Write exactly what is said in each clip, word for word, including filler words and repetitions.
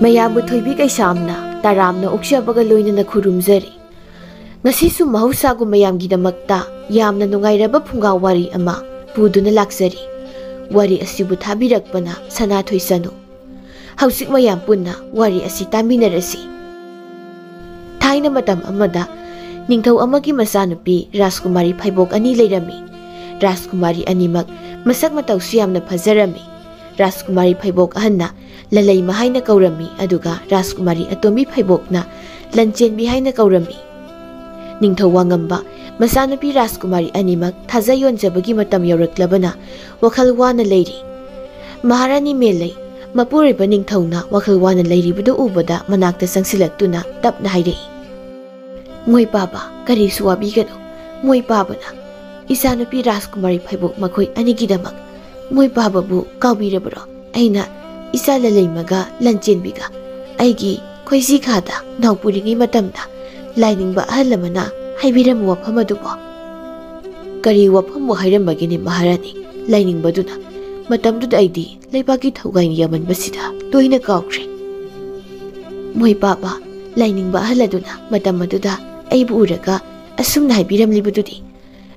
ꯃꯌꯥꯝꯕꯨ ꯊꯣꯏꯕꯤ ꯀꯩꯁꯥꯝꯅ ꯇꯔꯥꯝꯅ ꯑꯣꯛꯆꯕꯒ ꯂꯣꯏꯅꯅ ꯈꯨꯔꯨꯝꯖꯔꯤ꯫ ꯉꯁꯤꯁꯨ ꯃꯍꯧꯁꯥꯒꯨꯝ ꯃꯌꯥꯝꯒꯤꯗꯃꯛꯇ ꯌꯥꯝꯅ ꯅꯨꯡꯉꯥꯏꯔꯕ ꯐꯨꯡꯒꯥ ꯋꯥꯔꯤ ꯑꯃ ꯄꯨꯗꯨꯅ ꯂꯥꯛꯆꯔꯤ꯫ ꯋꯥꯔꯤ ꯑꯁꯤꯕꯨ ꯊꯥꯕꯤꯔꯛꯄꯅ ꯁꯅꯥꯊꯣꯏ ꯆꯅꯨ꯫ ꯍꯧꯖꯤꯛ ꯃꯌꯥꯝ ꯄꯨꯟꯅ ꯋꯥꯔꯤ ꯑꯁꯤ ꯇꯥꯃꯤꯟꯅꯔꯁꯤ꯫ ꯊꯥꯏꯅ ꯃꯇꯝ ꯑꯃꯗ ꯅꯤꯡꯊꯧ ꯑꯃꯒꯤ ꯃꯆꯥꯅꯨꯄꯤ ꯔꯥꯖꯀꯨꯃꯥꯔꯤ ꯐꯩꯕꯣꯛ ꯑꯅꯤ ꯂꯩꯔꯝꯃꯤ꯫ ꯔꯥꯖꯀꯨꯃꯥꯔꯤ ꯑꯅꯤꯃꯛ ꯃꯁꯛ ꯃꯇꯧꯁꯨ ꯌꯥꯝꯅ ꯐꯖꯔꯝꯃꯤ꯫ ꯔꯥꯖꯀꯨꯃꯥꯔꯤ ꯐꯩꯕꯣꯛ ꯑꯍꯟꯅ ꯂꯂꯩꯃ ꯍꯥꯏꯅ ꯀꯧꯔꯝꯃꯤ, ꯑꯗꯨꯒ ꯔꯥꯖꯀꯨꯃꯥꯔꯤ ꯑꯇꯣꯝꯕꯤ ꯐꯩꯕꯣꯛꯅ ꯂꯟꯆꯦꯟꯕꯤ ꯍꯥꯏꯅ ꯀꯧꯔꯝꯃꯤ꯫ ꯅꯤꯡꯊꯧ ꯋꯥꯉꯝꯕ ꯃꯆꯥꯅꯨꯄꯤ ꯔꯥꯖꯀꯨꯃꯥꯔꯤ ꯑꯅꯤꯃꯛ ꯊꯥꯖ ꯌꯣꯟꯖꯕꯒꯤ ꯃꯇꯝ ꯌꯧꯔꯛꯂꯕꯅ ꯋꯥꯈꯜ ꯋꯥꯅ ꯂꯩꯔꯤ꯫ ꯃꯍꯥꯔꯥꯅꯤ ꯃꯦꯂꯩ, ꯃꯄꯨꯔꯣꯏꯕ ꯅꯤꯡꯊꯧꯅ ꯋꯥꯈꯜ ꯋꯥꯅ ꯂꯩꯔꯤꯕꯗꯨ ꯎꯕꯗ ꯃꯅꯥꯛꯇ ꯆꯪꯁꯤꯜꯂꯛꯇꯨꯅ ꯇꯞꯅ ꯍꯥꯏꯔꯛꯏ, "ꯃꯣꯏ ꯄꯥꯕ, ꯀꯔꯤꯁꯨ ꯋꯥꯕꯤꯒꯅꯨ꯫ ꯃꯣꯏ ꯄꯥꯕꯅ ꯏꯆꯥꯅꯨꯄꯤ ꯔꯥꯖꯀꯨꯃꯥꯔꯤ ꯐꯩꯕꯣꯛ ꯃꯈꯣꯏ ꯑꯅꯤꯒꯤꯗꯃꯛ ꯃꯣꯏ ꯄꯥꯕꯕꯨ ꯀꯥꯎꯕꯤꯔꯕ꯭ꯔꯣ? ꯑꯩꯅ ꯏꯆꯥ ꯂꯂꯩꯃꯒ ꯂꯟꯆꯦꯟꯕꯤꯒ ꯑꯩꯒꯤ ꯈꯣꯏꯖꯤ ꯈꯥꯗ ꯅꯥꯎ ꯄꯨꯔꯤꯉꯩ ꯃꯇꯝꯗ ꯂꯥꯏꯅꯤꯡꯕ ꯑꯍꯜ ꯑꯃꯅ ꯍꯥꯏꯕꯤꯔꯝꯕ ꯋꯥꯐꯝ ꯑꯗꯨꯕꯣ?" "ꯀꯔꯤ ꯋꯥꯐꯝꯕꯨ ꯍꯥꯏꯔꯝꯕꯒꯦꯅꯦ ꯃꯍꯥꯔꯥꯅꯤ? ꯂꯥꯏꯅꯤꯡꯕꯗꯨꯅ ꯃꯇꯝꯗꯨꯗ ꯑꯩꯗꯤ ꯂꯩꯕꯥꯛꯀꯤ ꯊꯧꯒꯥꯏꯅ ꯌꯥꯝꯃꯟꯕꯁꯤꯗ ꯂꯣꯏꯅ ꯀꯥꯎꯈ꯭ꯔꯦ꯫ ꯃꯣꯏ ꯄꯥꯕ, ꯂꯥꯏꯅꯤꯡꯕ ꯑꯍꯜ ꯑꯗꯨꯅ ꯃꯇꯝ ꯑꯗꯨꯗ ꯑꯩꯕꯨ ꯎꯔꯒ ꯑꯁꯨꯝꯅ ꯍꯥꯏꯕꯤꯔꯝꯂꯤꯕꯗꯨꯗꯤ,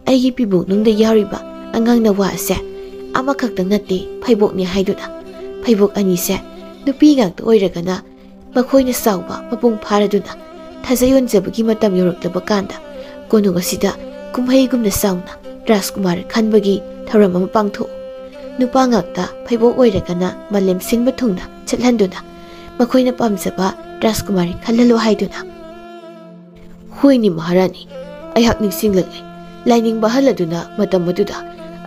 ꯑꯩꯒꯤ ꯄꯤꯕꯨꯛꯅꯨꯡꯗ ꯌꯥꯎꯔꯤꯕ ꯑꯉꯥꯡ ꯅꯋꯥ ꯑꯁꯦ ꯑꯃꯈꯛꯇꯪ ꯅꯠꯇꯦ, ꯐꯩꯕꯣꯛꯅꯤ ꯍꯥꯏꯗꯨꯅ꯫ ꯐꯩꯕꯣꯛ ꯑꯅꯤꯁꯦ ꯅꯨꯄꯤ ꯉꯥꯛꯇ ꯑꯣꯏꯔꯒꯅ ꯃꯈꯣꯏꯅ ꯆꯥꯎꯕ ꯃꯄꯨꯡ ꯐꯥꯔꯗꯨꯅ ꯊꯥꯖ ꯌꯣꯟꯖꯕꯒꯤ ꯃꯇꯝ ꯌꯧꯔꯛꯂꯕ ꯀꯥꯟꯗ ꯀꯣꯅꯨꯡ ꯑꯁꯤꯗ ꯀꯨꯝꯍꯩꯒꯨꯝꯅ ꯆꯥꯎꯅ ꯔꯥꯖꯀꯨꯃꯥꯔ ꯈꯟꯕꯒꯤ ꯊꯧꯔꯝ ꯑꯃ ꯄꯥꯡꯊꯣꯛꯎ꯫ ꯅꯨꯄꯥ ꯉꯥꯛꯇ ꯐꯩꯕꯣꯛ ꯑꯣꯏꯔꯒꯅ ꯃꯥꯂꯦꯝ ꯁꯤꯟꯕ ꯊꯨꯡꯅ ꯆꯠꯍꯟꯗꯨꯅ ꯃꯈꯣꯏꯅ ꯄꯥꯝꯖꯕ ꯔꯥꯖꯀꯨꯃꯥꯔꯤ ꯈꯜꯍꯜꯂꯨ" ꯍꯥꯏꯗꯨꯅ꯫ "ꯍꯣꯏꯅꯦ ꯃꯍꯥꯔꯥꯅꯤ, ꯑꯩꯍꯥꯛ ꯅꯤꯡꯁꯤꯡꯂꯛꯂꯦ꯫ ꯂꯥꯏꯅꯤꯡꯕ ꯑꯍꯜ ꯑꯗꯨꯅ ꯃꯇꯝ ꯑꯗꯨꯗ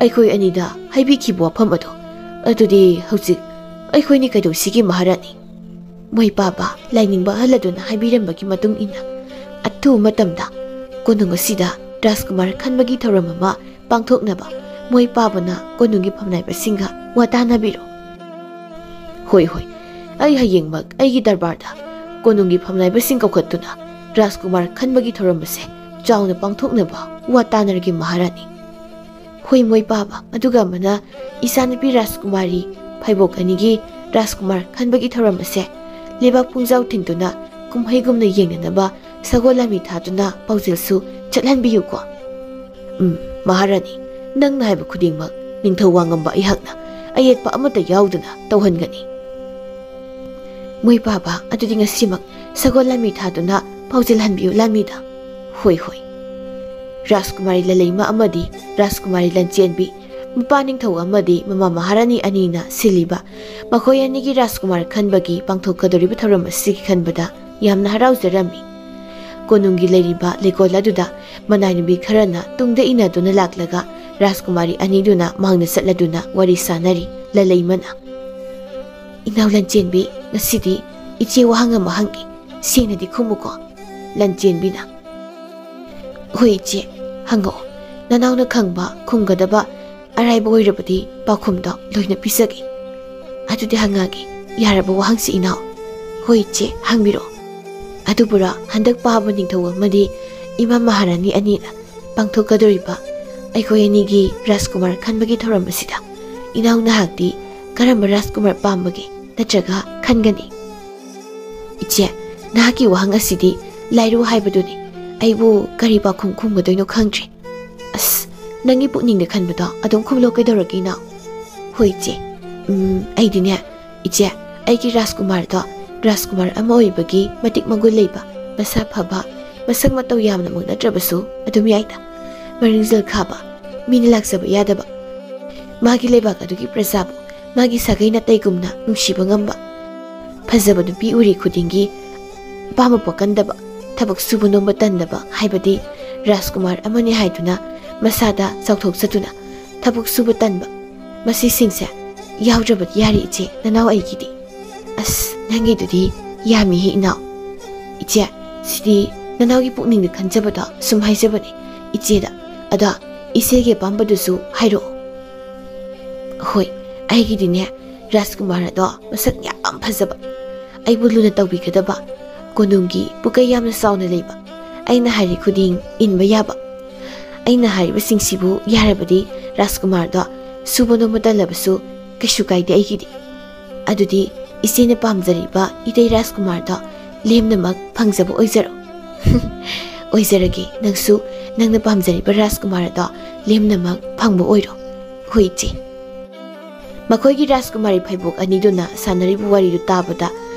ꯑꯩꯈꯣꯏ ꯑꯅꯤꯗ ꯍꯥꯏꯕꯤꯈꯤꯕ ꯋꯥꯐꯝ ꯑꯗꯣ꯫ ꯑꯗꯨꯗꯤ ꯍꯧꯖꯤꯛ ꯑꯩꯈꯣꯏꯅꯤ ꯀꯩꯗꯧꯁꯤꯒꯦ ꯃꯍꯥꯔꯥꯅꯤ?" ꯃꯣꯏ ꯄꯥꯕ, ꯂꯥꯏꯅꯤꯡꯕ ꯑꯍꯜ ꯑꯗꯨꯅ ꯍꯥꯏꯕꯤꯔꯝꯕꯒꯤ ꯃꯇꯨꯡ ꯏꯟꯅ ꯑꯊꯨꯕ ꯃꯇꯝꯗ ꯀꯣꯅꯨꯡ ꯑꯁꯤꯗ ꯔꯥꯖꯀꯨꯃꯥꯔ ꯈꯟꯕꯒꯤ ꯊꯧꯔꯝ ꯑꯃ ꯄꯥꯡꯊꯣꯛꯅꯕ ꯃꯣꯏ ꯄꯥꯕꯅ ꯀꯣꯅꯨꯡꯒꯤ ꯐꯝꯅꯥꯏꯕꯁꯤꯡꯒ ꯋꯥ ꯇꯥꯅꯕꯤꯔꯣ꯫ "ꯍꯣꯏ, ꯍꯣꯏ, ꯑꯩ ꯍꯌꯦꯡꯃꯛ ꯑꯩꯒꯤ ꯗꯔꯕꯥꯔꯗ ꯀꯣꯅꯨꯡꯒꯤ ꯐꯝꯅꯥꯏꯕꯁꯤꯡ ꯀꯧꯈꯠꯇꯨꯅ ꯔꯥꯖꯀꯨꯃꯥꯔ ꯈꯟꯕꯒꯤ ꯊꯧꯔꯝ ꯑꯁꯦ ꯆꯥꯎꯅ ꯄꯥꯡꯊꯣꯛꯅꯕ ꯋꯥ ꯇꯥꯅꯔꯒꯦ ꯃꯍꯥꯔꯥꯅꯤ꯫" "ꯍꯣꯏ ꯃꯣꯏ ꯄꯥꯕ, ꯑꯗꯨꯒ ꯑꯃꯅ ꯏꯆꯥꯅꯨꯄꯤ ꯔꯥꯖꯀꯨꯃꯥꯔꯤ ꯐꯩꯕꯣꯛ ꯑꯅꯤꯒꯤ ꯔꯥꯖꯀꯨꯃꯥꯔ ꯈꯟꯕꯒꯤ ꯊꯧꯔꯝ ꯑꯁꯦ ꯂꯩꯕꯥꯛ ꯄꯨꯡꯖꯥꯎ ꯊꯤꯟꯗꯨꯅ ꯀꯨꯝꯍꯩꯒꯨꯝꯅ ꯌꯦꯡꯅꯅꯕ ꯁꯒꯣꯜ ꯂꯥꯟꯃꯤ ꯊꯥꯗꯨꯅ ꯄꯥꯎꯖꯦꯜꯁꯨ ꯆꯠꯍꯟꯕꯤꯌꯨꯀꯣ꯫ ꯎꯝ, ꯃꯍꯥꯔꯥꯅꯤ, ꯅꯪꯅ ꯍꯥꯏꯕ ꯈꯨꯗꯤꯡꯃꯛ ꯅꯤꯡꯊꯧ ꯋꯥꯉꯝꯕ ꯑꯩꯍꯥꯛꯅ ꯑꯌꯦꯠꯄ ꯑꯃꯠꯇ ꯌꯥꯎꯗꯅ ꯇꯧꯍꯟꯒꯅꯤ꯫ ꯃꯣꯏ ꯄꯥꯕ, ꯑꯗꯨꯗꯤ ꯉꯁꯤꯃꯛ ꯁꯒꯣꯜ ꯂꯥꯟꯃꯤ ꯊꯥꯗꯨꯅ ꯄꯥꯎꯖꯦꯜꯍꯟꯕꯤꯌꯨ ꯂꯥꯟꯃꯤꯗ꯫ ꯍꯣꯏ, ꯍꯣꯏ꯫ ꯔꯥꯖꯀꯨꯃꯥꯔꯤ ꯂꯂꯩꯃ ꯑꯃꯗꯤ ꯔꯥꯖꯀꯨꯃꯥꯔꯤ ꯂꯟꯆꯦꯟꯕꯤ, ꯃꯄꯥ ꯅꯤꯡꯊꯧ ꯑꯃꯗꯤ ꯃꯃꯥ ꯃꯍꯥꯔꯥꯅꯤ ꯑꯅꯤꯅ ꯁꯤꯜꯂꯤꯕ ꯃꯈꯣꯏ ꯑꯅꯤꯒꯤ ꯔꯥꯖꯀꯨꯃꯥꯔ ꯈꯟꯕꯒꯤ ꯄꯥꯡꯊꯣꯛꯀꯗꯧꯔꯤꯕ ꯊꯧꯔꯝ ꯑꯁꯤꯒꯤ ꯈꯟꯕꯗ ꯌꯥꯝꯅ ꯍꯔꯥꯎꯖꯔꯝꯃꯤ꯫ ꯀꯣꯅꯨꯡꯒꯤ ꯂꯩꯔꯤꯕ ꯂꯩꯀꯣꯜ ꯑꯗꯨꯗ ꯃꯅꯥꯏ ꯅꯨꯄꯤ ꯈꯔꯅ ꯇꯨꯡꯗ ꯏꯟꯅꯗꯨꯅ ꯂꯥꯛꯂꯒ ꯔꯥꯖꯀꯨꯃꯥꯔꯤ ꯑꯅꯤꯗꯨꯅ ꯃꯥꯡꯗ ꯆꯠꯂꯗꯨꯅ ꯋꯥꯔꯤ ꯁꯥꯅꯔꯤ꯫ ꯂꯂꯩꯃꯅ, "ꯏꯅꯥꯎ ꯂꯟꯆꯦꯟꯕꯤ, ꯉꯁꯤꯗꯤ ꯏꯆꯦ ꯋꯥꯍꯪ ꯑꯃ ꯍꯪꯒꯦ, ꯁꯦꯡꯅꯗꯤ ꯈꯨꯝꯃꯨꯀꯣ?" ꯂꯟꯆꯦꯟꯕꯤꯅ, "ꯍꯣꯏ ꯏꯆꯦ, ꯍꯪꯉꯛꯑꯣ꯫ ꯅꯅꯥꯎꯅ ꯈꯪꯕ, ꯈꯨꯝꯒꯗꯕ ꯑꯔꯥꯏꯕ ꯑꯣꯏꯔꯕꯗꯤ ꯄꯥꯎꯈꯨꯝꯗꯣ ꯂꯣꯏꯅ ꯄꯤꯖꯒꯦ꯫" "ꯑꯗꯨꯗꯤ ꯍꯪꯉꯛꯑꯒꯦ, ꯌꯥꯔꯕ ꯋꯥꯍꯪꯁꯤ ꯏꯅꯥꯎ?" "ꯍꯣꯏ ꯏꯆꯦ, ꯍꯪꯕꯤꯔꯛꯑꯣ꯫" "ꯑꯗꯨꯕꯨꯔꯣ, ꯍꯟꯗꯛ ꯄꯥꯕ ꯅꯤꯡꯊꯧ ꯑꯃꯗꯤ ꯏꯃꯥ ꯃꯍꯥꯔꯥꯅꯤ ꯑꯅꯤꯅ ꯄꯥꯡꯊꯣꯛꯀꯗꯧꯔꯤꯕ ꯑꯩꯈꯣꯏ ꯑꯅꯤꯒꯤ ꯔꯥꯖꯀꯨꯃꯥꯔ ꯈꯟꯕꯒꯤ ꯊꯧꯔꯝ ꯑꯁꯤꯗ ꯏꯅꯥꯎ ꯅꯍꯥꯛꯇꯤ ꯀꯔꯝꯕ ꯔꯥꯖꯀꯨꯃꯥꯔ ꯄꯥꯝꯕꯒꯦ ꯅꯠꯇ꯭ꯔꯒ ꯈꯟꯒꯅꯤ?" "ꯏꯆꯦ, ꯅꯍꯥꯛꯀꯤ ꯋꯥꯍꯪ ꯑꯁꯤꯗꯤ ꯂꯥꯏꯔꯨ ꯍꯥꯏꯕꯗꯨꯅꯤ꯫ ꯑꯩꯕꯨ ꯀꯔꯤ ꯄꯥꯎꯈꯨꯝ ꯈꯨꯝꯒꯗꯣꯏꯅꯣ ꯈꯪꯗ꯭ꯔꯦ꯫ ꯑꯁ, ꯅꯪꯒꯤ ꯄꯨꯛꯅꯤꯡꯗ ꯈꯟꯕꯗꯣ ꯑꯗꯨꯝ ꯈꯨꯝꯂꯣ, ꯀꯩꯗꯧꯔꯒꯦ ꯏꯅꯥꯎ?" "ꯍꯣꯏ ꯏꯆꯦ꯫ ꯎꯝ, ꯑꯩꯗꯤꯅꯦ, ꯏꯆꯦ, ꯑꯩꯒꯤ ꯔꯥꯖꯀꯨꯃꯥꯔꯗꯣ ꯔꯥꯖꯀꯨꯃꯥꯔ ꯑꯃ ꯑꯣꯏꯕꯒꯤ ꯃꯇꯤꯛ ꯃꯒꯨꯟ ꯂꯩꯕ, ꯃꯁꯥ ꯐꯕ, ꯃꯁꯛ ꯃꯇꯧ ꯌꯥꯝꯅꯃꯛ ꯅꯠꯇ꯭ꯔꯕꯁꯨ ꯑꯗꯨꯝ ꯌꯥꯏꯗ, ꯃꯔꯤꯡꯖꯦꯜ ꯈꯥꯕ, ꯃꯤꯅ ꯂꯥꯛꯆꯕ ꯌꯥꯗꯕ, ꯃꯥꯒꯤ ꯂꯩꯕꯥꯛ ꯑꯗꯨꯒꯤ ꯄ꯭ꯔꯖꯥꯕꯨ ꯃꯥꯒꯤ ꯁꯥꯒꯩ ꯅꯥꯇꯩꯒꯨꯝꯅ ꯅꯨꯡꯁꯤꯕ ꯉꯝꯕ, ꯐꯖꯕ ꯅꯨꯄꯤ ꯎꯔꯤ ꯈꯨꯗꯤꯡꯒꯤ ꯑꯄꯥꯝꯕ ꯄꯣꯛꯀꯟꯗꯕ, ꯊꯕꯛ ꯁꯨꯕ ꯅꯣꯝꯕ ꯇꯟꯗꯕ, ꯍꯥꯏꯕꯗꯤ ꯔꯥꯖꯀꯨꯃꯥꯔ ꯑꯃꯅꯤ ꯍꯥꯏꯗꯨꯅ ꯃꯁꯥꯗ ꯆꯥꯎꯊꯣꯛꯆꯗꯨꯅ ꯊꯕꯛ ꯁꯨꯕ ꯇꯟꯕ, ꯃꯁꯤꯁꯤꯡꯁꯦ ꯌꯥꯎꯗ꯭ꯔꯕꯗꯤ ꯌꯥꯔꯦ ꯏꯆꯦ, ꯅꯅꯥꯎ ꯑꯩꯒꯤꯗꯤ꯫" "ꯑꯁ, ꯅꯪꯒꯤꯗꯨꯗꯤ ꯌꯥꯝꯃꯤꯍꯦ ꯏꯅꯥꯎ꯫" "ꯏꯆꯦ, ꯁꯤꯗꯤ ꯅꯅꯥꯎꯒꯤ ꯄꯨꯛꯅꯤꯡꯗ ꯈꯟꯖꯕꯗꯣ ꯁꯨꯝ ꯍꯥꯏꯖꯕꯅꯦ ꯏꯆꯦꯗ꯫ ꯑꯗꯣ ꯏꯆꯦꯒꯤ ꯑꯄꯥꯝꯕꯗꯨꯁꯨ ꯍꯥꯏꯔꯛꯑꯣ꯫" "ꯍꯣꯏ, ꯑꯩꯒꯤꯗꯤꯅꯦ, ꯔꯥꯖꯀꯨꯃꯥꯔ ꯑꯗꯣ ꯃꯁꯛ ꯌꯥꯝ ꯐꯖꯕ, ꯑꯩꯕꯨ ꯂꯨꯅ ꯇꯧꯕꯤꯒꯗꯕ, ꯀꯣꯅꯨꯡꯒꯤ ꯄꯨꯀꯩ ꯌꯥꯝꯅ ꯆꯥꯎꯅ ꯂꯩꯕ, ꯑꯩꯅ ꯍꯥꯏꯔꯤ ꯈꯨꯗꯤꯡ ꯏꯟꯕ ꯌꯥꯕ, ꯑꯩꯅ ꯍꯥꯏꯔꯤꯕꯁꯤꯡꯁꯤꯕꯨ ꯌꯥꯔꯕꯗꯤ ꯔꯥꯖꯀꯨꯃꯥꯔꯗꯣ ꯁꯨꯕ ꯅꯣꯝꯕ ꯇꯜꯂꯕꯁꯨ ꯀꯩꯁꯨ ꯀꯥꯏꯗꯦ ꯑꯩꯒꯤꯗꯤ꯫" "ꯑꯗꯨꯗꯤ ꯏꯆꯦꯅ ꯄꯥꯝꯖꯔꯤꯕ ꯏꯇꯩ ꯔꯥꯖꯀꯨꯃꯥꯔꯗꯣ ꯂꯦꯝꯅꯃꯛ ꯐꯪꯖꯕ ꯑꯣꯏꯖꯔꯣ꯫ ꯑꯣꯏꯖꯔꯒꯦ, ꯅꯪꯁꯨ ꯅꯪꯅ ꯄꯥꯝꯖꯔꯤꯕ ꯔꯥꯖꯀꯨꯃꯥꯔ ꯑꯗꯣ ꯂꯦꯝꯅꯃꯛ ꯐꯪꯕ ꯑꯣꯏꯔꯣ꯫ ꯍꯣꯏ ꯏꯆꯦ꯫ ꯃꯈꯣꯏꯒꯤ ꯔꯥꯖꯀꯨꯃꯥꯔꯤ ꯐꯩꯕꯣꯛ ꯑꯅꯤꯗꯨꯅ ꯁꯥꯟꯅꯔꯤꯕ ꯋꯥꯔꯤꯗꯨ ꯇꯥꯕꯗ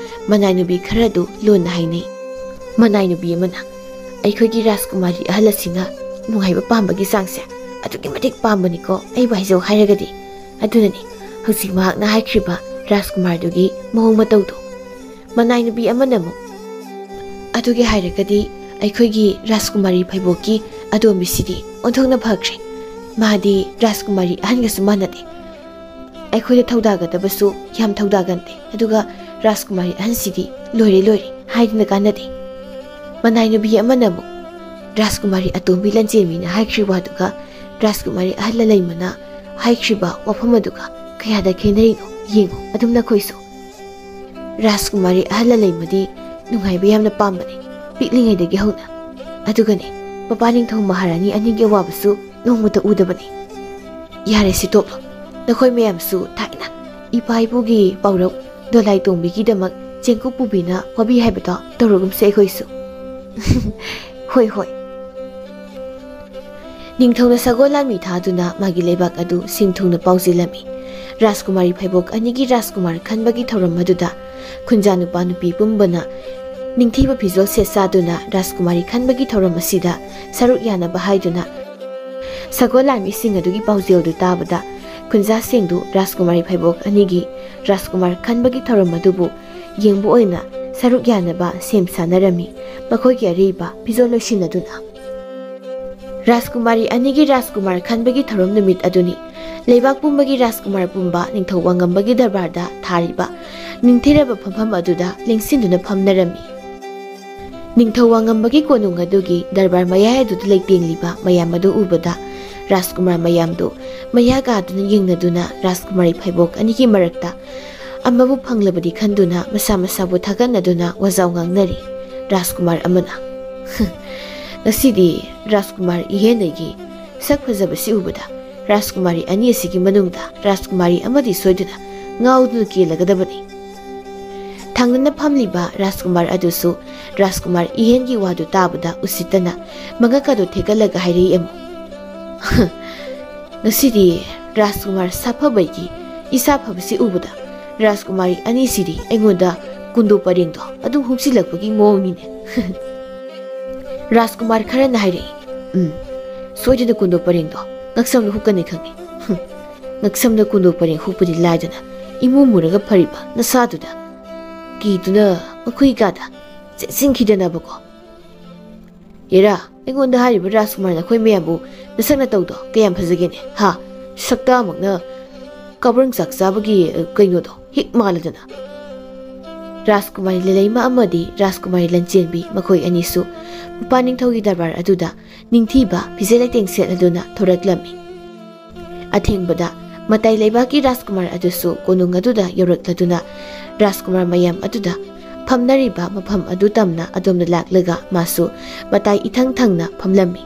ꯃꯅꯥꯏ ꯅꯨꯄꯤ ꯈꯔꯗꯨ ꯂꯣꯟꯅ ꯍꯥꯏꯅꯩ꯫ ꯃꯅꯥꯏ ꯅꯨꯄꯤ ꯑꯃꯅ, "ꯑꯩꯈꯣꯏꯒꯤ ꯔꯥꯖꯀꯨꯃꯥꯔꯤ ꯑꯍꯜ ꯑꯁꯤꯅ ꯅꯨꯡꯉꯥꯏꯕ ꯄꯥꯝꯕꯒꯤ ꯆꯥꯡꯁꯦ ꯑꯗꯨꯛꯀꯤ ꯃꯇꯤꯛ ꯄꯥꯝꯕꯅꯤꯀꯣ, ꯑꯩꯕꯨ ꯍꯥꯏꯖꯧ ꯍꯥꯏꯔꯒꯗꯤ꯫ ꯑꯗꯨꯅꯅꯤ ꯍꯧꯖꯤꯛ ꯃꯍꯥꯛꯅ ꯍꯥꯏꯈ꯭ꯔꯤꯕ ꯔꯥꯖꯀꯨꯃꯥꯔꯗꯨꯒꯤ ꯃꯑꯣꯡ ꯃꯇꯧꯗꯣ"꯫ ꯃꯅꯥꯏ ꯅꯨꯄꯤ ꯑꯃꯅ ꯑꯃꯨꯛ, "ꯑꯗꯨꯒꯤ ꯍꯥꯏꯔꯒꯗꯤ ꯑꯩꯈꯣꯏꯒꯤ ꯔꯥꯖꯀꯨꯃꯥꯔꯤ ꯐꯩꯕꯣꯛꯀꯤ ꯑꯇꯣꯝꯕꯤꯁꯤꯗꯤ ꯑꯣꯟꯊꯣꯛꯅ ꯐꯈ꯭ꯔꯦ꯫ ꯃꯥꯗꯤ ꯔꯥꯖꯀꯨꯃꯥꯔꯤ ꯑꯍꯟꯒꯁꯨ ꯃꯥꯟꯅꯗꯦ꯫ ꯑꯩꯈꯣꯏꯗ ꯊꯧꯗꯥꯒꯗꯕꯁꯨ ꯌꯥꯝ ꯊꯧꯗꯥꯒꯟꯗꯦ꯫ ꯑꯗꯨꯒ ꯔꯥꯖꯀꯨꯃꯥꯔꯤ ꯑꯍꯟꯁꯤꯗꯤ ꯂꯣꯏꯔꯦ ꯂꯣꯏꯔꯦ ꯍꯥꯏꯗꯨꯅ ꯀꯥꯟꯅꯗꯦ"꯫ ꯃꯅꯥꯏ ꯅꯨꯄꯤ ꯑꯃꯅ ꯑꯃꯨꯛ, "ꯔꯥꯖꯀꯨꯃꯥꯔꯤ ꯑꯇꯣꯝꯕꯤ ꯂꯟꯆꯦꯟꯕꯤꯅ ꯍꯥꯏꯈ꯭ꯔꯤ ꯋꯥꯗꯨꯒ ꯔꯥꯖꯀꯨꯃꯥꯔꯤ ꯑꯍꯜ ꯂꯂꯩꯃꯅ ꯍꯥꯏꯈ꯭ꯔꯤꯕ ꯋꯥꯐꯝ ꯑꯗꯨꯒ ꯀꯌꯥꯗ ꯈꯦꯠꯅꯔꯤꯅꯣ ꯌꯦꯡꯉꯨ ꯑꯗꯨꯝ ꯅꯈꯣꯏꯁꯨ"꯫ ꯔꯥꯖꯀꯨꯃꯥꯔꯤ ꯑꯍꯜ ꯂꯂꯩꯃꯗꯤ ꯅꯨꯡꯉꯥꯏꯕ ꯌꯥꯝꯅ ꯄꯥꯝꯕꯅꯦ, ꯄꯤꯛꯂꯤꯉꯩꯗꯒꯤ ꯍꯧꯅ꯫ ꯑꯗꯨꯒꯅꯦ, ꯃꯄꯥ ꯅꯤꯡꯊꯧ ꯃꯍꯥꯔꯥꯅꯤ ꯑꯅꯤꯒꯤ ꯑꯋꯥꯕꯁꯨ ꯅꯣꯡꯃꯇ ꯎꯗꯕꯅꯦ꯫ ꯌꯥꯔꯦ, ꯁꯤ ꯇꯣꯛꯂꯣ꯫ ꯅꯈꯣꯏ ꯃꯌꯥꯝꯁꯨ ꯊꯥꯏꯅ ꯏꯄꯥ ꯏꯄꯨꯒꯤ ꯄꯥꯎꯔꯧ "ꯗꯣꯂꯥꯏ ꯇꯣꯡꯕꯤꯒꯤꯗꯃꯛ ꯆꯦꯡꯀꯨꯞ ꯄꯨꯕꯤꯅ ꯋꯥꯕꯤ" ꯍꯥꯏꯕꯗꯣ ꯇꯧꯔꯒꯨꯝꯁꯦ ꯑꯩꯈꯣꯏꯁꯨ꯫ ꯍꯣꯏ, ꯍꯣꯏ꯫ ꯅꯤꯡꯊꯧꯅ ꯁꯒꯣꯜ ꯂꯥꯟꯃꯤ ꯊꯥꯗꯨꯅ ꯃꯥꯒꯤ ꯂꯩꯕꯥꯛ ꯑꯗꯨ ꯁꯤꯟ ꯊꯨꯡꯅ ꯄꯥꯎꯖꯦꯜꯂꯝꯃꯤ꯫ ꯔꯥꯖꯀꯨꯃꯥꯔꯤ ꯐꯩꯕꯣꯛ ꯑꯅꯤꯒꯤ ꯔꯥꯖꯀꯨꯃꯥꯔ ꯈꯟꯕꯒꯤ ꯊꯧꯔꯝ ꯑꯗꯨꯗ ꯈꯨꯟꯖꯥ ꯅꯨꯄꯥ ꯅꯨꯄꯤ ꯄꯨꯝꯕꯅ ꯅꯤꯡꯊꯤꯕ ꯐꯤꯖꯣꯜ ꯁꯦꯠ ꯆꯥꯗꯨꯅ ꯔꯥꯖꯀꯨꯃꯥꯔꯤ ꯈꯟꯕꯒꯤ ꯊꯧꯔꯝ ꯑꯁꯤꯗ ꯁꯔꯨꯛ ꯌꯥꯅꯕ ꯍꯥꯏꯗꯨꯅ ꯁꯒꯣꯜ ꯂꯥꯟꯃꯤꯁꯤꯡ ꯑꯗꯨꯒꯤ ꯄꯥꯎꯖꯦꯜꯗꯨ ꯇꯥꯕꯗ ꯈꯨꯟꯖꯥꯁꯤꯡꯗꯨ ꯔꯥꯖꯀꯨꯃꯥꯔꯤ ꯐꯩꯕꯣꯛ ꯑꯅꯤꯒꯤ ꯔꯥꯖꯀꯨꯃꯥꯔ ꯈꯟꯕꯒꯤ ꯊꯧꯔꯝ ꯑꯗꯨꯕꯨ ꯌꯦꯡꯕ ꯑꯣꯏꯅ ꯁꯔꯨꯛ ꯌꯥꯅꯕ ꯁꯦꯝ ꯁꯥꯅꯔꯝꯃꯤ꯫ ꯃꯈꯣꯏꯒꯤ ꯑꯔꯤꯕ ꯐꯤꯖꯣꯜ ꯂꯣꯏꯁꯤꯟꯅꯗꯨꯅ꯫ ꯔꯥꯖꯀꯨꯃꯥꯔꯤ ꯑꯅꯤꯒꯤ ꯔꯥꯖꯀꯨꯃꯥꯔ ꯈꯟꯕꯒꯤ ꯊꯧꯔꯝ ꯅꯨꯃꯤꯠ ꯑꯗꯨꯅꯤ꯫ ꯂꯩꯕꯥꯛ ꯄꯨꯝꯕꯒꯤ ꯔꯥꯖꯀꯨꯃꯥꯔ ꯄꯨꯝꯕ ꯅꯤꯡꯊꯧ ꯋꯥꯉꯝꯕꯒꯤ ꯗꯔꯕꯥꯔꯗ ꯊꯥꯔꯤꯕ ꯅꯤꯡꯊꯤꯔꯕ ꯐꯝꯐꯝ ꯑꯗꯨꯗ ꯂꯦꯡꯁꯤꯟꯗꯨꯅ ꯐꯝꯅꯔꯝꯃꯤ꯫ ꯅꯤꯡꯊꯧ ꯋꯥꯉꯝꯕꯒꯤ ꯀꯣꯅꯨꯡ ꯑꯗꯨꯒꯤ ꯗꯔꯕꯥꯔ ꯃꯌꯥꯏ ꯑꯗꯨꯗ ꯂꯩꯇꯦꯡꯂꯤꯕ ꯃꯌꯥꯝ ꯑꯗꯨ ꯎꯕꯗ ꯔꯥꯖꯀꯨꯃꯥꯔ ꯃꯌꯥꯝꯗꯨ ꯃꯌꯥ ꯀꯥꯗꯨꯅ ꯌꯦꯡꯅꯗꯨꯅ ꯔꯥꯖꯀꯨꯃꯥꯔꯤ ꯐꯩꯕꯣꯛ ꯑꯅꯤꯒꯤ ꯃꯔꯛꯇ ꯑꯃꯕꯨ ꯐꯪꯂꯕꯗꯤ ꯈꯟꯗꯨꯅ ꯃꯁꯥ ꯃꯁꯥꯕꯨ ꯊꯥꯒꯠꯅꯗꯨꯅ ꯋꯥꯖꯥꯎ ꯉꯥꯡꯅꯔꯤ꯫ ꯔꯥꯖꯀꯨꯃꯥꯔ ꯑꯃꯅ, "ꯉꯁꯤꯗꯤ ꯔꯥꯖꯀꯨꯃꯥꯔ ꯏꯍꯦꯟ ꯑꯩꯒꯤ ꯁꯛ ꯐꯖꯕꯁꯤ ꯎꯕꯗ ꯔꯥꯖꯀꯨꯃꯥꯔꯤ ꯑꯅꯤ ꯑꯁꯤꯒꯤ ꯃꯅꯨꯡꯗ ꯔꯥꯖꯀꯨꯃꯥꯔꯤ ꯑꯃꯗꯤ ꯁꯣꯏꯗꯅ ꯉꯥꯎꯗꯨꯅ ꯀꯦꯜꯂꯒꯗꯕꯅꯤ"꯫ ꯊꯪꯅꯅ ꯐꯝꯂꯤꯕ ꯔꯥꯖꯀꯨꯃꯥꯔ ꯑꯗꯨꯁꯨ ꯔꯥꯖꯀꯨꯃꯥꯔ ꯏꯍꯦꯟꯒꯤ ꯋꯥꯗꯨ ꯇꯥꯕꯗ ꯎꯁꯤꯠꯇꯅ ꯃꯉꯛ ꯑꯗꯨ ꯊꯦꯛꯒꯠꯂꯒ ꯍꯥꯏꯔꯛꯏ ꯑꯃꯨꯛ, "ꯉꯁꯤꯗꯤ ꯔꯥꯖꯀꯨꯃꯥꯔ ꯁꯥꯐꯕꯒꯤ ꯏꯁꯥ ꯐꯕꯁꯤ ꯎꯕꯗ ꯔꯥꯖꯀꯨꯃꯥꯔꯤ ꯑꯅꯤꯁꯤꯗꯤ ꯑꯩꯉꯣꯟꯗ ꯀꯨꯟꯗꯣ ꯄꯔꯦꯡꯗꯣ ꯑꯗꯨꯝ ꯍꯨꯞꯆꯤꯜꯂꯛꯄꯒꯤ ꯃꯑꯣꯡꯅꯤꯅꯦ꯫" ꯔꯥꯖꯀꯨꯃꯥꯔ ꯈꯔꯅ ꯍꯥꯏꯔꯛꯏ, "ꯎꯝ, ꯁꯣꯏꯗꯅ ꯀꯨꯟꯗꯣ ꯄꯔꯦꯡꯗꯣ ꯉꯛꯁꯝꯗ ꯍꯨꯛꯀꯅꯤ ꯈꯪꯉꯤ꯫ ꯍꯨꯝ, ꯉꯛꯁꯝꯗ ꯀꯨꯟꯗꯣ ꯄꯔꯦꯡ ꯍꯨꯛꯄꯗꯤ ꯂꯥꯏꯗꯅ, ꯏꯃꯨ ꯃꯨꯔꯒ ꯐꯔꯤꯕ ꯅꯁꯥꯗꯨꯗ ꯀꯤꯗꯨꯅ ꯃꯈꯨꯏ ꯀꯥꯗ ꯆꯦꯟꯁꯤꯟꯈꯤꯗꯅꯕꯀꯣ꯫ ꯌꯦꯔꯥ, ꯑꯩꯉꯣꯟꯗ ꯍꯥꯏꯔꯤꯕ ꯔꯥꯖꯀꯨꯃꯥꯔ ꯅꯈꯣꯏ ꯃꯌꯥꯝꯕꯨ ꯅꯁꯛ ꯅꯇꯧꯗꯣ ꯀꯌꯥꯝ ꯐꯖꯒꯦꯅꯦ? ꯍꯥ? ꯁꯛꯇꯥꯃꯛꯅ ꯀꯕ꯭ꯔꯪ ꯆꯥꯛ ꯆꯥꯕꯒꯤ, ꯑ, ꯀꯩꯅꯣꯗꯣ ꯍꯤꯛ ꯃꯥꯜꯂꯗꯅ꯫" ꯔꯥꯖꯀꯨꯃꯥꯔꯤ ꯂꯤꯂꯩꯃ ꯑꯃꯗꯤ ꯔꯥꯖꯀꯨꯃꯥꯔꯤ ꯂꯟꯆꯦꯟꯕꯤ ꯃꯈꯣꯏ ꯑꯅꯤꯁꯨ ꯃꯄꯥꯟ ꯅꯤꯡꯊꯧꯒꯤ ꯗꯔꯕꯥꯔ ꯑꯗꯨꯗ ꯅꯤꯡꯊꯤꯕ ꯐꯤꯖꯦꯠ ꯂꯩꯇꯦꯡ ꯁꯦꯠꯂꯗꯨꯅ ꯊꯣꯔꯛꯂꯝꯃꯤ꯫ ꯑꯊꯦꯡꯕꯗ ꯃꯇꯥꯏ ꯂꯩꯕꯥꯛꯀꯤ ꯔꯥꯖꯀꯨꯃꯥꯔ ꯑꯗꯨꯁꯨ ꯀꯣꯅꯨꯡ ꯑꯗꯨꯗ ꯌꯧꯔꯛꯂꯗꯨꯅ ꯔꯥꯖꯀꯨꯃꯥꯔ ꯃꯌꯥꯝ ꯑꯗꯨꯗ ꯐꯝꯅꯔꯤꯕ ꯃꯐꯝ ꯑꯗꯨ ꯇꯝꯅ ꯑꯗꯣꯝꯗ ꯂꯥꯛꯂꯒ ꯃꯥꯁꯨ ꯃꯇꯥꯏ ꯏꯊꯪ ꯊꯪꯅ ꯐꯝꯂꯝꯃꯤ꯫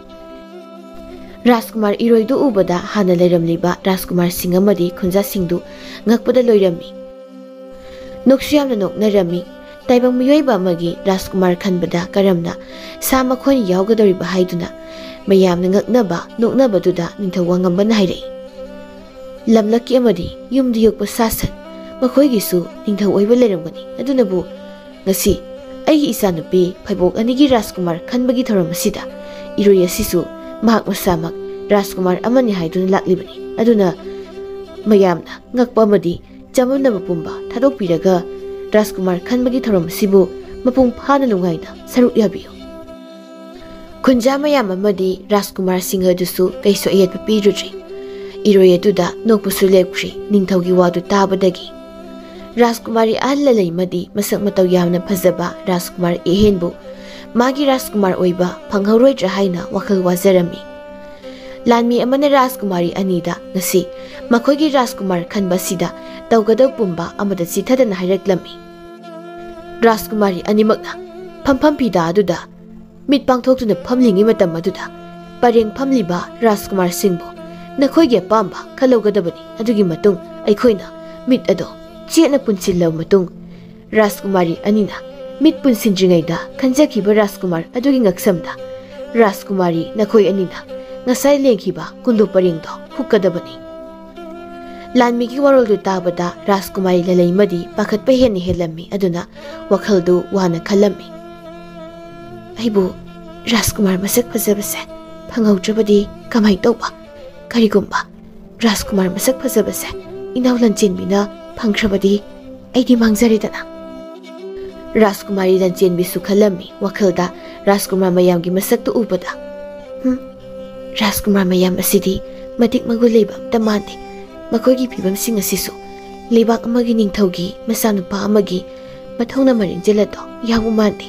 ꯔꯥꯖꯀꯨꯃꯥꯔ ꯏꯔꯣꯏꯗꯨ ꯎꯕꯗ ꯍꯥꯟꯅ ꯂꯩꯔꯝꯂꯤꯕ ꯔꯥꯖꯀꯨꯃꯥꯔꯁꯤꯡ ꯑꯃꯗꯤ ꯈꯨꯟꯖꯥꯁꯤꯡꯗꯨ ꯉꯛꯄꯗ ꯂꯣꯏꯔꯝꯃꯤ꯫ ꯅꯣꯛꯁꯨ ꯌꯥꯝꯅ ꯅꯣꯛꯅꯔꯝꯃꯤ꯫ ꯇꯥꯏꯕꯪ ꯃꯤꯑꯣꯏꯕ ꯑꯃꯒꯤ ꯔꯥꯖꯀꯨꯃꯥꯔ ꯈꯟꯕꯗ ꯀꯔꯝꯅ ꯁꯥ ꯃꯈꯣꯟ ꯌꯥꯎꯒꯗꯧꯔꯤꯕ ꯍꯥꯏꯗꯨꯅ ꯃꯌꯥꯝꯅ ꯉꯛꯅꯕ ꯅꯣꯛꯅꯕꯗꯨꯗ ꯅꯤꯡꯊꯧ ꯋꯥꯉꯝꯕꯅ ꯍꯥꯏꯔꯛꯏ, "ꯂꯝꯂꯛꯀꯤ ꯑꯃꯗꯤ ꯌꯨꯝꯗ ꯌꯣꯛꯄ ꯁꯥ ꯁꯟ ꯃꯈꯣꯏꯒꯤꯁꯨ ꯅꯤꯡꯊꯧ ꯑꯣꯏꯕ ꯂꯩꯔꯝꯒꯅꯤ꯫ ꯑꯗꯨꯅꯕꯨ ꯉꯁꯤ ꯑꯩꯒꯤ ꯏꯆꯥꯅꯨꯄꯤ ꯐꯩꯕꯣꯛ ꯑꯅꯤꯒꯤ ꯔꯥꯖꯀꯨꯃꯥꯔ ꯈꯟꯕꯒꯤ ꯊꯧꯔꯝ ꯑꯁꯤꯗ ꯏꯔꯣꯏ ꯑꯁꯤꯁꯨ ꯃꯍꯥꯛ ꯃꯁꯥꯃꯛ ꯔꯥꯖꯀꯨꯃꯥꯔ ꯑꯃꯅꯤ ꯍꯥꯏꯗꯨꯅ ꯂꯥꯛꯂꯤꯕꯅꯤ꯫ ꯑꯗꯨꯅ ꯃꯌꯥꯝꯅ ꯉꯛꯄ ꯑꯃꯗꯤ ꯆꯃꯝꯅꯕ ꯄꯨꯝꯕ ꯊꯥꯗꯣꯛꯄꯤꯔꯒ ꯔꯥꯖꯀꯨꯃꯥꯔ ꯈꯟꯕꯒꯤ ꯊꯧꯔꯝ ꯑꯁꯤꯕꯨ ꯃꯄꯨꯡ ꯐꯥꯅ ꯅꯨꯡꯉꯥꯏꯅ ꯁꯔꯨꯛ ꯌꯥꯕꯤꯌꯨ꯫" ꯈꯨꯟꯖꯥ ꯃꯌꯥꯝ ꯑꯃꯗꯤ ꯔꯥꯖꯀꯨꯃꯥꯔꯁꯤꯡ ꯑꯗꯨꯁꯨ ꯀꯩꯁꯨ ꯑꯌꯦꯠꯄ ꯄꯤꯔꯨꯗ꯭ꯔꯤ꯫ ꯏꯔꯣꯏ ꯑꯗꯨꯗ ꯅꯣꯛꯄꯁꯨ ꯂꯦꯞꯈ꯭ꯔꯤ꯫ ꯅꯤꯡꯊꯧꯒꯤ ꯋꯥꯗꯨ ꯇꯥꯕꯗꯒꯤ ꯔꯥꯖꯀꯨꯃꯥꯔꯤ ꯑꯍꯜ ꯂꯂꯩꯃꯗꯤ ꯃꯁꯛ ꯃꯇꯧ ꯌꯥꯝꯅ ꯐꯖꯕ ꯔꯥꯖꯀꯨꯃꯥꯔ ꯏꯍꯦꯟꯕꯨ ꯃꯥꯒꯤ ꯔꯥꯖꯀꯨꯃꯥꯔ ꯑꯣꯏꯕ ꯐꯪꯍꯧꯔꯣꯏꯗ꯭ꯔꯥ ꯍꯥꯏꯅ ꯋꯥꯈꯜ ꯋꯥꯖꯔꯝꯃꯤ꯫ ꯂꯥꯟꯃꯤ ꯑꯃꯅ ꯔꯥꯖꯀꯨꯃꯥꯔꯤ ꯑꯅꯤꯗ ꯉꯁꯤ ꯃꯈꯣꯏꯒꯤ ꯔꯥꯖꯀꯨꯃꯥꯔ ꯈꯟꯕꯁꯤꯗ ꯇꯧꯒꯗꯧ ꯄꯨꯝꯕ ꯑꯃꯗ ꯆꯤꯊꯗꯅ ꯍꯥꯏꯔꯛꯂꯝꯃꯤ꯫ ꯔꯥꯖꯀꯨꯃꯥꯔꯤ ꯑꯅꯤꯃꯛꯅ ꯐꯝꯐꯝ ꯐꯤꯗꯥ ꯑꯗꯨꯗ ꯃꯤꯠ ꯄꯥꯡꯊꯣꯛꯇꯨꯅ ꯐꯝꯂꯤꯉꯩ ꯃꯇꯝ ꯑꯗꯨꯗ ꯄꯔꯦꯡ ꯐꯝꯂꯤꯕ ꯔꯥꯖꯀꯨꯃꯥꯔꯁꯤꯡꯕꯨ ꯅꯈꯣꯏꯒꯤ ꯑꯄꯥꯝꯕ ꯈꯜꯍꯧꯒꯗꯕꯅꯤ꯫ ꯑꯗꯨꯒꯤ ꯃꯇꯨꯡ ꯑꯩꯈꯣꯏꯅ ꯃꯤꯠ ꯑꯗꯣ ꯆꯦꯠꯅ ꯄꯨꯟꯁꯤꯜꯂꯕ ꯃꯇꯨꯡ ꯔꯥꯖꯀꯨꯃꯥꯔꯤ ꯑꯅꯤꯅ ꯃꯤꯠ ꯄꯨꯟꯁꯤꯟꯗ꯭ꯔꯤꯉꯩꯗ ꯈꯟꯖꯈꯤꯕ ꯔꯥꯖꯀꯨꯃꯥꯔ ꯑꯗꯨꯒꯤ ꯉꯛꯁꯝꯗ, "ꯔꯥꯖꯀꯨꯃꯥꯔꯤ, ꯅꯈꯣꯏ ꯑꯅꯤꯅ ꯉꯁꯥꯏ ꯂꯦꯡꯈꯤꯕ ꯀꯨꯟꯗꯣ ꯄꯔꯦꯡꯗꯣ ꯍꯨꯛꯀꯗꯕꯅꯤ"꯫ ꯂꯥꯟꯃꯤꯒꯤ ꯋꯥꯔꯣꯜꯗꯨ ꯇꯥꯕꯗ ꯔꯥꯖꯀꯨꯃꯥꯔꯤ ꯂꯂꯩꯃꯗꯤ ꯄꯥꯈꯠꯄ ꯍꯦꯟꯅ ꯍꯦꯜꯂꯝꯃꯤ꯫ ꯑꯗꯨꯅ ꯋꯥꯈꯜꯗꯨ ꯋꯥꯅ ꯈꯜꯂꯝꯃꯤ꯫ "ꯑꯩꯕꯨ ꯔꯥꯖꯀꯨꯃꯥꯔ ꯃꯁꯛ ꯐꯖꯕꯁꯦ ꯐꯪꯍꯧꯗ꯭ꯔꯕꯗꯤ ꯀꯃꯥꯏ ꯇꯧꯕ? ꯀꯔꯤꯒꯨꯝꯕ ꯔꯥꯖꯀꯨꯃꯥꯔ ꯃꯁꯛ ꯐꯖꯕꯁꯦ ꯏꯅꯥꯎ ꯂꯟꯆꯦꯟꯕꯤꯅ ꯐꯪꯈ꯭ꯔꯕꯗꯤ ꯑꯩꯗꯤ ꯃꯥꯡꯖꯔꯦꯗꯅ"꯫ ꯔꯥꯖꯀꯨꯃꯥꯔꯤ ꯂꯟꯆꯦꯟꯕꯤꯁꯨ ꯈꯜꯂꯝꯃꯤ ꯋꯥꯈꯜꯗ ꯔꯥꯖꯀꯨꯃꯥꯔ ꯃꯌꯥꯝꯒꯤ ꯃꯁꯛꯇꯨ ꯎꯕꯗ꯫ "ꯍꯨꯝ, ꯔꯥꯖꯀꯨꯃꯥꯔ ꯃꯌꯥꯝ ꯑꯁꯤꯗꯤ ꯃꯇꯤꯛ ꯃꯒꯨꯟ ꯂꯩꯕ ꯑꯝꯇ ꯃꯥꯟꯗꯦ꯫ ꯃꯈꯣꯏꯒꯤ ꯐꯤꯕꯝꯁꯤꯡ ꯑꯁꯤꯁꯨ ꯂꯩꯕꯥꯛ ꯑꯃꯒꯤ ꯅꯤꯡꯊꯧꯒꯤ ꯃꯆꯥꯅꯨꯄꯥ ꯑꯃꯒꯤ ꯃꯊꯧꯅ ꯃꯔꯤꯡ ꯆꯦꯜꯂꯠꯇꯣ ꯌꯥꯎꯕ ꯃꯥꯟꯗꯦ꯫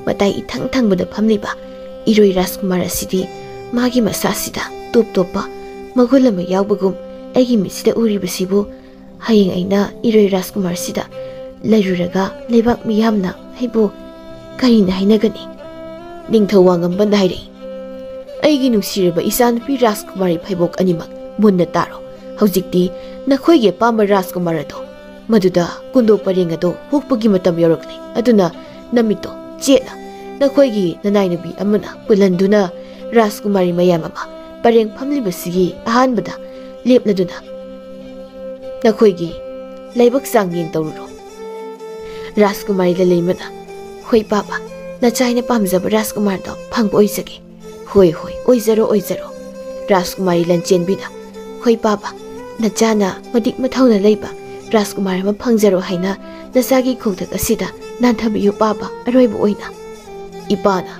ꯃꯇꯥꯏ ꯏꯊꯪ ꯊꯪꯕꯗ ꯐꯝꯂꯤꯕ ꯏꯔꯣꯏ ꯔꯥꯖꯀꯨꯃꯥꯔ ꯑꯁꯤꯗꯤ ꯃꯥꯒꯤ ꯃꯁꯥꯁꯤꯗ ꯇꯣꯞ ꯇꯣꯞꯄ ꯃꯒꯨꯟ ꯑꯃ ꯌꯥꯎꯕꯒꯨꯝ ꯑꯩꯒꯤ ꯃꯤꯠꯁꯤꯗ ꯎꯔꯤꯕꯁꯤꯕꯨ ꯍꯌꯦꯡ ꯑꯩꯅ ꯏꯔꯣꯏ ꯔꯥꯖꯀꯨꯃꯥꯔꯁꯤꯗ ꯂꯩꯔꯨꯔꯒ ꯂꯩꯕꯥꯛ ꯃꯤꯌꯥꯝꯅ ꯑꯩꯕꯨ ꯀꯔꯤꯅ ꯍꯥꯏꯅꯒꯅꯤ?" ꯅꯤꯡꯊꯧ ꯋꯥꯉꯝꯕꯅ ꯍꯥꯏꯔꯛꯏ, "ꯑꯩꯒꯤ ꯅꯨꯡꯁꯤꯔꯕ ꯏꯆꯥꯅꯨꯄꯤ ꯔꯥꯖꯀꯨꯃꯥꯔꯤ ꯐꯩꯕꯣꯛ ꯑꯅꯤꯃꯛ, ꯃꯨꯟꯅ ꯇꯥꯔꯣ꯫ ꯍꯧꯖꯤꯛꯇꯤ ꯅꯈꯣꯏꯒꯤ ꯑꯄꯥꯝꯕ ꯔꯥꯖꯀꯨꯃꯥꯔ ꯑꯗꯣ, ꯃꯗꯨꯗ ꯀꯨꯟꯗꯣ ꯄꯔꯦꯡ ꯑꯗꯣ ꯍꯨꯛꯄꯒꯤ ꯃꯇꯝ ꯌꯧꯔꯛꯂꯦ꯫ ꯑꯗꯨꯅ ꯅꯃꯤꯠꯇꯣ ꯆꯦꯠꯅ ꯅꯈꯣꯏꯒꯤ ꯅꯅꯥꯏꯅꯨꯕꯤ ꯑꯃꯅ ꯄꯨꯜꯍꯟꯗꯨꯅ ꯔꯥꯖꯀꯨꯃꯥꯔꯤ ꯃꯌꯥꯝ ꯑꯃ ꯄꯔꯦꯡ ꯐꯝꯂꯤꯕꯁꯤꯒꯤ ꯑꯍꯥꯟꯕꯗ ꯂꯦꯞꯂꯗꯨꯅ ꯅꯈꯣꯏꯒꯤ ꯂꯥꯏꯕꯛ ꯆꯥꯡꯌꯦꯡ ꯇꯧꯔꯨꯔꯣ"꯫ ꯔꯥꯖꯀꯨꯃꯥꯔꯤ ꯂꯂꯩꯃꯅ, "ꯍꯣꯏ ꯄꯥꯕ, ꯅꯆꯥꯏꯅ ꯄꯥꯝꯖꯕ ꯔꯥꯖꯀꯨꯃꯥꯔꯗꯣ ꯐꯪꯕ ꯑꯣꯏꯖꯒꯦ"꯫ "ꯍꯣꯏ, ꯍꯣꯏ, ꯑꯣꯏꯖꯔꯣ, ꯑꯣꯏꯖꯔꯣ"꯫ ꯔꯥꯖꯀꯨꯃꯥꯔꯤ ꯂꯟꯆꯦꯟꯕꯤꯅ, "ꯍꯣꯏ ꯄꯥꯕ, ꯅꯆꯥꯅ ꯃꯇꯤꯛ ꯃꯊꯧꯅ ꯂꯩꯕ ꯔꯥꯖꯀꯨꯃꯥꯔ ꯑꯃ ꯐꯪꯖꯔꯣ ꯍꯥꯏꯅ ꯅꯆꯥꯒꯤ ꯈꯣꯡꯊꯛ ꯑꯁꯤꯗ ꯅꯥꯟꯊꯕꯤꯌꯨ ꯄꯥꯕ, ꯑꯔꯣꯏꯕ ꯑꯣꯏꯅ"꯫ ꯏꯄꯥꯅ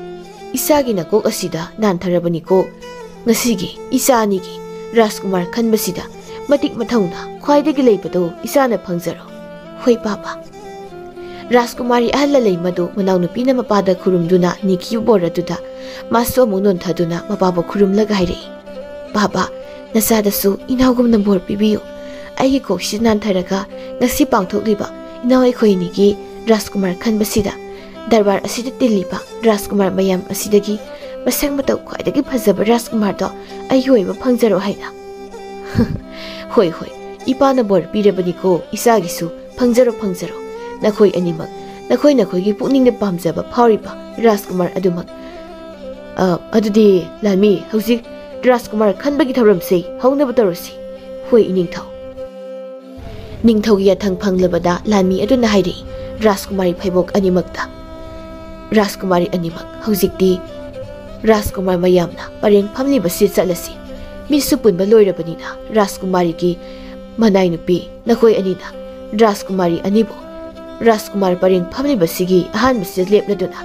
ꯏꯆꯥꯒꯤ ꯅꯀꯣꯛ ꯑꯁꯤꯗ ꯅꯥꯟꯊꯔꯕꯅꯤꯀꯣ꯫ ꯉꯁꯤꯒꯤ ꯏꯆꯥ ꯑꯅꯤꯒꯤ ꯔꯥꯖꯀꯨꯃꯥꯔ ꯈꯟꯕꯁꯤꯗ ꯃꯇꯤꯛ ꯃꯊꯧꯅ ꯈ꯭ꯋꯥꯏꯗꯒꯤ ꯂꯩꯕꯗꯣ ꯏꯆꯥꯅ ꯐꯪꯖꯔꯣ꯫ "ꯍꯣꯏ ꯄꯥꯕ"꯫ ꯔꯥꯖꯀꯨꯃꯥꯔꯤ ꯑꯍꯜ ꯂꯂꯩꯃꯗꯨ ꯃꯅꯥꯎꯅꯨꯄꯤꯅ ꯃꯄꯥꯗ ꯈꯨꯔꯨꯝꯗꯨꯅ ꯅꯤꯈꯤꯕ ꯕꯣꯔ ꯑꯗꯨꯗ ꯃꯥꯁꯨ ꯑꯃꯨꯛ ꯅꯣꯟꯊꯗꯨꯅ ꯃꯄꯥꯕꯨ ꯈꯨꯔꯨꯝꯂꯒ ꯍꯥꯏꯔꯛꯏ, "ꯄꯥꯕ, ꯅꯆꯥꯗꯁꯨ ꯏꯅꯥꯎꯒꯨꯝꯅ ꯕꯣꯔ ꯄꯤꯕꯤꯌꯨ꯫ ꯑꯩꯒꯤ ꯀꯣꯛꯁꯤꯗ ꯅꯥꯟꯊꯔꯒ ꯉꯁꯤ ꯄꯥꯡꯊꯣꯛꯂꯤꯕ ꯏꯅꯥꯎ ꯑꯩꯈꯣꯏ ꯑꯅꯤꯒꯤ ꯔꯥꯖꯀꯨꯃꯥꯔ ꯈꯟꯕꯁꯤꯗ ꯗꯔꯕꯥꯔ ꯑꯁꯤꯗ ꯇꯤꯜꯂꯤꯕ ꯔꯥꯖꯀꯨꯃꯥꯔ ꯃꯌꯥꯝ ꯑꯁꯤꯗꯒꯤ ꯃꯁꯛ ꯃꯇꯧ ꯈ꯭ꯋꯥꯏꯗꯒꯤ ꯐꯖꯕ ꯔꯥꯖꯀꯨꯃꯥꯔꯗꯣ ꯑꯩꯒꯤ ꯑꯣꯏꯕ ꯐꯪꯖꯔꯣ ꯍꯥꯏꯅ"꯫ "ꯍꯣꯏ, ꯍꯣꯏ, ꯏꯄꯥꯅ ꯕꯣꯔ ꯄꯤꯔꯕꯅꯤꯀꯣ ꯏꯆꯥꯒꯤꯁꯨ꯫ ꯐꯪꯖꯔꯣ, ꯐꯪꯖꯔꯣ꯫ ꯅꯈꯣꯏ ꯑꯅꯤꯃꯛ ꯅꯈꯣꯏ ꯅꯈꯣꯏꯒꯤ ꯄꯨꯛꯅꯤꯡꯗ ꯄꯥꯝꯖꯕ ꯐꯥꯎꯔꯤꯕ ꯔꯥꯖꯀꯨꯃꯥꯔ ꯑꯗꯨꯃꯛ꯫ ꯑ, ꯑꯗꯨꯗꯤ ꯂꯥꯟꯃꯤ, ꯍꯧꯖꯤꯛ ꯔꯥꯖꯀꯨꯃꯥꯔ ꯈꯟꯕꯒꯤ ꯊꯧꯔꯝꯁꯤ ꯍꯧꯅꯕ ꯇꯧꯔꯁꯤ꯫ ꯍꯣꯏ, ꯏꯅꯤꯡꯊꯧ꯫ ꯅꯤꯡꯊꯧꯒꯤ ꯌꯥꯊꯪ ꯐꯪꯂꯕꯗ ꯂꯥꯟꯃꯤ ꯑꯗꯨꯅ ꯍꯥꯏꯔꯛꯏ, ꯔꯥꯖꯀꯨꯃꯥꯔꯤ ꯐꯩꯕꯣꯛ ꯑꯅꯤꯃꯛꯇ, "ꯔꯥꯖꯀꯨꯃꯥꯔꯤ ꯑꯅꯤꯃꯛ, ꯍꯧꯖꯤꯛꯇꯤ ꯔꯥꯖꯀꯨꯃꯥꯔ ꯃꯌꯥꯝꯅ ꯄꯔꯦꯡ ꯐꯝꯂꯤꯕꯁꯤ ꯆꯠꯂꯁꯤ꯫ ꯃꯤꯁꯨ ꯄꯨꯟꯕ ꯂꯣꯏꯔꯕꯅꯤꯅ ꯔꯥꯖꯀꯨꯃꯥꯔꯤꯒꯤ ꯃꯅꯥꯏ ꯅꯨꯄꯤ ꯅꯈꯣꯏ ꯑꯅꯤꯅ ꯔꯥꯖꯀꯨꯃꯥꯔꯤ ꯑꯅꯤꯕꯨ ꯔꯥꯖꯀꯨꯃꯥꯔ ꯄꯔꯦꯡ ꯐꯝꯂꯤꯕꯁꯤꯒꯤ ꯑꯍꯥꯟꯕꯁꯤꯗ ꯂꯦꯞꯂꯗꯨꯅ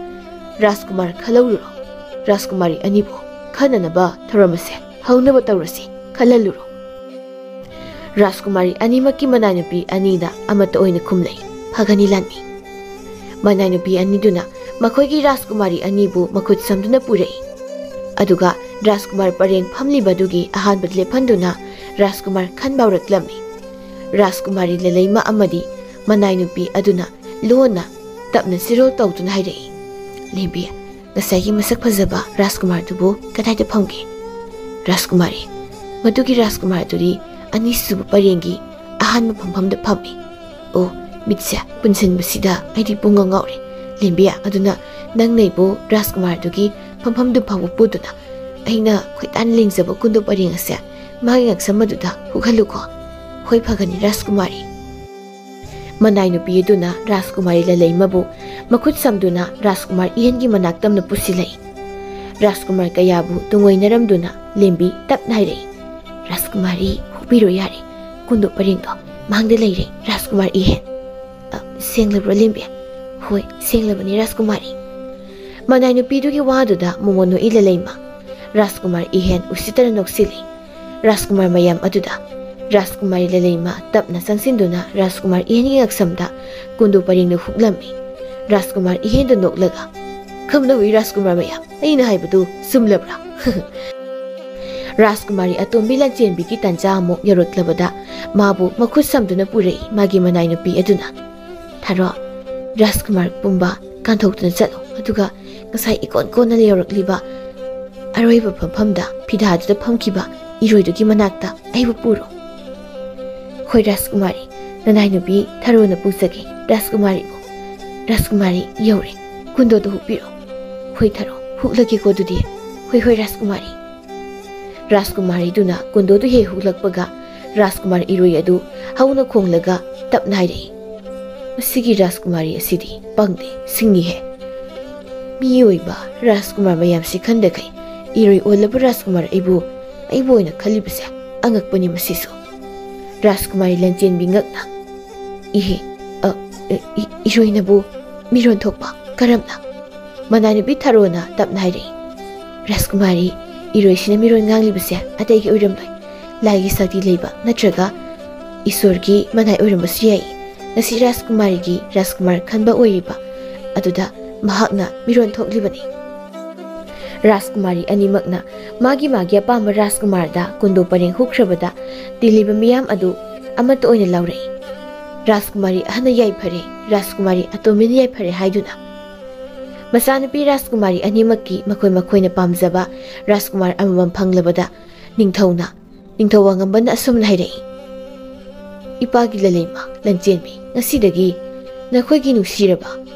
ꯔꯥꯖꯀꯨꯃꯥꯔ ꯈꯜꯍꯧꯔꯨꯔꯣ꯫ ꯔꯥꯖꯀꯨꯃꯥꯔꯤ ꯑꯅꯤꯕꯨ ꯈꯟꯅꯅꯕ ꯊꯧꯔꯝ ꯑꯁꯦ ꯍꯧꯅꯕ ꯇꯧꯔꯁꯤ, ꯈꯜꯍꯜꯂꯨꯔꯣ"꯫ ꯔꯥꯖꯀꯨꯃꯥꯔꯤ ꯑꯅꯤꯃꯛꯀꯤ ꯃꯅꯥꯏ ꯅꯨꯄꯤ ꯑꯅꯤꯅ ꯑꯃꯠꯇ ꯑꯣꯏꯅ ꯈꯨꯝꯂꯛꯏ, "ꯐꯒꯅꯤ ꯂꯥꯟꯃꯤ"꯫ ꯃꯅꯥꯏ ꯅꯨꯄꯤ ꯑꯅꯤꯗꯨꯅ ꯃꯈꯣꯏꯒꯤ ꯔꯥꯖꯀꯨꯃꯥꯔꯤ ꯑꯅꯤꯕꯨ ꯃꯈꯨꯠ ꯁꯝꯗꯨꯅ ꯄꯨꯔꯛꯏ꯫ ꯑꯗꯨꯒ ꯔꯥꯖꯀꯨꯃꯥꯔ ꯄꯔꯦꯡ ꯐꯝꯂꯤꯕꯗꯨꯒꯤ ꯑꯍꯥꯟꯕꯗ ꯂꯦꯞꯍꯟꯗꯨꯅ ꯔꯥꯖꯀꯨꯃꯥꯔ ꯈꯟꯕ ꯍꯧꯔꯛꯂꯝꯃꯤ꯫ ꯔꯥꯖꯀꯨꯃꯥꯔꯤ ꯂꯂꯩꯃ ꯑꯃꯗꯤ ꯃꯅꯥꯏ ꯅꯨꯄꯤ ꯑꯗꯨꯅ ꯂꯣꯟꯅ ꯇꯞꯅ ꯆꯤꯔꯣꯜ ꯇꯧꯗꯨꯅ ꯍꯥꯏꯔꯛꯏ, "ꯂꯦꯝꯕꯤ, ꯉꯁꯥꯏꯒꯤ ꯃꯁꯛ ꯐꯖꯕ ꯔꯥꯖꯀꯨꯃꯥꯔꯗꯨꯕꯨ ꯀꯗꯥꯏꯗ ꯐꯝꯒꯦ?" "ꯔꯥꯖꯀꯨꯃꯥꯔꯤ, ꯃꯗꯨꯒꯤ ꯔꯥꯖꯀꯨꯃꯥꯔꯗꯨꯗꯤ ꯑꯅꯤꯁꯨꯕ ꯄꯔꯦꯡꯒꯤ ꯑꯍꯥꯟꯕ ꯐꯝꯐꯝꯗ ꯐꯝꯃꯤ"꯫ "ꯑꯣ, ꯃꯤꯠꯁꯦ ꯄꯨꯟꯁꯤꯟꯕꯁꯤꯗ ꯑꯩꯗꯤ ꯄꯨꯡꯉꯥꯎ ꯉꯥꯎꯔꯦ꯫ ꯂꯦꯝꯕꯤ, ꯑꯗꯨꯅ ꯅꯪꯅ ꯑꯩꯕꯨ ꯔꯥꯖꯀꯨꯃꯥꯔꯗꯨꯒꯤ ꯐꯝꯐꯝꯗꯨ ꯐꯥꯎꯕ ꯄꯨꯗꯨꯅ ꯑꯩꯅ ꯈꯣꯏꯗꯥꯅ ꯂꯦꯡꯖꯕ ꯀꯨꯟꯗꯣ ꯄꯔꯦꯡ ꯑꯁꯦ ꯃꯥꯒꯤ ꯉꯛꯁꯝ ꯑꯗꯨꯗ ꯍꯨꯛꯍꯜꯂꯨꯀꯣ"꯫ "ꯍꯣꯏ, ꯐꯒꯅꯤ ꯔꯥꯖꯀꯨꯃꯥꯔꯤ"꯫ ꯃꯅꯥꯏ ꯅꯨꯄꯤ ꯑꯗꯨꯅ ꯔꯥꯖꯀꯨꯃꯥꯔꯤ ꯂꯂꯩꯃꯕꯨ ꯃꯈꯨꯠ ꯁꯝꯗꯨꯅ ꯔꯥꯖꯀꯨꯃꯥꯔ ꯏꯍꯦꯟꯒꯤ ꯃꯅꯥꯛ ꯇꯝꯅ ꯄꯨꯁꯤꯜꯂꯛꯏ꯫ ꯔꯥꯖꯀꯨꯃꯥꯔ ꯀꯌꯥꯕꯨ ꯇꯨꯡꯑꯣꯏꯅꯔꯝꯗꯨꯅ ꯂꯦꯝꯕꯤ ꯇꯞꯅ ꯍꯥꯏꯔꯛꯏ, "ꯔꯥꯖꯀꯨꯃꯥꯔꯤ, ꯍꯨꯛꯄꯤꯔꯣ ꯌꯥꯔꯦ꯫ ꯀꯨꯟꯗꯣ ꯄꯔꯦꯡꯗꯣ ꯃꯥꯡꯗ ꯂꯩꯔꯦ, ꯔꯥꯖꯀꯨꯃꯥꯔ ꯏꯍꯦꯟ"꯫ "ꯑ, ꯁꯦꯡꯂꯕ꯭ꯔꯣ ꯂꯦꯝꯕꯤ?" "ꯍꯣꯏ, ꯁꯦꯡꯂꯕꯅꯤ ꯔꯥꯖꯀꯨꯃꯥꯔꯤ"꯫ ꯃꯅꯥꯏ ꯅꯨꯄꯤꯗꯨꯒꯤ ꯋꯥꯗꯨꯗ ꯃꯣꯃꯣꯟ ꯅꯣꯛꯏ ꯂꯂꯩꯃ꯫ ꯔꯥꯖꯀꯨꯃꯥꯔ ꯏꯍꯦꯟ ꯎꯁꯤꯠꯇꯅ ꯅꯣꯛꯁꯤꯜꯂꯤ꯫ ꯔꯥꯖꯀꯨꯃꯥꯔ ꯃꯌꯥꯝ ꯑꯗꯨꯗ ꯔꯥꯖꯀꯨꯃꯥꯔꯤ ꯂꯂꯩꯃ ꯇꯞꯅ ꯆꯪꯁꯤꯟꯗꯨꯅ ꯔꯥꯖꯀꯨꯃꯥꯔ ꯏꯍꯦꯟꯒꯤ ꯉꯛꯁꯝꯗ ꯀꯨꯟꯗꯣ ꯄꯔꯦꯡꯗꯨ ꯍꯨꯛꯂꯝꯃꯤ꯫ ꯔꯥꯖꯀꯨꯃꯥꯔ ꯏꯍꯦꯟꯗ ꯅꯣꯛꯂꯒ, "ꯀꯝꯗꯧꯏ ꯔꯥꯖꯀꯨꯃꯥꯔ ꯃꯌꯥꯝ, ꯑꯩꯅ ꯍꯥꯏꯕꯗꯨ ꯆꯨꯝꯂꯕ꯭ꯔꯥ?" ꯔꯥꯖꯀꯨꯃꯥꯔꯤ ꯑꯇꯣꯝꯕꯤ ꯂꯥꯟꯆꯦꯟꯕꯤꯒꯤ ꯇꯥꯟꯖꯥ ꯑꯃꯨꯛ ꯌꯧꯔꯛꯂꯕꯗ ꯃꯥꯕꯨ ꯃꯈꯨꯠ ꯁꯝꯗꯨꯅ ꯄꯨꯔꯛꯏ ꯃꯥꯒꯤ ꯃꯅꯥꯏ ꯅꯨꯄꯤ ꯑꯗꯨꯅ꯫ "ꯊꯥꯔꯣ, ꯔꯥꯖꯀꯨꯃꯥꯔ ꯄꯨꯝꯕ ꯀꯥꯟꯊꯣꯛꯇꯨꯅ ꯆꯠꯂꯣ, ꯑꯗꯨꯒ ꯉꯁꯥꯏ ꯏꯀꯣꯟ ꯀꯣꯟꯅ ꯌꯧꯔꯛꯂꯤꯕ ꯑꯔꯣꯏꯕ ꯐꯝꯐꯝꯗ ꯐꯤꯗꯥꯗꯨꯗ ꯐꯝꯈꯤꯕ ꯏꯔꯣꯏꯗꯨꯒꯤ ꯃꯅꯥꯛꯇ ꯑꯩꯕꯨ ꯄꯨꯔꯣ"꯫ "ꯍꯣꯏ ꯔꯥꯖꯀꯨꯃꯥꯔꯤ, ꯅꯅꯥꯏ ꯅꯨꯄꯤ ꯊꯔꯣꯅ ꯄꯨꯖꯒꯦ ꯔꯥꯖꯀꯨꯃꯥꯔꯤꯕꯨ꯫ ꯔꯥꯖꯀꯨꯃꯥꯔꯤ ꯌꯧꯔꯦ꯫ ꯀꯨꯟꯗꯣꯗꯨ ꯍꯨꯛꯄꯤꯔꯣ꯫ ꯍꯣꯏ ꯊꯔꯣ, ꯍꯨꯛꯂꯒꯦꯀꯣ ꯑꯗꯨꯗꯤ꯫ ꯍꯣꯏ ꯍꯣꯏ ꯔꯥꯖꯀꯨꯃꯥꯔꯤ꯫ ꯔꯥꯖꯀꯨꯃꯥꯔꯤꯗꯨꯅ ꯀꯨꯟꯗꯣꯗꯨ ꯍꯦꯛ ꯍꯨꯛꯂꯛꯄꯒ ꯔꯥꯖꯀꯨꯃꯥꯔ ꯏꯔꯣꯏ ꯑꯗꯨ ꯍꯧꯅ ꯈꯣꯡꯂꯒ ꯇꯞꯅ ꯍꯥꯏꯔꯛꯏ, "ꯃꯁꯤꯒꯤ ꯔꯥꯖꯀꯨꯃꯥꯔꯤ ꯑꯁꯤꯗꯤ ꯄꯪꯗꯦ, ꯁꯤꯡꯉꯤꯍꯦ꯫ ꯃꯤꯑꯣꯏꯕ ꯔꯥꯖꯀꯨꯃꯥꯔ ꯃꯌꯥꯝꯁꯤ ꯈꯟꯗꯈꯩ ꯏꯔꯣꯏ ꯑꯣꯜꯂꯕ ꯔꯥꯖꯀꯨꯃꯥꯔ ꯑꯩꯕꯨ, ꯑꯩꯕꯨ ꯑꯣꯏꯅ ꯈꯜꯂꯤꯕꯁꯦ ꯑꯉꯛꯄꯅꯤ ꯃꯁꯤꯁꯨ"꯫ ꯔꯥꯖꯀꯨꯃꯥꯔꯤ ꯂꯟꯆꯦꯟꯕꯤ ꯉꯛꯅ, "ꯏꯍꯦ, ꯑ, ꯏ-, ꯏ-, ꯏꯔꯣꯏꯅꯕꯨ ꯃꯤꯔꯣꯟ ꯊꯣꯛꯄ ꯀꯔꯝꯅ?" ꯃꯅꯥꯏꯅꯨꯄꯤ ꯊꯔꯣꯅ ꯇꯞꯅ ꯍꯥꯏꯔꯛꯏ, "ꯔꯥꯖꯀꯨꯃꯥꯔꯤ, ꯏꯔꯣꯏꯁꯤꯅ ꯃꯤꯔꯣꯟ ꯉꯥꯡꯂꯤꯕꯁꯦ ꯑꯇꯩꯒꯤ ꯑꯣꯏꯔꯝꯂꯣꯏ꯫ ꯂꯥꯏꯒꯤ ꯁꯛꯇꯤ ꯂꯩꯕ ꯅꯠꯇ꯭ꯔꯒ ꯏꯁꯣꯔꯒꯤ ꯃꯅꯥꯏ ꯑꯣꯏꯔꯝꯕꯁꯨ ꯌꯥꯏ꯫ ꯉꯁꯤ ꯔꯥꯖꯀꯨꯃꯥꯔꯤꯒꯤ ꯔꯥꯖꯀꯨꯃꯥꯔ ꯈꯟꯕ ꯑꯣꯏꯔꯤꯕ ꯑꯗꯨꯗ ꯃꯍꯥꯛꯅ ꯃꯤꯔꯣꯟ ꯊꯣꯛꯂꯤꯕꯅꯤ"꯫ ꯔꯥꯖꯀꯨꯃꯥꯔꯤ ꯑꯅꯤꯃꯛꯅ ꯃꯥꯒꯤ ꯃꯥꯒꯤ ꯑꯄꯥꯝꯕ ꯔꯥꯖꯀꯨꯃꯥꯔꯗ ꯀꯨꯟꯗꯣ ꯄꯔꯦꯡ ꯍꯨꯛꯈ꯭ꯔꯕꯗ ꯇꯤꯜꯂꯤꯕ ꯃꯤꯌꯥꯝ ꯑꯗꯨ ꯑꯃꯠꯇ ꯑꯣꯏꯅ ꯂꯥꯎꯔꯛꯏ꯫ ꯔꯥꯖꯀꯨꯃꯥꯔꯤ ꯑꯍꯟꯅ ꯌꯥꯏꯐꯔꯦ, ꯔꯥꯖꯀꯨꯃꯥꯔꯤ ꯑꯇꯣꯝꯕꯤꯅ ꯌꯥꯏꯐꯔꯦ ꯍꯥꯏꯗꯨꯅ꯫ ꯃꯆꯥꯅꯨꯄꯤ ꯔꯥꯖꯀꯨꯃꯥꯔꯤ ꯑꯅꯤꯃꯛꯀꯤ ꯃꯈꯣꯏ ꯃꯈꯣꯏꯅ ꯄꯥꯝꯖꯕ ꯔꯥꯖꯀꯨꯃꯥꯔ ꯑꯃꯃꯝ ꯐꯪꯂꯕꯗ ꯅꯤꯡꯊꯧꯅ, ꯅꯤꯡꯊꯧ ꯋꯥꯉꯝꯕꯅ ꯑꯁꯨꯝꯅ ꯍꯥꯏꯔꯛꯏ, "ꯏꯄꯥꯒꯤ ꯂꯂꯩꯃ ꯂꯟꯆꯦꯟꯕꯤ, ꯉꯁꯤꯗꯒꯤ ꯅꯈꯣꯏꯒꯤ ꯅꯨꯡꯁꯤꯔꯕ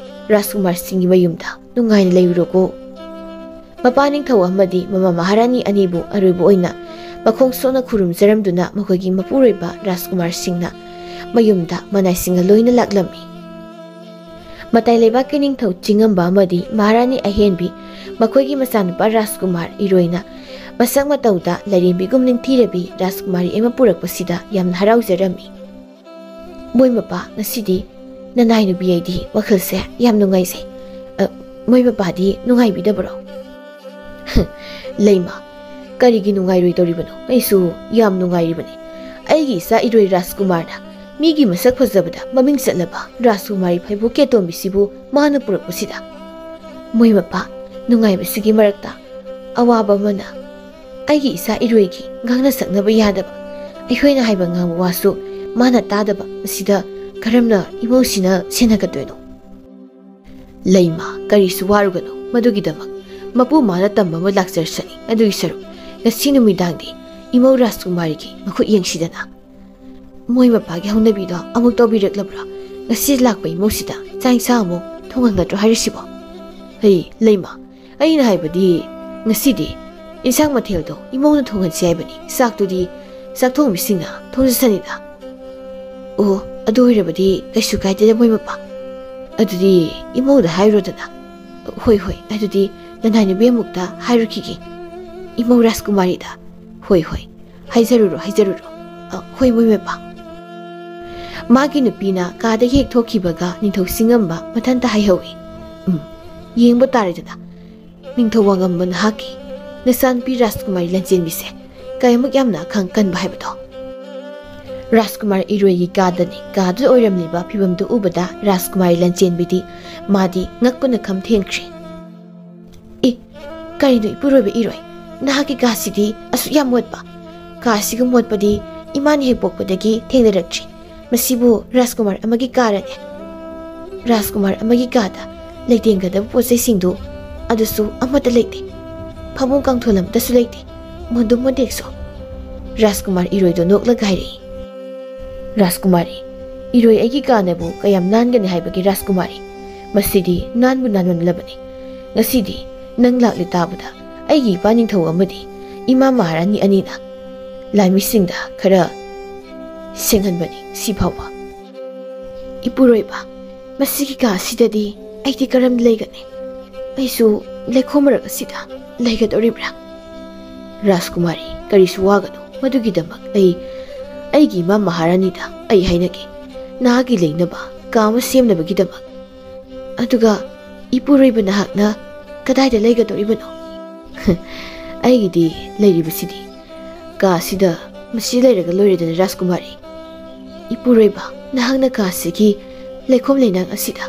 ꯔꯥꯖꯀꯨꯃꯥꯔꯁꯤꯡꯒꯤ ꯃꯌꯨꯝꯗ ꯅꯨꯡꯉꯥꯏꯅ ꯂꯩꯔꯨꯔꯣꯀꯣ"꯫ ꯃꯄꯥ ꯅꯤꯡꯊꯧ ꯑꯃꯗꯤ ꯃꯃꯥ ꯃꯍꯥꯔꯥꯅꯤ ꯑꯅꯤꯕꯨ ꯑꯔꯣꯏꯕ ꯑꯣꯏꯅ ꯃꯈꯣꯡ ꯁꯣꯛꯅ ꯈꯨꯔꯨꯝꯖꯔꯝꯗꯨꯅ ꯃꯈꯣꯏꯒꯤ ꯃꯄꯨꯔꯣꯏꯕ ꯔꯥꯖꯀꯨꯃꯥꯔꯁꯤꯡꯅ ꯃꯌꯨꯝꯗ ꯃꯅꯥꯏꯁꯤꯡꯒ ꯂꯣꯏꯅ ꯂꯥꯛꯂꯝꯃꯤ꯫ ꯃꯇꯥꯏ ꯂꯩꯕꯥꯛꯀꯤ ꯅꯤꯡꯊꯧ ꯆꯤꯡꯉꯝꯕ ꯑꯃꯗꯤ ꯃꯍꯥꯔꯥꯅꯤ ꯑꯍꯦꯟꯕꯤ ꯃꯈꯣꯏꯒꯤ ꯃꯆꯥꯅꯨꯄꯥ ꯔꯥꯖꯀꯨꯃꯥꯔ ꯏꯔꯣꯏꯅ ꯃꯁꯛ ꯃꯇꯧꯗ ꯂꯥꯏꯔꯦꯝꯕꯤꯒꯨꯝ ꯅꯤꯡꯊꯤꯔꯕꯤ ꯔꯥꯖꯀꯨꯃꯥꯔꯤ ꯑꯃ ꯄꯨꯔꯛꯄꯁꯤꯗ ꯌꯥꯝꯅ ꯍꯔꯥꯎꯖꯔꯝꯃꯤ꯫ "ꯃꯣꯏ ꯃꯄꯥ, ꯉꯁꯤꯗꯤ ꯅꯅꯥꯏ ꯅꯨꯄꯤ ꯑꯩꯗꯤ ꯋꯥꯈꯜꯁꯦ ꯌꯥꯝ ꯅꯨꯡꯉꯥꯏꯖꯩ꯫ ꯑ, ꯃꯣꯏ ꯃꯄꯥꯗꯤ ꯅꯨꯡꯉꯥꯏꯕꯤꯗꯕ꯭ꯔꯣ?" "ꯂꯩꯃ, ꯀꯔꯤꯒꯤ ꯅꯨꯡꯉꯥꯏꯔꯣꯏꯗꯧꯔꯤꯕꯅꯣ? ꯑꯩꯁꯨ ꯌꯥꯝ ꯅꯨꯡꯉꯥꯏꯔꯤꯕꯅꯤ꯫ ꯑꯩꯒꯤ ꯏꯆꯥ ꯏꯔꯣꯏ ꯔꯥꯖꯀꯨꯃꯥꯔꯅ ꯃꯤꯒꯤ ꯃꯁꯛ ꯐꯖꯕꯗ ꯃꯃꯤꯡ ꯆꯠꯂꯕ ꯔꯥꯖꯀꯨꯃꯥꯔꯤ ꯐꯩꯕꯣꯛꯀꯤ ꯑꯇꯣꯝꯕꯤꯁꯤꯕꯨ ꯃꯥꯅ ꯄꯨꯔꯛꯄꯁꯤꯗ꯫ ꯃꯣꯏ ꯃꯄꯥ, ꯅꯨꯡꯉꯥꯏꯕꯁꯤꯒꯤ ꯃꯔꯛꯇ ꯑꯋꯥꯕ ꯑꯃꯅ ꯑꯩꯒꯤ ꯏꯆꯥ ꯏꯔꯣꯏꯒꯤ ꯉꯥꯡꯅ ꯁꯛꯅꯕ ꯌꯥꯗꯕ, ꯑꯩꯈꯣꯏꯅ ꯍꯥꯏꯕ ꯉꯥꯡꯕ ꯋꯥꯁꯨ ꯃꯥꯅ ꯇꯥꯗꯕ, ꯃꯁꯤꯗ ꯀꯔꯝꯅ ꯏꯃꯧꯁꯤꯅ ꯁꯦꯟꯅꯒꯗꯣꯏꯅꯣ?" "ꯂꯩꯃ, ꯀꯔꯤꯁꯨ ꯋꯥꯔꯨꯒꯅꯨ꯫ ꯃꯗꯨꯒꯤꯗꯃꯛ ꯃꯄꯨ ꯃꯥꯅ ꯇꯝꯕ ꯑꯃ ꯂꯥꯛꯆꯔꯁꯅꯤ꯫ ꯑꯗꯨꯒꯤ ꯁꯔꯨꯛ ꯉꯁꯤ ꯅꯨꯃꯤꯗꯥꯡꯗꯤ ꯏꯃꯧ ꯔꯥꯖꯀꯨꯃꯥꯔꯤꯒꯤ ꯃꯈꯨꯠ ꯌꯦꯡꯁꯤꯗꯅ"꯫ ꯃꯣꯏ ꯃꯄꯥꯒꯤ ꯍꯧꯅꯕꯤꯗꯣ ꯑꯃꯨꯛ ꯇꯧꯕꯤꯔꯛꯂꯕ꯭ꯔꯣ? ꯉꯁꯤ ꯂꯥꯛꯄ ꯏꯃꯧꯁꯤꯗ ꯆꯥꯛ ꯏꯟꯁꯥꯡ ꯑꯃꯨꯛ ꯊꯣꯡꯍꯟꯒꯗ꯭ꯔꯣ ꯍꯥꯏꯔꯤꯁꯤꯕꯣ? ꯍꯩ, ꯂꯩꯃ, ꯑꯩꯅ ꯍꯥꯏꯕꯗꯤ ꯉꯁꯤꯗꯤ ꯏꯟꯁꯥꯡ ꯃꯊꯦꯜꯗꯣ ꯏꯃꯧꯅ ꯊꯣꯡꯍꯟꯁꯤ ꯍꯥꯏꯕꯅꯤ꯫ ꯆꯥꯛꯇꯨꯗꯤ ꯆꯥꯛ ꯊꯣꯡꯕꯤꯁꯤꯡꯅ ꯊꯣꯡꯖꯁꯅꯤꯗ꯫ ꯑꯣ, ꯑꯗꯨ ꯑꯣꯏꯔꯕꯗꯤ ꯀꯩꯁꯨ ꯀꯥꯏꯗꯦꯗ ꯃꯣꯏ ꯃꯄꯥ꯫ ꯑꯗꯨꯗꯤ ꯏꯃꯧꯗ ꯍꯥꯏꯔꯣꯗꯅ꯫ ꯍꯣꯏ, ꯍꯣꯏ, ꯑꯗꯨꯗꯤ ꯅꯅꯥꯏꯅꯨꯕꯤ ꯑꯃꯨꯛꯇ ꯍꯥꯏꯔꯨꯈꯤꯒꯦ꯫ ꯏꯃꯧ ꯔꯥꯖꯀꯨꯃꯥꯔꯤꯗ꯫ ꯍꯣꯏ, ꯍꯣꯏ, ꯍꯥꯏꯖꯔꯨꯔꯣ, ꯍꯥꯏꯖꯔꯨꯔꯣ꯫ ꯑ, ꯍꯣꯏ, ꯃꯣꯏ ꯃꯄꯥ꯫ ꯃꯥꯒꯤ ꯅꯨꯄꯤꯅ ꯀꯥꯗꯒꯤ ꯍꯦꯛ ꯊꯣꯛꯈꯤꯕꯒ ꯅꯤꯡꯊꯧ ꯁꯤꯡꯉꯝꯕ ꯃꯊꯟꯇ ꯍꯥꯏꯍꯧꯏ꯫ ꯎꯝ, ꯌꯦꯡꯕ ꯇꯥꯔꯦꯗꯅ꯫ ꯅꯤꯡꯊꯧ ꯋꯥꯉꯝꯕ ꯅꯍꯥꯛꯀꯤ ꯅꯆꯥꯅꯨꯄꯤ ꯔꯥꯖꯀꯨꯃꯥꯔꯤ ꯂꯟꯆꯦꯟꯕꯤꯁꯦ ꯀꯌꯥꯃꯨꯛ ꯌꯥꯝꯅ ꯑꯈꯥꯡ ꯀꯟꯕ ꯍꯥꯏꯕꯗꯣ꯫ ꯔꯥꯖꯀꯨꯃꯥꯔ ꯏꯔꯣꯏꯒꯤ ꯀꯥꯗꯅꯤ꯫ ꯀꯥꯗꯨꯗ ꯑꯣꯏꯔꯝꯂꯤꯕ ꯐꯤꯕꯝꯗꯨ ꯎꯕꯗ ꯔꯥꯖꯀꯨꯃꯥꯔꯤ ꯂꯟꯆꯦꯟꯕꯤꯗꯤ ꯃꯥꯗꯤ ꯉꯛꯄꯅ ꯈꯝ ꯊꯦꯡꯈ꯭ꯔꯦ꯫ "ꯑꯦ, ꯀꯔꯤꯅꯣ ꯏꯄꯨꯔꯣꯏꯕ ꯏꯔꯣꯏ? ꯅꯍꯥꯛꯀꯤ ꯀꯥꯁꯤꯗꯤ ꯑꯁꯨꯛ ꯌꯥꯝ ꯃꯣꯠꯄ? ꯀꯥꯁꯤꯒ ꯃꯣꯠꯄꯗꯤ ꯏꯃꯥꯅ ꯍꯦꯛ ꯄꯣꯛꯄꯗꯒꯤ ꯊꯦꯡꯅꯔꯛꯇ꯭ꯔꯤ꯫ ꯃꯁꯤꯕꯨ ꯔꯥꯖꯀꯨꯃꯥꯔ ꯑꯃꯒꯤ ꯀꯥꯔꯅꯦ꯫ ꯔꯥꯖꯀꯨꯃꯥꯔ ꯑꯃꯒꯤ ꯀꯥꯗ ꯂꯩꯇꯦꯡꯒꯗꯕ ꯄꯣꯠ ꯆꯩꯁꯤꯡꯗꯨ ꯑꯗꯨꯁꯨ ꯑꯃꯠꯇ ꯂꯩꯇꯦ꯫ ꯐꯃꯨꯡ ꯀꯥꯡꯊꯣꯜ ꯑꯃꯠꯇꯁꯨ ꯂꯩꯇꯦ꯫ ꯃꯣꯟꯗꯨꯝ ꯃꯣꯟꯇꯦꯛꯁꯨ꯫" ꯔꯥꯖꯀꯨꯃꯥꯔ ꯏꯔꯣꯏꯗꯣ ꯅꯣꯛꯂꯒ ꯍꯥꯏꯔꯛꯏ꯫ "ꯔꯥꯖꯀꯨꯃꯥꯔꯤ, ꯏꯔꯣꯏ ꯑꯩꯒꯤ ꯀꯥꯅꯕꯨ ꯀꯌꯥꯝ ꯅꯥꯟꯒꯅꯤ ꯍꯥꯏꯕꯒꯦ ꯔꯥꯖꯀꯨꯃꯥꯔꯤ? ꯃꯁꯤꯗꯤ ꯅꯥꯟꯕꯨ ꯅꯥꯟꯃꯟꯂꯕꯅꯤ꯫ ꯉꯁꯤꯗꯤ ꯅꯪ ꯂꯥꯛꯂꯦ ꯇꯥꯕꯗ ꯑꯩꯒꯤ ꯏꯄꯥ ꯅꯤꯡꯊꯧ ꯑꯃꯗꯤ ꯏꯃꯥ ꯃꯍꯥꯔꯥꯅꯤ ꯑꯅꯤꯅ ꯂꯥꯟꯃꯤꯁꯤꯡꯗ ꯈꯔ ꯁꯦꯡꯍꯟꯕꯅꯤ ꯁꯤ ꯐꯥꯎꯕ꯫" "ꯏꯄꯨꯔꯣꯏꯕ, ꯃꯁꯤꯒꯤ ꯀꯥ ꯑꯁꯤꯗꯗꯤ ꯑꯩꯗꯤ ꯀꯔꯝꯅ ꯂꯩꯒꯅꯤ? ꯑꯩꯁꯨ ꯂꯩꯈꯣꯝ ꯃꯔꯛ ꯑꯁꯤꯗ ꯂꯩꯒꯗꯧꯔꯤꯕ꯭ꯔꯥ?" "ꯔꯥꯖꯀꯨꯃꯥꯔꯤ, ꯀꯔꯤꯁꯨ ꯋꯥꯒꯅꯨ꯫ ꯃꯗꯨꯒꯤꯗꯃꯛ ꯑꯩ ꯑꯩꯒꯤ ꯏꯃꯥ ꯃꯍꯥꯔꯥꯅꯤꯗ ꯑꯩ ꯍꯥꯏꯅꯒꯦ꯫ ꯅꯍꯥꯛꯀꯤ ꯂꯩꯅꯕ ꯀꯥ ꯑꯃ ꯁꯦꯝꯅꯕꯒꯤꯗꯃꯛ꯫ ꯑꯗꯨꯒ ꯏꯄꯨꯔꯣꯏꯕ ꯅꯍꯥꯛꯅ ꯀꯗꯥꯏꯗ ꯂꯩꯒꯗꯧꯔꯤꯕꯅꯣ?" "ꯑꯩꯒꯤꯗꯤ ꯂꯩꯔꯤꯕꯁꯤꯗꯤ ꯀꯥ ꯑꯁꯤꯗ ꯃꯁꯤ ꯂꯩꯔꯒ ꯂꯣꯏꯔꯦꯗꯅ ꯔꯥꯖꯀꯨꯃꯥꯔꯤ꯫ ꯏꯄꯨꯔꯣꯏꯕ, ꯅꯍꯥꯛꯅ ꯀꯥ ꯑꯁꯤꯒꯤ ꯂꯩꯈꯣꯝ ꯂꯩꯅꯥꯡ ꯑꯁꯤꯗ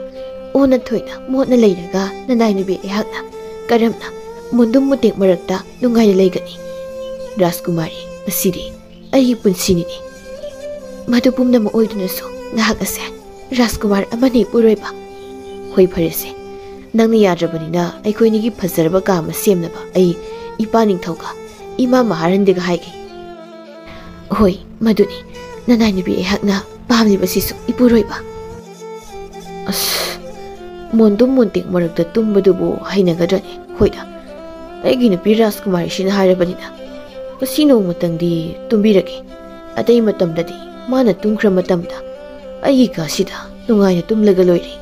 ꯑꯣꯟꯅ ꯊꯣꯏꯅ ꯃꯣꯠꯅ ꯂꯩꯔꯒ ꯅꯅꯥꯏ ꯅꯨꯄꯤ ꯑꯩꯍꯥꯛꯅ ꯀꯔꯝꯅ ꯃꯨꯟꯗꯨꯝ ꯃꯨꯇꯦꯛ ꯃꯔꯛꯇ ꯅꯨꯡꯉꯥꯏꯅ ꯂꯩꯒꯅꯤ? ꯔꯥꯖꯀꯨꯃꯥꯔꯤ, ꯃꯁꯤꯗꯤ ꯑꯩꯒꯤ ꯄꯨꯟꯁꯤꯅꯤꯅꯦ꯫ ꯃꯗꯨ ꯄꯨꯝꯅꯃꯛ ꯑꯣꯏꯗꯨꯅꯁꯨ ꯅꯍꯥꯛ ꯑꯁꯦ ꯔꯥꯖꯀꯨꯃꯥꯔ ꯑꯃꯅꯤ ꯏꯄꯨꯔꯣꯏꯕ꯫" "ꯍꯣꯏ, ꯐꯔꯦꯁꯦ꯫ ꯅꯪꯅ ꯌꯥꯗ꯭ꯔꯕꯅꯤꯅ ꯑꯩꯈꯣꯏꯅꯤꯒꯤ ꯐꯖꯔꯕ ꯀꯥ ꯑꯃ ꯁꯦꯝꯅꯕ ꯑꯩ ꯏꯄꯥ ꯅꯤꯡꯊꯧꯒ ꯏꯃꯥ ꯃꯍꯥꯔꯥꯅꯤꯗꯒ ꯍꯥꯏꯒꯦ꯫" "ꯍꯣꯏ, ꯃꯗꯨꯅꯤ꯫ ꯅꯅꯥꯏ ꯅꯨꯄꯤ ꯑꯩꯍꯥꯛꯅ ꯄꯥꯝꯂꯤꯕꯁꯤꯁꯨ ꯏꯄꯨꯔꯣꯏꯕ꯫ ꯑꯁ, ꯃꯣꯟꯗꯨꯝ ꯃꯣꯟꯇꯦꯛ ꯃꯔꯛꯇ ꯇꯨꯝꯕꯗꯨꯕꯨ ꯍꯩꯅꯒꯗ꯭ꯔꯅꯤ? ꯍꯣꯏꯗ, ꯑꯩꯒꯤ ꯅꯨꯄꯤ ꯔꯥꯖꯀꯨꯃꯥꯔꯤꯁꯤꯅ ꯍꯥꯏꯔꯕꯅꯤꯅ, ꯉꯁꯤ ꯅꯣꯡꯃꯇꯪꯗꯤ ꯇꯨꯝꯕꯤꯔꯒꯦ꯫ ꯑꯇꯩ ꯃꯇꯝꯗꯗꯤ ꯃꯥꯅ ꯇꯨꯝꯈ꯭ꯔ ꯃꯇꯝꯗ ꯑꯩꯒꯤ ꯀꯥꯁꯤꯗ ꯅꯨꯡꯉꯥꯏꯅ ꯇꯨꯝꯂꯒ ꯂꯣꯏꯔꯦ꯫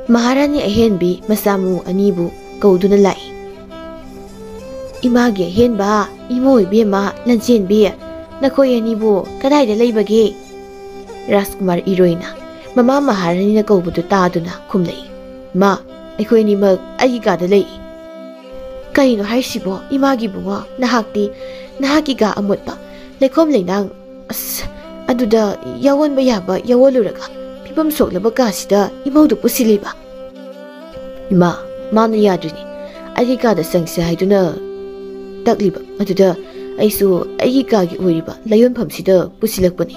ꯃꯍꯥꯔꯥꯅꯤ ꯑꯍꯦꯟꯕꯤ ꯃꯆꯥ ꯃꯎ ꯑꯅꯤꯕꯨ ꯀꯧꯗꯨꯅ ꯂꯥꯛꯏ꯫ "ꯏꯃꯥꯒꯤ ꯑꯍꯦꯟꯕ, ꯏꯃꯧ ꯏꯕꯦꯝꯃ, ꯂꯟꯆꯦꯟꯕꯤ, ꯅꯈꯣꯏ ꯑꯅꯤꯕꯨ ꯀꯗꯥꯏꯗ ꯂꯩꯕꯒꯦ?" ꯔꯥꯖꯀꯨꯃꯥꯔ ꯏꯔꯣꯏꯅ ꯃꯃꯥ ꯃꯍꯥꯔꯥꯅꯤꯅ ꯀꯧꯕꯗꯨ ꯇꯥꯗꯨꯅ ꯈꯨꯝꯂꯛꯏ꯫ "ꯃꯥ, ꯑꯩꯈꯣꯏ ꯑꯅꯤꯃꯛ ꯑꯩꯒꯤ ꯀꯥꯗ ꯂꯩ꯫" "ꯀꯩꯅꯣ ꯍꯥꯏꯁꯤꯕꯣ, ꯏꯃꯥꯒꯤ ꯏꯕꯨꯡꯉꯣ? ꯅꯍꯥꯛꯇꯤ ꯅꯍꯥꯛꯀꯤ ꯀꯥ ꯑꯃꯣꯠꯄ, ꯂꯩꯈꯣꯝ ꯂꯩꯅꯥꯡ, ꯑꯁ, ꯑꯗꯨꯗ ꯌꯥꯎꯍꯟꯕ ꯌꯥꯕ ꯌꯥꯎꯍꯜꯂꯨꯔꯒ ꯐꯤꯕꯝ ꯁꯣꯛꯂꯕ ꯀꯥꯁꯤꯗ ꯏꯃꯧꯗꯨ ꯄꯨꯁꯤꯜꯂꯤꯕ?" "ꯏꯃꯥ, ꯃꯥꯅ ꯌꯥꯗ꯭ꯔꯤꯅꯤ꯫ ꯑꯩꯒꯤ ꯀꯥꯗ ꯆꯪꯁꯦ ꯍꯥꯏꯗꯨꯅ ꯇꯛꯂꯤꯕ꯫ ꯑꯗꯨꯗ ꯑꯩꯁꯨ ꯑꯩꯒꯤ ꯀꯥꯒꯤ ꯑꯣꯏꯔꯤꯕ ꯂꯥꯏꯌꯣꯟꯐꯝꯁꯤꯗ ꯄꯨꯁꯤꯜꯂꯛꯄꯅꯤ꯫"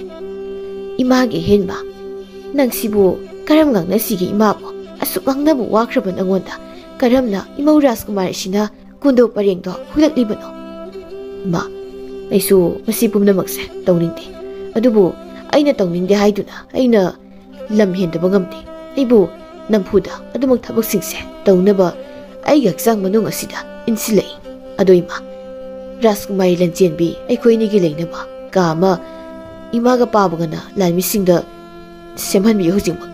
"ꯏꯃꯥꯒꯤ ꯑꯍꯦꯟꯕ, ꯅꯪꯁꯤꯕꯨ ꯀꯔꯝ ꯉꯥꯡꯅꯁꯤꯒꯦ ꯏꯃꯥꯕꯨ? ꯑꯁꯨꯛ ꯉꯥꯡꯅꯕ ꯋꯥꯈ꯭ꯔꯕ ꯅꯉꯣꯟꯗ ꯀꯔꯝꯅ ꯏꯃꯧ ꯔꯥꯖꯀꯨꯃꯥꯔ ꯑꯁꯤꯅ ꯀꯨꯟꯗꯣ ꯄꯔꯦꯡꯗꯣ ꯍꯨꯜꯂꯛꯂꯤꯕꯅꯣ?" "ꯏꯃꯥ, ꯑꯩꯁꯨ ꯃꯁꯤ ꯄꯨꯝꯅꯃꯛꯁꯦ ꯇꯧꯅꯤꯡꯗꯦ꯫ ꯑꯗꯨꯕꯨ ꯑꯩꯅ ꯇꯧꯅꯤꯡꯗꯦ ꯍꯥꯏꯗꯨꯅ ꯑꯩꯅ ꯂꯝ ꯍꯦꯟꯗꯕ ꯉꯝꯗꯦ꯫ ꯑꯩꯕꯨ ꯅꯝꯐꯨꯗ ꯑꯗꯨꯃꯛ ꯊꯕꯛꯁꯤꯡꯁꯦ ꯇꯧꯅꯕ ꯑꯩꯒꯤ ꯍꯛꯆꯥꯡ ꯃꯅꯨꯡ ꯑꯁꯤꯗ ꯏꯟꯁꯤꯜꯂꯛꯏ꯫ ꯑꯗꯣ ꯏꯃꯥ, ꯔꯥꯖꯀꯨꯃꯥꯔꯤ ꯂꯟꯆꯦꯟꯕꯤ ꯑꯩꯈꯣꯏ ꯑꯅꯤꯒꯤ ꯂꯩꯅꯕ ꯀꯥ ꯑꯃ ꯏꯃꯥꯒ ꯄꯥꯕꯒꯅ ꯂꯥꯟꯃꯤꯁꯤꯡꯗ ꯁꯦꯝꯍꯟꯕꯤꯌꯨ ꯍꯧꯖꯤꯛꯃꯛ꯫"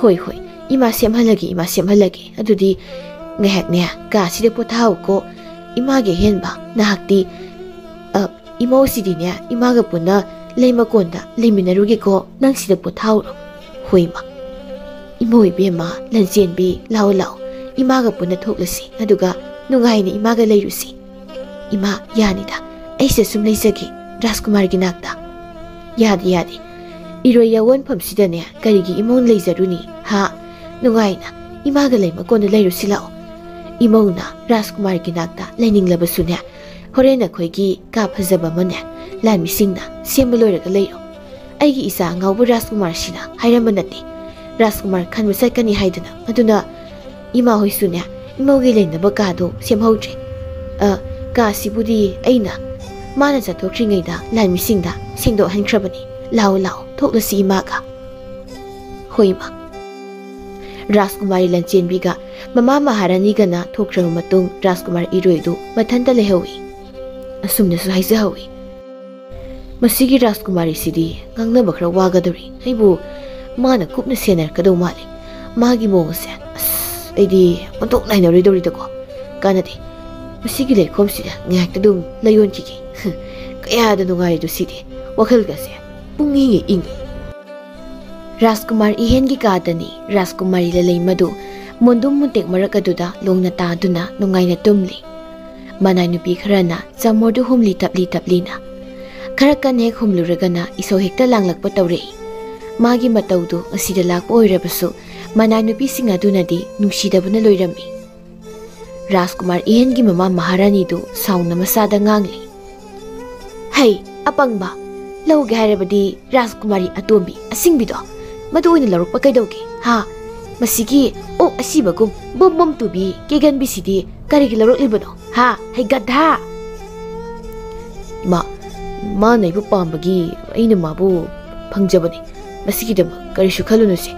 "ꯍꯣꯏ, ꯍꯣꯏ, ꯏꯃꯥ ꯁꯦꯝꯍꯜꯂꯒꯦ, ꯏꯃꯥ ꯁꯦꯝꯍꯜꯂꯒꯦ꯫ ꯑꯗꯨꯗꯤ ꯉꯥꯏꯍꯥꯛꯅꯦ ꯀꯥꯁꯤꯗ ꯄꯣꯊꯥꯍꯧꯀꯣ꯫ ꯏꯃꯥꯒꯤ ꯑꯍꯦꯟꯕ, ꯅꯍꯥꯛꯇꯤ, ꯑ, ꯏꯃꯧꯁꯤꯗꯤꯅꯦ ꯏꯃꯥꯒ ꯄꯨꯟꯅ ꯂꯩ ꯃꯀꯣꯟꯗ ꯂꯩꯃꯤꯟꯅꯔꯨꯒꯦꯀꯣ, ꯅꯪ ꯁꯤꯗ ꯄꯣꯊꯥꯍꯧꯔꯣ꯫" "ꯍꯣꯏ, ꯏꯃꯥ꯫" "ꯏꯃꯧ ꯏꯕꯦꯝꯃ, ꯂꯟꯆꯦꯟꯕꯤ, ꯂꯥꯛꯑꯣ, ꯂꯥꯛꯑꯣ꯫ ꯏꯃꯥꯒ ꯄꯨꯟꯅ ꯊꯣꯛꯂꯁꯤ, ꯑꯗꯨꯒ ꯅꯨꯡꯉꯥꯏꯅ ꯏꯃꯥꯒ ꯂꯩꯔꯨꯁꯤ꯫" "ꯏꯃꯥ, ꯌꯥꯅꯤꯗ꯫ ꯑꯩ ꯁꯤꯗ ꯁꯨꯝ ꯂꯩꯖꯒꯦ, ꯔꯥꯖꯀꯨꯃꯥꯔꯒꯤ ꯅꯥꯛꯇ꯫" "ꯌꯥꯗꯦ, ꯌꯥꯗꯦ꯫ ꯏꯔꯣꯏ ꯌꯥꯑꯣꯟꯐꯝꯁꯤꯗꯅꯦ ꯀꯔꯤꯒꯤ ꯏꯃꯧ ꯂꯩꯖꯔꯨꯅꯤ, ꯍꯥ? ꯅꯨꯡꯉꯥꯏꯅ ꯏꯃꯥꯒ ꯂꯩ ꯃꯀꯣꯟꯗ ꯂꯩꯔꯨꯁꯤ ꯂꯥꯛꯑꯣ꯫ ꯏꯃꯧꯅ ꯔꯥꯖꯀꯨꯃꯥꯔꯒꯤ ꯅꯥꯛꯇ ꯂꯩꯅꯤꯡꯂꯕꯁꯨꯅꯦ, ꯍꯣꯔꯦꯟ ꯑꯩꯈꯣꯏꯒꯤ ꯀꯥ ꯐꯖꯕ ꯑꯃꯅꯦ ꯂꯥꯟꯃꯤꯁꯤꯡꯅ ꯁꯦꯝꯕ ꯂꯣꯏꯔꯒ ꯂꯩꯔꯣ꯫ ꯑꯩꯒꯤ ꯏꯆꯥ ꯑꯉꯥꯎꯕ ꯔꯥꯖꯀꯨꯃꯥꯔꯁꯤꯅ ꯍꯥꯏꯔꯝꯕ ꯅꯠꯇꯦ, ꯔꯥꯖꯀꯨꯃꯥꯔ ꯈꯟꯕ ꯆꯠꯀꯅꯤ ꯍꯥꯏꯗꯅ꯫ ꯑꯗꯨꯅ ꯏꯃꯥ ꯍꯣꯏꯁꯨꯅꯦ ꯏꯃꯧꯒꯤ ꯂꯩꯅꯕ ꯀꯥꯗꯣ ꯁꯦꯝꯍꯧꯗ꯭ꯔꯦ꯫ ꯑ, ꯀꯥꯁꯤꯕꯨꯗꯤ ꯑꯩꯅ ꯃꯥꯅ ꯆꯠꯊꯣꯛꯈ꯭ꯔꯤꯉꯩꯗ ꯂꯥꯟꯃꯤꯁꯤꯡꯗ ꯁꯦꯡꯗꯣꯛꯍꯟꯈ꯭ꯔꯕꯅꯤ꯫ ꯂꯥꯛꯑꯣ, ꯂꯥꯛꯑꯣ, ꯊꯣꯛꯂꯁꯤ ꯏꯃꯥꯒ꯫ ꯍꯣꯏ, ꯏꯃꯥ꯫ ꯔꯥꯖꯀꯨꯃꯥꯔꯤ ꯂꯟꯆꯦꯟꯕꯤꯒ ꯃꯃꯥ ꯃꯍꯥꯔꯥꯅꯤꯒꯅ ꯊꯣꯛꯈ꯭ꯔꯕ ꯃꯇꯨꯡ, ꯔꯥꯖꯀꯨꯃꯥꯔ ꯏꯔꯣꯏꯗꯨ ꯃꯊꯟꯇ ꯂꯩꯍꯧꯏ꯫ ꯑꯁꯨꯝꯅꯁꯨ ꯍꯥꯏꯖꯍꯧꯏ, "ꯃꯁꯤꯒꯤ ꯔꯥꯖꯀꯨꯃꯥꯔꯤꯁꯤꯗꯤ ꯉꯥꯡꯅꯕ ꯈꯔ ꯋꯥꯒꯗꯧꯔꯤ꯫ ꯑꯩꯕꯨ ꯃꯥꯅ ꯀꯨꯞꯅ ꯁꯦꯟꯅꯔꯛꯀꯗꯧ ꯃꯥꯜꯂꯤ꯫ ꯃꯥꯒꯤ ꯃꯑꯣꯡ ꯑꯁꯦ, ꯑꯁ, ꯑꯩꯗꯤ ꯑꯣꯟꯊꯣꯛ ꯅꯥꯏꯅꯔꯣꯏꯗꯧꯔꯤꯗꯀꯣ꯫ ꯀꯥꯟꯅꯗꯦ꯫ ꯃꯁꯤꯒꯤ ꯂꯩꯈꯣꯝꯁꯤꯗ ꯉꯥꯏꯍꯥꯛꯇ ꯑꯗꯨꯝ ꯂꯩꯌꯣꯟꯈꯤꯒꯦ꯫ ꯀꯌꯥꯗ ꯅꯨꯡꯉꯥꯏꯔꯤꯗꯣ ꯁꯤꯗꯤ꯫ ꯋꯥꯈꯜꯒꯁꯦ ꯄꯨꯡ ꯏꯪꯉꯦ ꯏꯪꯉꯦ꯫" ꯔꯥꯖꯀꯨꯃꯥꯔ ꯏꯍꯦꯟꯒꯤ ꯀꯥꯗꯅꯤ ꯔꯥꯖꯀꯨꯃꯥꯔꯤ ꯂꯂꯩꯃꯗꯨ ꯃꯣꯟꯗꯨꯝ ꯃꯨꯟꯇꯦꯛ ꯃꯔꯛ ꯑꯗꯨꯗ ꯂꯣꯡꯅ ꯇꯥꯗꯨꯅ ꯅꯨꯡꯉꯥꯏꯅ ꯇꯨꯝꯂꯤ꯫ ꯃꯅꯥꯏ ꯅꯨꯄꯤ ꯈꯔꯅ ꯆꯃꯣꯔꯗꯨ ꯍꯨꯝꯂꯤ ꯇꯞꯂꯤ ꯇꯞꯂꯤꯅ꯫ ꯈꯔ ꯀꯟꯅ ꯍꯦꯛ ꯍꯨꯝꯂꯨꯔꯒꯅ ꯏꯁꯧ ꯍꯦꯛꯇ ꯂꯥꯡꯂꯛꯄ ꯇꯧꯔꯛꯏ꯫ ꯃꯥꯒꯤ ꯃꯇꯧꯗꯨ ꯉꯁꯤꯗ ꯂꯥꯛꯄ ꯑꯣꯏꯔꯕꯁꯨ, ꯃꯅꯥꯏ ꯅꯨꯄꯤꯁꯤꯡ ꯑꯗꯨꯅꯗꯤ ꯅꯨꯡꯁꯤꯗꯕꯅ ꯂꯣꯏꯔꯝꯃꯤ꯫ ꯔꯥꯖꯀꯨꯃꯥꯔ ꯏꯍꯦꯟꯒꯤ ꯃꯃꯥ ꯃꯍꯥꯔꯥꯅꯤꯗꯨ ꯁꯥꯎꯅ ꯃꯁꯥꯗ ꯉꯥꯡꯂꯤ, "ꯍꯩ, ꯑꯄꯪꯕ! ꯂꯧꯒꯦ ꯍꯥꯏꯔꯕꯗꯤ ꯔꯥꯖꯀꯨꯃꯥꯔꯤ ꯑꯇꯣꯝꯕꯤ ꯑꯁꯤꯡꯕꯤꯗꯣ, ꯃꯗꯨ ꯑꯣꯏꯅ ꯂꯧꯔꯛꯄ ꯀꯩꯗꯧꯒꯦ, ꯍꯥ? ꯃꯁꯤꯒꯤ ꯑꯣꯛ ꯑꯁꯤꯕꯒꯨꯝ ꯕꯨꯝ ꯕꯨꯝ ꯇꯨꯕꯤ ꯀꯦꯒꯟꯕꯤꯁꯤꯗꯤ ꯀꯔꯤꯒꯤ ꯂꯧꯔꯛꯂꯤꯕꯅꯣ, ꯍꯥ? ꯍꯩ ꯒꯙꯥ!" "ꯏꯃꯥ, ꯃꯥꯅ ꯑꯩꯕꯨ ꯄꯥꯝꯕꯒꯤ ꯑꯩꯅ ꯃꯥꯕꯨ ꯐꯪꯖꯕꯅꯤ꯫ ꯃꯁꯤꯒꯤꯗꯃꯛ ꯀꯔꯤꯁꯨ ꯈꯜꯂꯨꯅꯨꯁꯦ꯫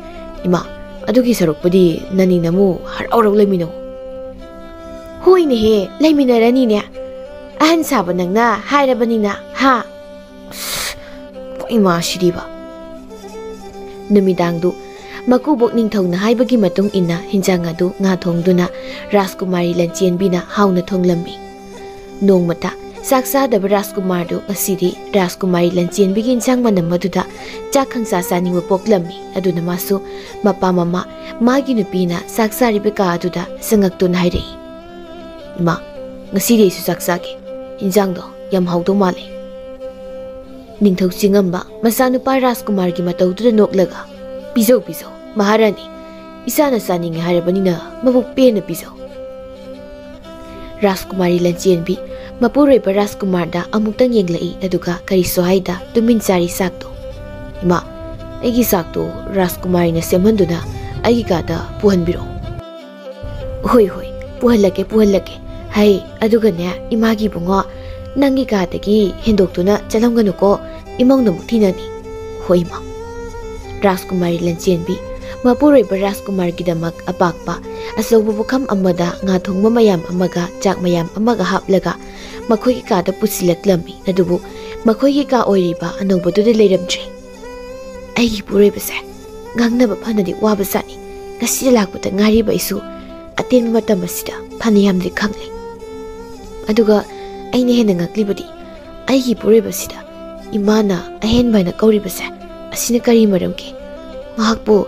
ꯏꯃꯥ, ꯑꯗꯨꯒꯤ ꯁꯔꯨꯛꯄꯨꯗꯤ ꯅꯅꯤ ꯅꯃꯨ ꯍꯔꯥꯎ ꯍꯔꯥꯎ ꯂꯩꯃꯤꯟꯅꯧ꯫" "ꯍꯣꯏꯅꯦꯍꯦ, ꯂꯩꯃꯤꯟꯅꯔꯅꯤꯅꯦ꯫ ꯑꯍꯟ ꯁꯥꯕ ꯅꯪꯅ ꯍꯥꯏꯔꯕꯅꯤꯅ, ꯍꯥ?" ꯑꯁ, ꯏꯃꯥ ꯁꯤꯗꯤꯕ꯫ ꯅꯨꯃꯤꯗꯥꯡꯗꯨ ꯃꯀꯨꯕꯣꯛ ꯅꯤꯡꯊꯧꯅ ꯍꯥꯏꯕꯒꯤ ꯃꯇꯨꯡ ꯏꯟꯅ ꯍꯤꯟꯖꯥꯡ ꯑꯗꯨ ꯉꯥ ꯊꯣꯡꯗꯨꯅ ꯔꯥꯖꯀꯨꯃꯥꯔꯤ ꯂꯟꯆꯦꯟꯕꯤꯅ ꯍꯥꯎꯅ ꯊꯣꯡꯂꯝꯃꯤ꯫ ꯅꯣꯡꯃꯇ ꯆꯥꯛ ꯆꯥꯗꯕ ꯔꯥꯖꯀꯨꯃꯥꯔꯗꯨ ꯉꯁꯤꯗꯤ ꯔꯥꯖꯀꯨꯃꯥꯔꯤ ꯂꯟꯆꯦꯟꯕꯤꯒꯤ ꯏꯟꯁꯥꯡ ꯃꯅꯝ ꯑꯗꯨꯗ ꯆꯥꯛ ꯈꯪꯆꯥ ꯆꯥꯅꯤꯡꯕ ꯄꯣꯛꯂꯝꯃꯤ꯫ ꯑꯗꯨꯅ ꯃꯥꯁꯨ ꯃꯄꯥ ꯃꯃꯥ, ꯃꯥꯒꯤ ꯅꯨꯄꯤꯅ ꯆꯥꯛ ꯆꯥꯔꯤꯕ ꯀꯥ ꯑꯗꯨꯗ ꯆꯪꯉꯛꯇꯨꯅ ꯍꯥꯏꯔꯛꯏ, "ꯏꯃꯥ, ꯉꯁꯤꯗꯤ ꯑꯩꯁꯨ ꯆꯥꯛ ꯆꯥꯒꯦ꯫ ꯏꯟꯁꯥꯡꯗꯣ ꯌꯥꯝ ꯍꯥꯎꯗꯧ ꯃꯥꯜꯂꯦ꯫" ꯅꯤꯡꯊꯧ ꯆꯤꯡꯉꯝꯕ ꯃꯆꯥꯅꯨꯄꯥ ꯔꯥꯖꯀꯨꯃꯥꯔꯒꯤ ꯃꯇꯧꯗꯨꯗ ꯅꯣꯛꯂꯒ, "ꯄꯤꯖꯧ, ꯄꯤꯖꯧ, ꯃꯍꯥꯔꯥꯅꯤ꯫ ꯏꯆꯥꯅ ꯆꯥꯅꯤꯡꯉꯦ ꯍꯥꯏꯔꯕꯅꯤꯅ ꯃꯕꯨꯛ ꯄꯦꯟꯅ ꯄꯤꯖꯧ꯫" ꯔꯥꯖꯀꯨꯃꯥꯔꯤ ꯂꯟꯆꯦꯟꯕꯤ ꯃꯄꯨꯔꯣꯏꯕ ꯔꯥꯖꯀꯨꯃꯥꯔꯗ ꯑꯃꯨꯛꯇꯪ ꯌꯦꯡꯂꯛꯏ, ꯑꯗꯨꯒ ꯀꯔꯤꯁꯨ ꯍꯥꯏꯗ ꯇꯨꯃꯤꯟ ꯆꯥꯔꯤ ꯆꯥꯛꯇꯣ꯫ "ꯏꯃꯥ, ꯑꯩꯒꯤ ꯆꯥꯛꯇꯣ ꯔꯥꯖꯀꯨꯃꯥꯔꯤꯅ ꯁꯦꯝꯍꯟꯗꯨꯅ ꯑꯩꯒꯤ ꯀꯥꯗ ꯄꯨꯍꯟꯕꯤꯔꯛꯑꯣ꯫" "ꯍꯣꯏ, ꯍꯣꯏ, ꯄꯨꯍꯜꯂꯛꯀꯦ, ꯄꯨꯍꯜꯂꯛꯀꯦ꯫ ꯍꯩ, ꯑꯗꯨꯒꯅꯦ, ꯏꯃꯥꯒꯤ ꯏꯕꯨꯡꯉꯣ, "ꯅꯪꯒꯤ ꯀꯥꯗꯒꯤ ꯍꯦꯟꯗꯣꯛꯇꯨꯅ ꯆꯠꯂꯝꯒꯅꯨꯀꯣ, ꯏꯃꯧꯅ ꯑꯃꯨꯛ ꯊꯤꯅꯅꯤ꯫" "ꯍꯣꯏ, ꯏꯃꯥ꯫" ꯔꯥꯖꯀꯨꯃꯥꯔꯤ ꯂꯟꯆꯦꯟꯕꯤ ꯃꯄꯨꯔꯣꯏꯕ ꯔꯥꯖꯀꯨꯃꯥꯔꯒꯤꯗꯃꯛ ꯑꯄꯥꯛꯄ ꯑꯆꯧꯕ ꯄꯨꯈꯝ ꯑꯃꯗ ꯉꯥ ꯊꯣꯡꯕ ꯃꯌꯥꯝ ꯑꯃꯒ ꯆꯥꯛ ꯃꯌꯥꯝ ꯑꯃꯒ ꯍꯥꯞꯂꯒ ꯃꯈꯣꯏꯒꯤ ꯀꯥꯗ ꯄꯨꯁꯤꯜꯂꯛꯂꯝꯃꯤ꯫ ꯑꯗꯨꯕꯨ ꯃꯈꯣꯏꯒꯤ ꯀꯥ ꯑꯣꯏꯔꯤꯕ ꯑꯅꯧꯕꯗꯨꯗ ꯂꯩꯔꯝꯗ꯭ꯔꯦ꯫ "ꯑꯩꯒꯤ ꯏꯄꯨꯔꯣꯏꯕꯁꯦ ꯉꯥꯡꯅꯕ ꯐꯅꯗꯤ ꯋꯥꯕ ꯖꯥꯠꯅꯤ꯫ ꯉꯁꯤꯗ ꯂꯥꯛꯄꯗ ꯉꯥꯏꯔꯤꯕ ꯑꯩꯁꯨ ꯑꯇꯦꯟꯕ ꯃꯇꯝ ꯑꯁꯤꯗ ꯐꯅꯌꯥꯝꯗꯤ ꯈꯪꯂꯦ꯫ ꯑꯗꯨꯒ ꯑꯩꯅ ꯍꯦꯟꯅ ꯉꯛꯂꯤꯕꯗꯤ ꯑꯩꯒꯤ ꯏꯄꯨꯔꯣꯏꯕꯁꯤꯗ ꯏꯃꯥꯅ ꯑꯍꯦꯟꯕ ꯍꯥꯏꯅ ꯀꯧꯔꯤꯕꯁꯦ, ꯑꯁꯤꯅ ꯀꯔꯤ ꯃꯔꯝꯒꯤ? ꯃꯍꯥꯛꯄꯨ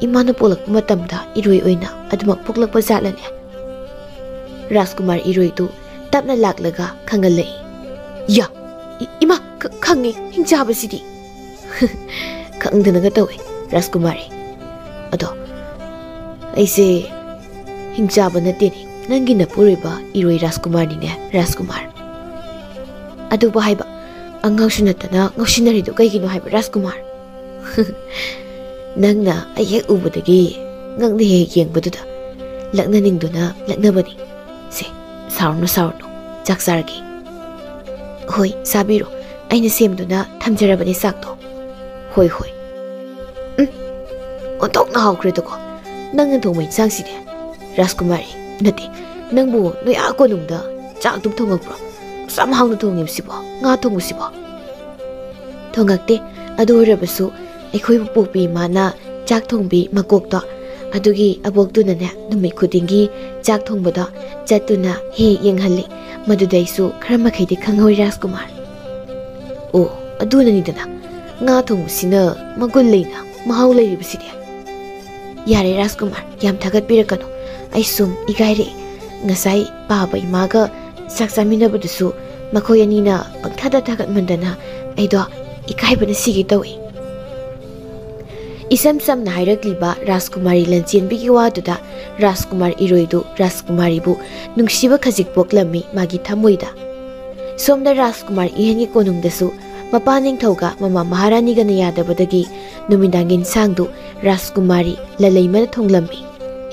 ꯏꯃꯥꯅ ꯄꯣꯛꯂꯛꯄ ꯃꯇꯝꯗ ꯏꯔꯣꯏ ꯑꯣꯏꯅ ꯑꯗꯨꯃꯛ ꯄꯣꯛꯂꯛꯄ ꯖꯥꯠꯂꯅꯦ?" ꯔꯥꯖꯀꯨꯃꯥꯔ ꯏꯔꯣꯏꯗꯨ ꯇꯞꯅ ꯂꯥꯛꯂꯒ ꯈꯪꯍꯜꯂꯛꯏ꯫ "ꯌꯥ, ꯏ-, ꯏꯃꯥ, ꯈ-, ꯈꯪꯉꯤ, ꯍꯤꯡꯆꯥꯕꯁꯤꯗꯤ!" "ꯈꯪꯗꯅꯒ ꯇꯧꯏ, ꯔꯥꯖꯀꯨꯃꯥꯔꯤ꯫ ꯑꯗꯣ ꯑꯩꯁꯦ ꯍꯤꯡꯆꯥꯕ ꯅꯠꯇꯦꯅꯦ, ꯅꯪꯒꯤ ꯅꯄꯨꯔꯣꯏꯕ ꯏꯔꯣꯏ ꯔꯥꯖꯀꯨꯃꯥꯔꯅꯤꯅꯦ, ꯔꯥꯖꯀꯨꯃꯥꯔ꯫ ꯑꯗꯨꯕꯨ ꯍꯥꯏꯕ, ꯑꯉꯥꯡꯁꯨ ꯅꯠꯇꯅ ꯉꯥꯎꯁꯤꯟꯅꯔꯤꯗꯨ ꯀꯩꯒꯤꯅꯣ ꯍꯥꯏꯕ, ꯔꯥꯖꯀꯨꯃꯥꯔ?" "ꯅꯪꯅ ꯑꯩ ꯍꯦꯛ ꯎꯕꯗꯒꯤ ꯅꯪꯅ ꯍꯦꯛ ꯌꯦꯡꯕꯗꯨꯗ ꯂꯛꯅꯅꯤꯡꯗꯨꯅ ꯂꯛꯅꯕꯅꯤ꯫ ꯁꯦ, ꯁꯥꯎꯔꯅꯨ, ꯁꯥꯎꯔꯅꯨ, ꯆꯥꯛ ꯆꯥꯔꯒꯦ꯫" "ꯍꯣꯏ, ꯆꯥꯕꯤꯔꯣ, ꯑꯩꯅ ꯁꯦꯝꯗꯨꯅ ꯊꯝꯖꯔꯕꯅꯤ ꯆꯥꯛꯇꯣ꯫" "ꯍꯣꯏ, ꯍꯣꯏ꯫" "ꯎꯝ, ꯑꯣꯟꯊꯣꯛꯅ ꯍꯥꯎꯈ꯭ꯔꯦꯗꯀꯣ ꯅꯪꯅ ꯊꯣꯡꯕ ꯏꯟꯁꯥꯡꯁꯤꯗꯤ, ꯔꯥꯖꯀꯨꯃꯥꯔꯤ꯫ ꯅꯠꯇꯦ, ꯅꯪꯕꯨ ꯅꯣꯏ ꯑꯥ ꯀꯣꯅꯨꯡꯗ ꯆꯥꯛ ꯑꯗꯨꯝ ꯊꯣꯡꯉꯛꯄ꯭ꯔꯣ? ꯑꯁꯨꯛ ꯌꯥꯝ ꯍꯥꯎꯅ ꯊꯣꯡꯉꯤꯕꯁꯤꯕꯣ, ꯉꯥ ꯊꯣꯡꯕꯁꯤꯕꯣ?" "ꯊꯣꯡꯉꯛꯇꯦ, ꯑꯗꯨ ꯑꯣꯏꯔꯕꯁꯨ ꯑꯩꯈꯣꯏꯕꯨ ꯄꯣꯛꯄꯤ ꯏꯃꯥꯅ ꯆꯥꯛ ꯊꯣꯡꯕꯤ ꯃꯀꯣꯛꯇꯣ, ꯑꯗꯨꯒꯤ ꯑꯕꯣꯛꯇꯨꯅꯅꯦ ꯅꯨꯃꯤꯠ ꯈꯨꯗꯤꯡꯒꯤ ꯆꯥꯛ ꯊꯣꯡꯕꯗꯣ ꯆꯠꯇꯨꯅ ꯍꯦꯛ ꯍꯦꯛ ꯌꯦꯡꯍꯜꯂꯤ꯫ ꯃꯗꯨꯗ ꯑꯩꯁꯨ ꯈꯔ ꯃꯈꯩꯗꯤ ꯈꯪꯍꯧꯏ, ꯔꯥꯖꯀꯨꯃꯥꯔ꯫" "ꯑꯣ, ꯑꯗꯨꯅꯅꯤꯗꯅ ꯉꯥ ꯊꯣꯡꯕꯁꯤꯅ ꯃꯒꯨꯟ ꯂꯩꯅ ꯃꯍꯥꯎ ꯂꯩꯔꯤꯕꯁꯤꯗꯤ꯫" "ꯌꯥꯔꯦ ꯔꯥꯖꯀꯨꯃꯥꯔ, ꯌꯥꯝ ꯊꯥꯒꯠꯄꯤꯔꯛꯀꯅꯨ꯫ ꯑꯩ ꯁꯨꯝ ꯏꯀꯥꯏꯔꯛꯑꯦ꯫ ꯉꯁꯥꯏ ꯄꯥꯕ ꯏꯃꯥꯒ ꯆꯥꯛ ꯆꯥꯃꯤꯟꯅꯕꯗꯨꯁꯨ ꯃꯈꯣꯏ ꯑꯅꯤꯅ ꯄꯪꯊꯥꯗ ꯊꯥꯒꯠꯃꯟꯗꯅ ꯑꯩꯗꯣ ꯏꯀꯥꯏꯕꯅ ꯁꯤꯒꯦ ꯇꯧꯏ꯫" ꯏꯆꯝ ꯆꯝꯅ ꯍꯥꯏꯔꯛꯂꯤꯕ ꯔꯥꯖꯀꯨꯃꯥꯔꯤ ꯂꯟꯆꯦꯟꯕꯤꯒꯤ ꯋꯥꯗꯨꯗ ꯔꯥꯖꯀꯨꯃꯥꯔ ꯏꯔꯣꯏꯗꯨ ꯔꯥꯖꯀꯨꯃꯥꯔꯤꯕꯨ ꯅꯨꯡꯁꯤꯕ ꯈꯖꯤꯛ ꯄꯣꯛꯂꯝꯃꯤ ꯃꯥꯒꯤ ꯊꯃꯣꯏꯗ꯫ ꯁꯣꯝꯗ ꯔꯥꯖꯀꯨꯃꯥꯔ ꯏꯍꯦꯟꯒꯤ ꯀꯣꯅꯨꯡꯗꯁꯨ ꯃꯄꯥ ꯅꯤꯡꯊꯧꯒ ꯃꯃꯥ ꯃꯍꯥꯔꯥꯅꯤꯒꯅ ꯌꯥꯗꯕꯗꯒꯤ ꯅꯨꯃꯤꯗꯥꯡꯒꯤ ꯏꯟꯁꯥꯡꯗꯨ ꯔꯥꯖꯀꯨꯃꯥꯔꯤ ꯂꯂꯩꯃꯅ ꯊꯣꯡꯂꯝꯃꯤ꯫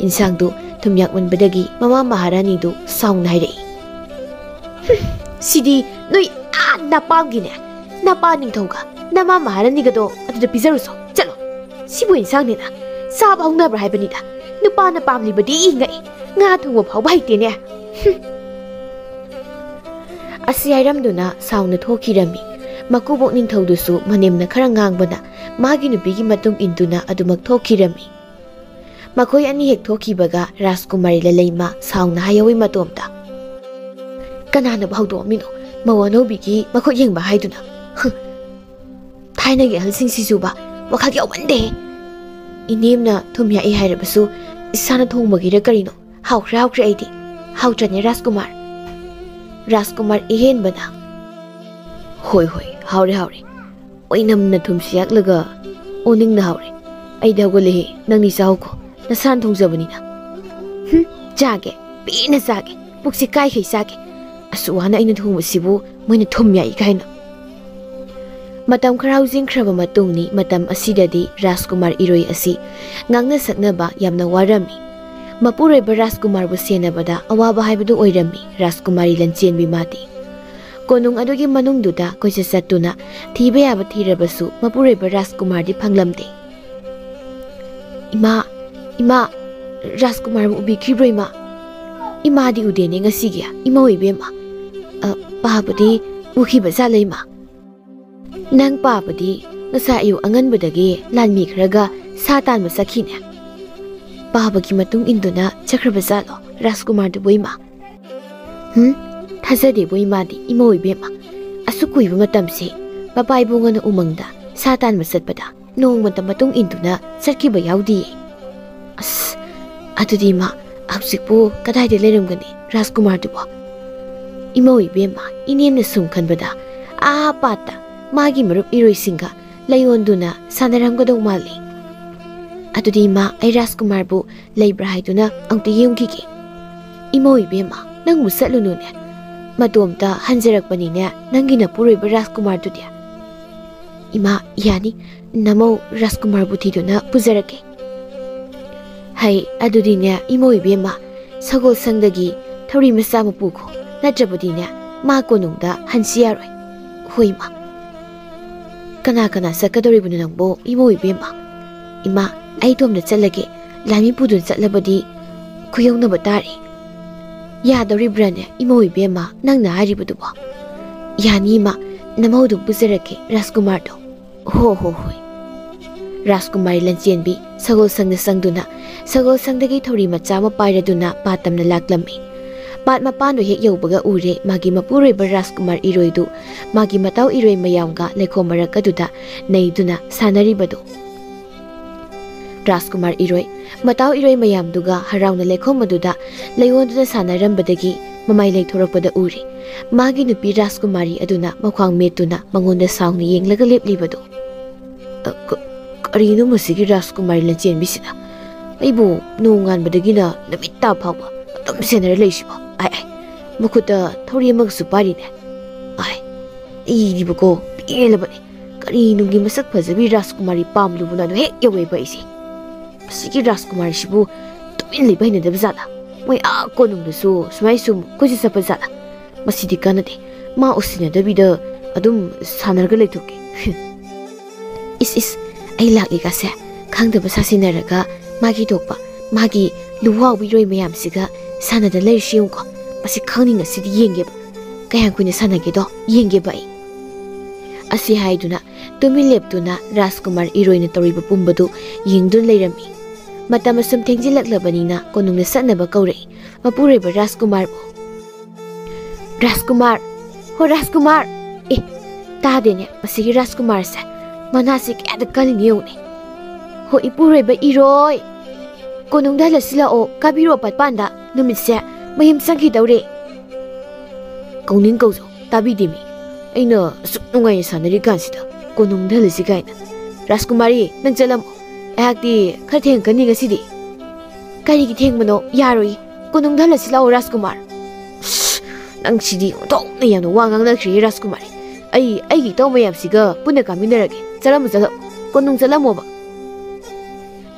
ꯏꯟꯁꯥꯡꯗꯨ ꯊꯨꯝ ꯌꯥꯛꯃꯟꯕꯗꯒꯤ ꯃꯃꯥ ꯃꯍꯥꯔꯥꯅꯤꯗꯨ ꯁꯥꯎꯅ ꯍꯥꯏꯔꯛꯏ, "ꯍꯨꯝ, ꯁꯤꯗꯤ ꯅꯣꯏ ꯑꯥ ꯅꯄꯥꯝꯒꯤꯅꯦ꯫ ꯅꯄꯥ ꯅꯤꯡꯊꯧꯒ ꯅꯃꯥ ꯃꯍꯥꯔꯥꯅꯤꯒꯗꯣ ꯑꯗꯨꯗ ꯄꯤꯖꯔꯨꯁꯣ꯫ ꯆꯠꯂꯣ꯫ ꯁꯤꯕꯨ ꯏꯟꯁꯥꯡꯅꯦꯅ ꯆꯥꯕ ꯍꯧꯅꯕ꯭ꯔꯥ ꯍꯥꯏꯕꯅꯤꯗ꯫ ꯅꯨꯄꯥꯅ ꯄꯥꯝꯂꯤꯕꯗꯤ ꯉꯛꯏ꯫ ꯉꯥ ꯊꯣꯡꯕ ꯐꯥꯎꯕ ꯍꯩꯇꯦꯅꯦ꯫ ꯍꯨꯝ꯫ ꯑꯁꯤ ꯍꯥꯏꯔꯝꯗꯨꯅ ꯁꯥꯎꯅ ꯊꯣꯛꯈꯤꯔꯝꯃꯤ꯫ ꯃꯀꯨꯕꯣꯛ ꯅꯤꯡꯊꯧꯗꯨꯁꯨ ꯃꯅꯦꯝꯅ ꯈꯔ ꯉꯥꯡꯕꯅ ꯃꯥꯒꯤ ꯅꯨꯄꯤꯒꯤ ꯃꯇꯨꯡ ꯏꯟꯗꯨꯅ ꯑꯗꯨꯃꯛ ꯊꯣꯛꯈꯤꯔꯝꯃꯤ꯫ ꯃꯈꯣꯏ ꯑꯅꯤ ꯍꯦꯛ ꯊꯣꯛꯈꯤꯕꯒ ꯔꯥꯖꯀꯨꯃꯥꯔꯤ ꯂꯂꯩꯃ ꯁꯥꯎꯅ ꯍꯥꯏꯍꯧꯋꯤ ꯃꯇꯣꯝꯇ, "ꯀꯅꯥꯅꯕꯨ ꯍꯧꯗꯣꯛꯑꯝꯃꯤꯅꯣ ꯃꯧ ꯑꯅꯧꯕꯤꯒꯤ ꯃꯈꯨꯠ ꯌꯦꯡꯕ ꯍꯥꯏꯗꯨꯅ? ꯍꯨꯝ, ꯊꯥꯏꯅꯒꯤ ꯑꯍꯜꯁꯤꯡꯁꯤꯁꯨꯕ ꯋꯥꯈꯜ ꯌꯥꯎꯃꯟꯗꯦ꯫ ꯏꯅꯦꯝꯅ ꯊꯨꯝ ꯌꯥꯛꯏ ꯍꯥꯏꯔꯕꯁꯨ ꯏꯁꯥꯅ ꯊꯣꯡꯕꯒꯤꯔ ꯀꯔꯤꯅꯣ ꯍꯥꯎꯈ꯭ꯔꯦ ꯍꯥꯎꯈ꯭ꯔꯦ ꯑꯩꯗꯤ꯫ ꯍꯥꯎꯇ꯭ꯔꯅꯦ ꯔꯥꯖꯀꯨꯃꯥꯔ?" ꯔꯥꯖꯀꯨꯃꯥꯔ ꯏꯍꯦꯟꯕꯅ, "ꯍꯣꯏ ꯍꯣꯏ, ꯍꯥꯎꯔꯦ ꯍꯥꯎꯔꯦ꯫ ꯑꯣꯏꯅꯝꯅ ꯊꯨꯝꯁꯤ ꯌꯥꯛꯂꯒ ꯑꯣꯅꯤꯡꯅ ꯍꯥꯎꯔꯦ꯫ ꯑꯩꯗꯤ ꯍꯧꯒꯠꯂꯦꯍꯦ, ꯅꯪꯗꯤ ꯆꯥꯎꯀꯣ, ꯅꯁꯥꯅ ꯊꯣꯡꯖꯕꯅꯤꯅ꯫" "ꯍꯨꯝ, ꯆꯥꯒꯦ, ꯄꯦꯟꯅ ꯆꯥꯒꯦ, ꯄꯨꯛꯁꯤ ꯀꯥꯏꯈꯩ ꯆꯥꯒꯦ꯫ ꯑꯁꯨꯛ ꯋꯥꯅ ꯑꯩꯅ ꯊꯣꯡꯕꯁꯤꯕꯨ ꯃꯣꯏꯅ ꯊꯨꯝ ꯌꯥꯛꯏ ꯀꯥꯏꯅ꯫" ꯃꯇꯝ ꯈꯔ ꯍꯧꯖꯤꯟꯈ꯭ꯔꯕ ꯃꯇꯨꯡꯅꯤ꯫ ꯃꯇꯝ ꯑꯁꯤꯗꯗꯤ ꯔꯥꯖꯀꯨꯃꯥꯔ ꯏꯔꯣꯏ ꯑꯁꯤ ꯉꯥꯡꯅ ꯁꯛꯅꯕ ꯌꯥꯝꯅ ꯋꯥꯔꯝꯃꯤ꯫ ꯃꯄꯨꯔꯣꯏꯕ ꯔꯥꯖꯀꯨꯃꯥꯔꯕꯨ ꯁꯦꯟꯅꯕꯗ ꯑꯋꯥꯕ ꯍꯥꯏꯕꯗꯨ ꯑꯣꯏꯔꯝꯃꯤ ꯔꯥꯖꯀꯨꯃꯥꯔꯤ ꯂꯟꯆꯦꯟꯕꯤ ꯃꯥꯗꯤ꯫ ꯀꯣꯅꯨꯡ ꯑꯗꯨꯒꯤ ꯃꯅꯨꯡꯗꯨꯗ ꯀꯣꯏꯆꯠ ꯆꯠꯇꯨꯅ ꯊꯤꯕ ꯌꯥꯕ ꯊꯤꯔꯕꯁꯨ ꯃꯄꯨꯔꯣꯏꯕ ꯔꯥꯖꯀꯨꯃꯥꯔꯗꯤ ꯐꯪꯂꯝꯗꯦ꯫ "ꯏꯃꯥ, ꯏꯃꯥ, ꯔꯥꯖꯀꯨꯃꯥꯔꯕꯨ ꯎꯕꯤꯈꯤꯕ꯭ꯔꯣ, ꯏꯃꯥ?" "ꯏꯃꯥꯗꯤ ꯎꯗꯦꯅꯦ ꯉꯁꯤꯒꯤ, ꯏꯃꯧ ꯏꯕꯦꯝꯃ꯫" "ꯑ, ꯄꯥꯕꯗꯤ ꯎꯈꯤꯕ ꯖꯥꯠꯂ, ꯏꯃꯥ?" "ꯅꯪ ꯄꯥꯕꯗꯤ ꯉꯁꯥꯏ ꯑꯌꯨꯛ ꯑꯉꯟꯕꯗꯒꯤ ꯂꯥꯟꯃꯤ ꯈꯔꯒ ꯁꯥ ꯇꯥꯟꯕ ꯆꯠꯈꯤꯅꯦ꯫ ꯄꯥꯕꯒꯤ ꯃꯇꯨꯡ ꯏꯟꯗꯨꯅ ꯆꯠꯈ꯭ꯔꯕ ꯖꯥꯠꯂꯣ ꯔꯥꯖꯀꯨꯃꯥꯔꯗꯨꯕꯨ, ꯏꯃꯥ?" "ꯍꯨꯝ, ꯊꯥꯖꯗꯦꯕꯨ, ꯏꯃꯥꯗꯤ, ꯏꯃꯧ ꯏꯕꯦꯝꯃ꯫ ꯑꯁꯨꯛ ꯀꯨꯏꯕ ꯃꯇꯝꯁꯦ ꯃꯄꯥ ꯏꯕꯨꯡꯉꯣꯅ ꯎꯃꯪꯗ ꯁꯥ ꯇꯥꯟꯕ ꯆꯠꯄꯗ ꯅꯣꯡꯃꯇ ꯃꯇꯨꯡ ꯏꯟꯗꯨꯅ ꯆꯠꯈꯤꯕ ꯌꯥꯎꯗꯤꯌꯦ꯫ ꯑꯁ, ꯑꯗꯨꯗꯤ ꯏꯃꯥ, ꯍꯧꯖꯤꯛꯄꯨ ꯀꯗꯥꯏꯗ ꯂꯩꯔꯝꯒꯅꯤ ꯔꯥꯖꯀꯨꯃꯥꯔꯗꯨꯕꯣ?" "ꯏꯃꯧ ꯏꯕꯦꯝꯃ, ꯏꯅꯦꯝꯅ ꯁꯨꯝ ꯈꯟꯕꯗ ꯑꯥ ꯄꯥꯠꯇ ꯃꯥꯒꯤ ꯃꯔꯨꯞ ꯏꯔꯣꯏꯁꯤꯡꯒ ꯂꯩꯌꯣꯟꯗꯨꯅ ꯁꯥꯟꯅꯔꯝꯒꯗꯧ ꯃꯥꯜꯂꯤ꯫ ꯑꯗꯨꯗꯤ ꯏꯃꯥ, ꯑꯩ ꯔꯥꯖꯀꯨꯃꯥꯔꯕꯨ ꯂꯩꯕ꯭ꯔꯥ ꯍꯥꯏꯗꯨꯅ ꯑꯃꯨꯛꯇ ꯌꯦꯡꯈꯤꯒꯦ꯫" "ꯏꯃꯧ ꯏꯕꯦꯝꯃ, ꯅꯪꯕꯨ ꯆꯠꯂꯨꯅꯨꯅꯦ꯫ ꯃꯇꯣꯝꯇ ꯍꯟꯖꯔꯛꯄꯅꯤꯅꯦ ꯅꯪꯒꯤ ꯅꯄꯨꯔꯣꯏꯕ ꯔꯥꯖꯀꯨꯃꯥꯔꯗꯨꯗꯤ꯫" "ꯏꯃꯥ, ꯌꯥꯅꯤ, ꯅꯃꯧ ꯔꯥꯖꯀꯨꯃꯥꯔꯕꯨ ꯊꯤꯗꯨꯅ ꯄꯨꯖꯔꯛꯀꯦ꯫" "ꯍꯩ, ꯑꯗꯨꯗꯤꯅꯦ, ꯏꯃꯧ ꯏꯕꯦꯝꯃ, ꯁꯒꯣꯜꯁꯪꯗꯒꯤ ꯊꯧꯔꯤ ꯃꯆꯥ ꯑꯃ ꯄꯨꯈꯣ, ꯅꯠꯇ꯭ꯔꯕꯗꯤꯅꯦ, ꯃꯥ ꯀꯣꯅꯨꯡꯗ ꯍꯟꯁꯤ ꯌꯥꯔꯣꯏ꯫ ꯍꯣꯏ, ꯏꯃꯥ꯫ ꯀꯅꯥ ꯀꯅꯥ ꯆꯠꯀꯗꯧꯔꯤꯕꯅꯣ ꯅꯪꯕꯣ, ꯏꯃꯧ ꯏꯕꯦꯝꯃ? ꯏꯃꯥ, ꯑꯩ ꯏꯇꯣꯝꯗ ꯆꯠꯂꯒꯦ꯫ ꯂꯥꯟꯃꯤ ꯄꯨꯗꯨꯅ ꯆꯠꯂꯕꯗꯤ ꯈꯨꯌꯧꯅꯕ ꯇꯥꯔꯦ꯫ ꯌꯥꯗꯧꯔꯤꯕ꯭ꯔꯥꯅꯦ, ꯏꯃꯧ ꯏꯕꯦꯝꯃ, ꯅꯪꯅ ꯍꯥꯏꯔꯤꯕꯗꯨꯕꯣ? ꯌꯥꯅꯤ, ꯏꯃꯥ꯫ ꯅꯃꯧꯗꯨ ꯄꯨꯖꯔꯛꯀꯦ, ꯔꯥꯖꯀꯨꯃꯥꯔꯗꯣ꯫ ꯍꯣ, ꯍꯣ, ꯍꯣꯏ꯫ ꯔꯥꯖꯀꯨꯃꯥꯔꯤ ꯂꯟꯆꯦꯟꯕꯤ ꯁꯒꯣꯜꯁꯪꯗ ꯆꯪꯗꯨꯅ, ꯁꯒꯣꯜꯁꯪꯗꯒꯤ ꯊꯧꯔꯤ ꯃꯆꯥ ꯑꯃ ꯄꯥꯏꯔꯗꯨꯅ ꯄꯥꯠ ꯇꯝꯅ ꯂꯥꯛꯂꯝꯃꯤ꯫ ꯄꯥꯠ ꯃꯄꯥꯟꯗꯨ ꯍꯦꯛ ꯌꯧꯕꯒ ꯎꯔꯦ ꯃꯥꯒꯤ ꯃꯄꯨꯔꯣꯏꯕ ꯔꯥꯖꯀꯨꯃꯥꯔ ꯏꯔꯣꯏꯗꯨ ꯃꯥꯒꯤ ꯃꯇꯥꯎ ꯏꯔꯣꯏ ꯃꯌꯥꯝꯒ ꯂꯩꯈꯣꯝ ꯃꯔꯛ ꯑꯗꯨꯗ ꯅꯩꯗꯨꯅ ꯁꯥꯟꯅꯔꯤꯕꯗꯨ꯫ ꯔꯥꯖꯀꯨꯃꯥꯔ ꯏꯔꯣꯏ, ꯃꯇꯥꯎ ꯏꯔꯣꯏ ꯃꯌꯥꯝꯗꯨꯒ ꯍꯔꯥꯎꯅ ꯂꯩꯈꯣꯝ ꯑꯗꯨꯗ ꯂꯩꯉꯣꯟꯗꯨꯅ ꯁꯥꯟꯅꯔꯝꯕꯗꯒꯤ ꯃꯃꯥꯏ ꯂꯩꯊꯣꯔꯛꯄꯗ ꯎꯔꯦ ꯃꯥꯒꯤ ꯅꯨꯄꯤ ꯔꯥꯖꯀꯨꯃꯥꯔꯤ ꯑꯗꯨꯅ ꯃꯈ꯭ꯋꯥꯡ ꯃꯦꯠꯇꯨꯅ ꯃꯉꯣꯟꯗ ꯁꯥꯎꯅ ꯌꯦꯡꯂꯒ ꯂꯦꯞꯂꯤꯕꯗꯨ꯫ "ꯑ, ꯀ-, ꯀꯔꯤꯅꯣ ꯃꯁꯤꯒꯤ ꯔꯥꯖꯀꯨꯃꯥꯔꯤ ꯂꯟꯆꯦꯟꯕꯤꯁꯤꯅ? ꯑꯩꯕꯨ ꯅꯣꯡꯉꯥꯟꯕꯗꯒꯤꯅ ꯅꯨꯃꯤꯠ ꯇꯥ ꯐꯥꯎꯕ ꯑꯗꯨꯝ ꯁꯦꯟꯅꯔ ꯂꯩꯁꯤꯕꯣ? ꯑꯥꯏ, ꯑꯥꯏ, ꯃꯈꯨꯠꯇ ꯊꯧꯔꯤ ꯑꯃꯒꯁꯨ ꯄꯥꯏꯔꯤꯅꯦ꯫ ꯑꯥꯏ, ꯑꯩꯗꯤꯕꯀꯣ ꯄꯦꯜꯂꯕꯅꯦ꯫ ꯀꯔꯤꯅꯨꯡꯒꯤ ꯃꯁꯛ ꯐꯖꯕꯤ ꯔꯥꯖꯀꯨꯃꯥꯔꯤ ꯄꯥꯝꯂꯨꯕꯅꯣ ꯑꯗꯨ ꯍꯦꯛ ꯌꯧꯋꯦꯕ ꯑꯩꯁꯦ꯫ ꯃꯁꯤꯒꯤ ꯔꯥꯖꯀꯨꯃꯥꯔꯤꯁꯤꯕꯨ ꯇꯨꯃꯤꯟ ꯂꯩꯕ ꯍꯩꯅꯗꯕ ꯖꯥꯠꯂꯥ? ꯃꯣꯏ ꯑꯥ ꯀꯣꯅꯨꯡꯗꯁꯨ ꯁꯨꯃꯥꯏ ꯁꯨꯝ ꯀꯣꯏꯆꯠ ꯆꯠꯄ ꯖꯥꯠꯂꯥ? ꯃꯁꯤꯗꯤ ꯀꯥꯟꯅꯗꯦ꯫ ꯃꯥ ꯎꯁꯤꯟꯅꯗꯕꯤꯗ ꯑꯗꯨꯝ ꯁꯥꯟꯅꯔꯒ ꯂꯩꯊꯣꯛꯀꯦ꯫" "ꯏꯁ, ꯏꯁ, ꯑꯩ ꯂꯥꯛꯂꯤꯒꯁꯦ ꯈꯪꯗꯕ ꯁꯥꯁꯤꯟꯅꯔꯒ ꯃꯥꯒꯤ ꯊꯣꯛꯄ, ꯃꯥꯒꯤ ꯂꯨꯋꯥꯎꯕꯤꯔꯣꯏ ꯃꯌꯥꯝꯁꯤꯒ ꯁꯥꯟꯅꯗ ꯂꯩꯔꯤꯁꯤ ꯌꯦꯡꯉꯨꯀꯣ꯫ ꯃꯁꯤ ꯈꯪꯅꯤꯡꯉꯁꯤꯗꯤ ꯌꯦꯡꯒꯦꯕ꯫ ꯀꯌꯥꯝ ꯀꯨꯏꯅ ꯁꯥꯟꯅꯒꯦꯗꯣ ꯌꯦꯡꯒꯦꯕ ꯑꯩ꯫" ꯑꯁꯤ ꯍꯥꯏꯗꯨꯅ ꯇꯨꯃꯤꯟ ꯂꯦꯞꯇꯨꯅ ꯔꯥꯖꯀꯨꯃꯥꯔ ꯏꯔꯣꯏꯅ ꯇꯧꯔꯤꯕ ꯄꯨꯝꯕꯗꯨ ꯌꯦꯡꯗꯨꯅ ꯂꯩꯔꯝꯃꯤ꯫ ꯃꯇꯝ ꯑꯁꯨꯝ ꯊꯦꯡꯖꯤꯜꯂꯛꯂꯕꯅꯤꯅ ꯀꯣꯅꯨꯡꯗ ꯆꯠꯅꯕ ꯀꯧꯔꯛꯏ ꯃꯄꯨꯔꯣꯏꯕ ꯔꯥꯖꯀꯨꯃꯥꯔꯕꯨ꯫ "ꯔꯥꯖꯀꯨꯃꯥꯔ! ꯍꯣ ꯔꯥꯖꯀꯨꯃꯥꯔ! ꯑꯦ, ꯇꯥꯗꯦꯅꯦ ꯃꯁꯤꯒꯤ ꯔꯥꯖꯀꯨꯃꯥꯔꯁꯦ꯫ ꯃꯅꯥꯁꯤ ꯀꯌꯥꯗ ꯀꯜꯂꯤꯅꯦ ꯌꯦꯡꯉꯨꯅꯦ꯫ ꯍꯣ ꯏꯄꯨꯔꯣꯏꯕ ꯏꯔꯣꯏ! ꯀꯣꯅꯨꯡꯗ ꯍꯜꯂꯁꯤ ꯂꯥꯛꯑꯣ, ꯀꯥꯕꯤꯔꯣ ꯄꯥꯠꯄꯥꯟꯗ꯫ ꯅꯨꯃꯤꯠꯁꯦ ꯃꯌꯨꯝ ꯆꯪꯈꯤꯗꯧꯔꯦ꯫" "ꯀꯧꯅꯤꯡ ꯀꯧꯖꯧ, ꯇꯥꯕꯤꯗꯦꯃꯤ꯫ ꯑꯩꯅ ꯑꯁꯨꯛ ꯅꯨꯡꯉꯥꯏꯅ ꯁꯥꯟꯅꯔꯤ ꯀꯥꯟꯁꯤꯗ ꯀꯣꯅꯨꯡꯗ ꯍꯜꯂꯁꯤ ꯀꯥꯏꯅ꯫ ꯔꯥꯖꯀꯨꯃꯥꯔꯤ, ꯅꯪ ꯆꯠꯂꯝꯃꯣ꯫ ꯑꯩꯍꯥꯛꯇꯤ ꯈꯔ ꯊꯦꯡꯉꯛꯀꯅꯤ ꯉꯁꯤꯗꯤ꯫" "ꯀꯔꯤꯒꯤ ꯊꯦꯡꯕꯅꯣ? ꯌꯥꯔꯣꯏ꯫ ꯀꯣꯅꯨꯡꯗ ꯍꯜꯂꯁꯤ ꯂꯥꯛꯑꯣ ꯔꯥꯖꯀꯨꯃꯥꯔ꯫" "ꯑꯁ, ꯅꯪꯁꯤꯗꯤ ꯑꯣꯟꯊꯣꯛꯅ ꯌꯥꯝꯅ ꯋꯥ ꯉꯥꯡꯅꯈ꯭ꯔꯦ ꯔꯥꯖꯀꯨꯃꯥꯔꯤ꯫ ꯑꯩ ꯑꯩꯒꯤ ꯏꯇꯧ ꯃꯌꯥꯝꯁꯤꯒ ꯄꯨꯟꯅ ꯀꯥꯃꯤꯟꯅꯔꯒꯦ꯫ ꯆꯠꯂꯝꯃꯣ, ꯆꯠꯂꯝꯃꯣ꯫ ꯀꯣꯅꯨꯡ ꯆꯠꯂꯝꯃꯣꯕ꯫"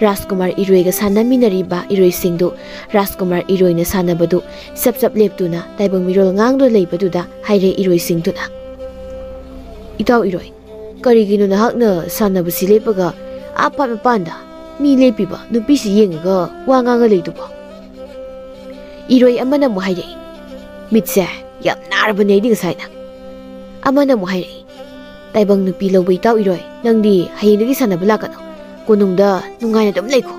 ꯔꯥꯖꯀꯨꯃꯥꯔ ꯏꯔꯣꯏꯒ ꯁꯥꯟꯅꯃꯤꯟꯅꯔꯤꯕ ꯏꯔꯣꯏꯁꯤꯡꯗꯨ ꯔꯥꯖꯀꯨꯃꯥꯔ ꯏꯔꯣꯏꯅ ꯁꯥꯟꯅꯕꯗꯨ ꯆꯞ ꯆꯞ ꯂꯦꯞꯇꯨꯅ ꯇꯥꯏꯕꯪ ꯃꯤꯔꯣꯜ ꯉꯥꯡꯗꯨꯅ ꯂꯩꯕꯗꯨꯗ ꯍꯥꯏꯔꯦ ꯏꯔꯣꯏꯁꯤꯡꯗꯨꯅ, "ꯏꯇꯥꯎ ꯏꯔꯣꯏ, ꯀꯔꯤꯒꯤꯅꯣ ꯅꯍꯥꯛꯅ ꯁꯥꯟꯅꯕꯁꯤ ꯂꯦꯞꯄꯒ ꯑꯥ ꯄꯥꯠ ꯃꯄꯥꯟꯗ ꯃꯤ ꯂꯦꯞꯄꯤꯕ ꯅꯨꯄꯤꯁꯤ ꯌꯦꯡꯉꯒ ꯋꯥ ꯉꯥꯡꯉ ꯂꯩꯗꯨꯕꯣ?" ꯏꯔꯣꯏ ꯑꯃꯅ ꯑꯃꯨꯛ ꯍꯥꯏꯔꯛꯏ, "ꯃꯤꯠꯁꯦ ꯌꯥꯝ ꯅꯥꯔꯕꯅꯦ ꯑꯩꯗꯤ ꯉꯁꯥꯏꯅ"꯫ ꯑꯃꯅ ꯑꯃꯨꯛ ꯍꯥꯏꯔꯛꯏ, "ꯇꯥꯏꯕꯪ ꯅꯨꯄꯤ ꯂꯧꯕ ꯏꯇꯥꯎ ꯏꯔꯣꯏ, ꯅꯪꯗꯤ ꯍꯌꯦꯡꯗꯒꯤ ꯁꯥꯟꯅꯕ ꯂꯥꯛꯀꯅꯨ꯫ ꯀꯣꯅꯨꯡꯗ ꯅꯨꯡꯉꯥꯏꯅ ꯑꯗꯨꯝ ꯂꯩꯈꯣ"꯫